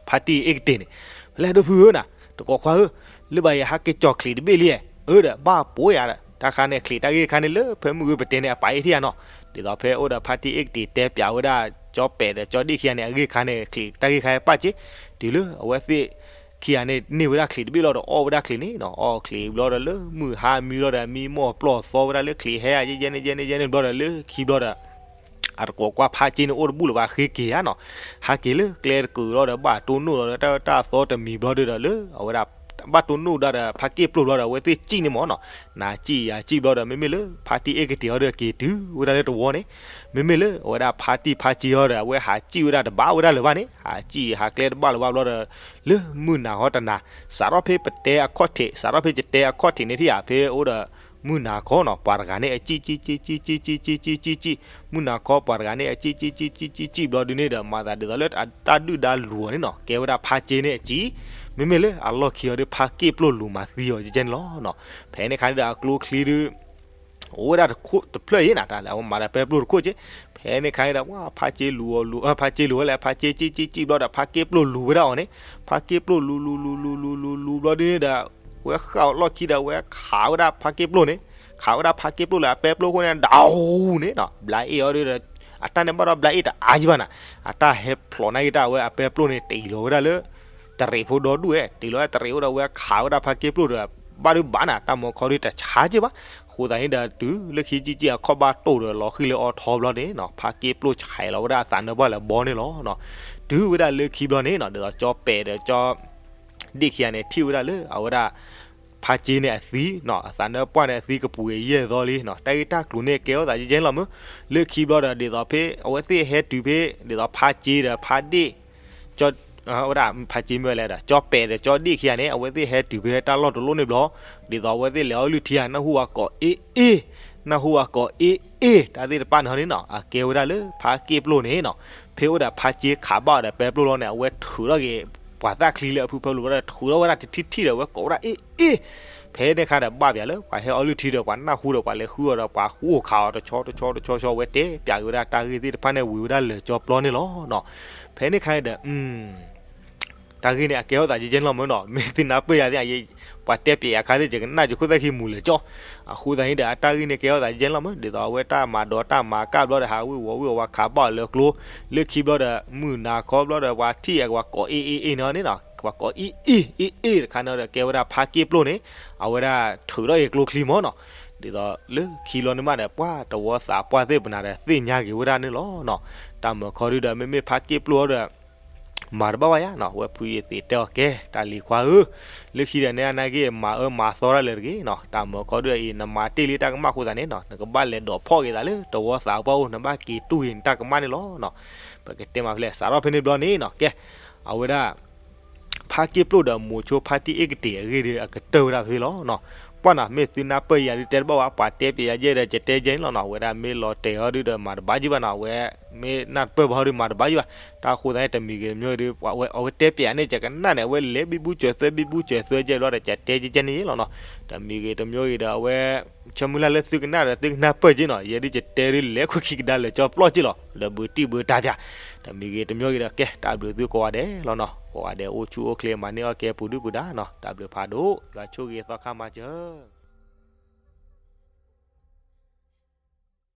ဖါတံၢ်အ့ၣ်ကတ့ၢ်န့ၣ်, ဖဲလဲၣ်ဒိၣ်ဖုဧၢနၤ, တကိးခွါဧၢ, လၢဘၣ်ယဟးက့ၤကၠီၤချံးတဘ့ၣ်လံ, အၢဒီး ဘၣ်ပိာ်ယၤဒီး တၢ်ခါန့ၣ် ချံးတၢ်ဂ့ၢ်ခါန့ၣ်လၢ ဖဲမုၢ်ဂ့ၤပတဲန့ၣ် အပာ်အ့ၣ်ထံၣ်ယၤနီၤ. ဒ်သိးဖဲအိၣ်ဒီးဖါတံၢ်အ့ၣ်ကတ့ၢ်တဲပၠးဝဲဒၣ် ကၠီပဲာ်ဒီးကၠီဒ့ၣ်ခံဂၤန့ၣ် အဂ့ၢ်ခါန့ၣ် ချံးတၢ်ဂ့ၢ်ခါပာ်စ့, တုၤလၢအဝဲသ့ၣ်ခံဂၤန့ၣ် န့ၢ်ဝဲဒၣ်ချံးတဘ့ၣ်လီၤဒီး အီၣ်ဝဲဒၣ်ချံးန့ၣ်နီၤ, အီၣ်ချံးဘျီဒီးလၢမုၢ်ဟါမံဘျီဒီး မံမီၢ်ပျီၢ်သီဝဲဒၣ်လၢချံးဟဲယဲၢ်ယဲၢ်န့ၣ်ယဲၢ်န့ၣ်ယဲၢ်န့ၣ်ဘျီဒီး လၢခံဘျီဒီး အတကိးကွၢ်ဖါစ့န့ၣ်အိၣ်တဘူၣ်လၢၤဘၣ် ဃ့က့ၤဧါနီၤ, ဟးက့ၤလၢကျဲတကုာ်လီၤဒီး ဘၣ်တိၢ်နီၣ်လီၤဒီး တၢ်တၢ်သီတမံၤဘျီဒီး လၢအဝဲဒၣ် ဘၣ်တိၢ်နီၣ်ဒၣ်ဒီး ဖါက့ၣ်ပျိၢ်ဘျီဒီး အဝဲသ့ၣ်စံၣ်န့ၣ်မၢ်နီၤ, နၤစံၣ်ယၤစံၣ်ဘျီဒီး မ့မ့ၢ်လၢဖါတံၢ်အ့ၣ်ကတ့ၢ်အီၤဒီး က့ၤတုၤဝဲဒၣ်လၢတဝီန့ၣ်, မ့မ့ၢ်လၢအဝဲဒၣ်ဖါတံၢ်ဖါစ့အီၤဒီး အဝဲဟးစံၣ်ဝဲဒၣ်တဘၣ်ဝဲဒၣ်လၢၤဘၣ်န့ၣ်, ဟးစံၣ်ဟးကျဲတဘၣ်လၢၤဘၣ်ဘျီဒီး လၢမုၢ်နၤဃီတနၤ, စးထီၣ်ဖဲပတဲအခီၣ်ထံး စးထီၣ်ဖဲယတဲအခီၣ်ထံးန့ၣ်ထံၣ်ဧါ ဖဲအိၣ်ဒီး မုၢ်နၤခီနီၤ ပှၤတဂၤန့ၣ် အစံၣ်စံၣ်စံၣ်စံၣ်စံၣ်စံၣ်စံၣ်စံၣ်စံၣ်, မုၢ်နၤခီပှၤတဂၤန့ၣ် အစံၣ်စံၣ်စံၣ်စံၣ်စံၣ်စံၣ်ဘျီဒုန့ၣ်ဒီး မၤသးဒ်သိးလၢအတၢ်ဒုၣ်ဒါလူၤအီၤန့ၣ်နီၤ, ကဲဝဲဒၣ်ဖါစ့န့ၣ်အစံၣ်, မ့မ့ၢ်လၢအလီၢ်ခံအီၤဒီး ဖါက့ၣ်ပျိၢ်လူၤမၤသံအီၤကဲန့ၣ်လီၤ. ဖဲန့ၣ်ခါန့ၣ်ဒီးအကျိချံဒု အိၣ်ဝဲဒၣ်တခိၣ်တဖျၢၣ်အံၤနၤ တၢ်လၢအဝဲမၤဒီးပဲပျိၢ်တခိၣ်က့, ဖဲန့ၣ်ခါန့ၣ်ဒီး ဝဲဖါစ့လူၤအီၤလူၤ ဖါစ့လူၤဝဲလဲၣ် ဖါစ့စံၣ်စံၣ်စံၣ်ဘျီဒီး ဖါက့ၣ်ပျိၢ်လူၤဝဲဒၣ်အီၤန့ၣ်, ဖါက့ၣ်ပျိၢ်လူၤလူၤလူၤလူၤလူၤလူၤလူၤဘျီဒုန့ၣ်ဒီး ဝဲဃၣ်အီၤလီၢ်ခံဒီး ဝဲခးဝဲဒၣ်ဖါက့ၣ်ပျိၢ်န့ၣ်, ခးဝဲဒၣ်ဖါက့ၣ်ပျိၢ်လၢအပဲပျိၢ်ခိၣ်န့ၣ် ဒၣ်အူန့ၣ်နီၤ, ဘျးအ့ၣ်အီၤဒီး အတၢ်န့ၣ်ဘၣ်ဒီးဘျးအ့ၣ်တအါယံၤဘၣ်နၤ, အတၢ်ဟဲဖျိးနာ်က့တၢ်ဝဲအပဲပျိၢ်န့ၣ် တ့ၢ်လီၤဝဲဒၣ်လၢ တရံးဖိဒီဒူၣ်ဝဲ တ့ၢ်လီၤဝဲတရံးဖိဒီး ဝဲခးဝဲဒၣ်ဖါက့ၣ်ပျိၢ်ဒီး ဘၣ်ဒုဘၣ်နၤ တၢ်မၤခီဒုတဆါက့ဘၣ်, အဃိသတးန့ၣ်ဒီး တုၤလၢခံကံကံအခီၣ်ဘၣ်တိၢ်ဒီး လီၤဃံၤလၢအီထီဘျီန့ၣ်နီၤ ဖါက့ၣ်ပျိၢ်ဆဲးလီၤဝဲဒၣ်အသးနၢပှၢ်လၢဘီန့ၣ်လီၤ. တုၤဝဲဒၣ်လၢခံဘျီန့ၣ်နီၤ ဒ်သိးကၠီပဲာ်ဒီးကၠီ ဒ့ၣ်ခံဂၤန့ၣ် ထံၣ်ဝဲဒၣ်လၢအဝဲဒၣ် ဖါစ့န့ၣ်အသံနီၤ အသးနၢပှၢ်န့ၣ်အသံကပူၤယဲၢ်သီလံနီၤ တၢ်ဂ့ၢ်တၢ်ကျိၤန့ၣ် ကဲထီၣ်သးယဲၢ်ယဲၢ်လီၤမး, လၢခံဘျီဒီး ဒ်သိးဖဲ အဝဲသ့ၣ်ဟဲတုၤဖဲ ဒ်သိးဖါစ့ဒီးဖါဒ့ၣ် ကၠီ ဝဲဒၣ်ဖါစ့မ့ၢ်ဝဲလဲၣ်ဒီး ကၠီပဲာ်ဒီးကၠီဒ့ၣ်ခံဂၤန့ၣ် အဝဲသ့ၣ်ဟဲတုၤဖဲတၢ်လီၢ်တလီၢ်န့ၣ်ဘျီ, ဒ်သိးအဝဲသ့ၣ်လဲၤအီလုၢ်ထံဧါ နၢ်ဟူဝဲကိးအ့ၣ်အ့ၣ်, နၢ်ဟူဝဲကိးအ့ၣ်အ့ၣ် တၢ်သ့ၣ်တဖၣ်န့ၣ်န့ၣ်နီၤ အကဲဝဲဒၣ်လၢဖါက့ၣ်ပျိၢ်န့ၣ်နီၤ, ဖဲအိၣ်ဒီးဖါစ့ခးဘၣ်အီၤဒီးပဲပျိၢ်လီၤန့ၣ် အဝဲထုးထီၣ်က့ၤ ပှၤသၣ်ချံလၢအဖုဖၢလိာ်ဘျီဒီး ထုးထီၣ်ဝဲဒၣ်တထံၣ်ထံၣ်ဒီး အဝဲကိးဝဲဒၣ်အ့ၣ်အ့ၣ်, ဖဲန့ၣ်ခါဒီးဘၣ်ပၠးလၢ ပှၤဟဲအီလုၢ်ထံဒီး ပှၤနၢ်ဟူဒီး ပှၤလဲၤဃုအီၤဒီး ပှၤဃိခးအီၤတဆီတဆီတဆီဆီ အဝဲတဲပၠးက့ၤဝဲဒၣ်တၢ်ဂ့ၢ်သ့ၣ်တဖၣ်န့ၣ် ဝံၤဝဲဒၣ်လၢာ်ကၠီပျီန့ၣ်လီၤနီၤ. ဖဲန့ၣ်ခါဒီး တၢ်ဂ့ၢ်န့ၣ် အကဲထီၣ်သးယဲၢ်ယဲၢ်လီၤမးနီၤ မ့ၢ်သုနၢ်ပၢၢ်ယၤသ့ၣ် ပှၤတဲပၠးယၤခါသ့ၣ် ယကနၣ်ယခိၣ်သၣ်ခံမူၤလၢာ်ကၠီ, အဃိသတးန့ၣ်ဒီး အတၢ်ဂ့ၢ်န့ၣ် ကဲထီၣ်သးယဲၢ်ယဲၢ်လီၤမး ဒ်သိးအဝဲတၢ်မၤဒိးတၢ်မၤကၣ်ဘျီဒီး ဟးဝ့ၤဝီၤဝ့ၤဝီၤဝဲခးဘၣ်အီၤလၢကျိ, လၢခံဘျီဒီး မုၢ်နၤခီဘျီဒီး ပှၤထံၣ်အကပှၤကိးအ့ၣ်အ့ၣ်အ့ၣ်န့ၣ်န့ၣ်နီၤ ပှၤကိးအ့ၣ်အ့ၣ်အ့ၣ်အ့ၣ်တခါန့ၣ်ဒီး ကဲဝဲဒၣ်ဖါက့ၣ်ပျိၢ်န့ၣ် အဝဲဒၣ်ထုးထီၣ်က့ၤကျိချံမးနီၤ, ဒ်သိးလၢခံဘျီန့ၣ်မးဒီး ပှၤတဝီသးပှၢ်သ့ၣ်ပနၤဒီး သ့ၣ်ညါက့ၤဝဲဒၣ်န့ၣ်လီၤနီၤ, တၢ်မၤခီဒုဒီး မ့မ့ၢ်ဖါက့ၣ်ပျိၢ်အီၤဒီး မၤတဘၣ်ဘၣ်ယၤနီၤ ဝဲဖုယသံးတဲအီၤကဲ တၢ်လံၤခွါဧၢ, လၢခံဒီးန့ၣ်အနာ်က့ မၤအၢမၤသီတၢ်လၢာ်တဂ့ၤနီၤ တၢ်မၤခီဒုဒီးအံၤ နမၤတ့ၢ်လံတၢ်ကမၣ်အဃိသတးန့ၣ်နီၤ နကဘၣ်လဲၤဒိးဖီၣ်က့ၤသးလၢတဝီသးပှၢ်အိၣ် နဘၣ်က့ၤတူၢ်က့ၤနတၢ်ကမၣ်န့ၣ်လီၤနီၤ, ပကတဲမၤဖဲလဲၣ် စးထီၣ်ဖဲန့ၣ်ဘျီန့ၣ်နီၤ ကဲ အဝဲဒၣ် ဖါက့ၣ်ပျိၢ်ဒီးမိၤဆိဖါတံၢ်အ့ၣ်ကတ့ၢ်အဂ့ၢ်ဒီး အကတၢၢ်ဝဲဒၣ်ဖဲလီၤနီၤ, ပှၢ်နီၤ မ့ၢ်သုနၢ်ပၢၢ်ယၤဒုးတဲတဘၣ်ဘၣ် ပှၤတဲပၠးယၤယဲၢ်ဒီး ယတဲယဲၢ်န့ၣ်လီၤနီၤ အဝဲဒၣ်မ့ၢ်လီၤတဲာ်အီၤဒုဒီး မၤတဘၣ်ယုၢ်ဘၣ်နီၤ အဝဲ မ့ၢ်နၢ်တပၢၢ်ဘၣ်အီၤဒုး မၤတဘၣ်ယုၢ်ဘၣ်, တၢ်အဃိသတးန့ၣ် တမံၤဂ့ၤတမံၤဂ့ၤဒီး အဝဲတဲပၠးန့ၣ် ယကနၣ်န့ၣ် အဝဲလဲၤဘံဘူစၢၤသွဲဘံဘူစၢၤသွဲယဲၢ်ဘျီဒီး ယတဲယဲၢ်န့ၣ်လီၤနီၤ, တမံၤဂ့ၤတမံၤဂ့ၤဒီး အဝဲ ဆၢမုၢ်လၢ်လၢသုကနၣ်ဒီးသုကနၢ်ပၢၢ်က့နီၤ ယဲဒုးယတဲဒုးလဲၤခွဲခံကဒါလၢာ်ကၠီပျီက့လီၤ, ဒီးဘုးတံၢ်ဘုးတၢ်ပၠး, တမံၤဂ့ၤတမံၤဂ့ၤဒီး ကဲ တၢ်ဘျုးသုကိးဂၤဒဲးလီၤနီၤ ကိးဂၤဒဲး အိၣ်ဆူၣ်အိၣ်ချ့မၤန့ၢ်အီၣ်ကဲပူၤဒုၣ်ပူၤဒါနီၤ တၢ်ဘျုးဖးဒိၣ် ယွၤဆိၣ်ဂ့ၤသီခါမၤစၢၤ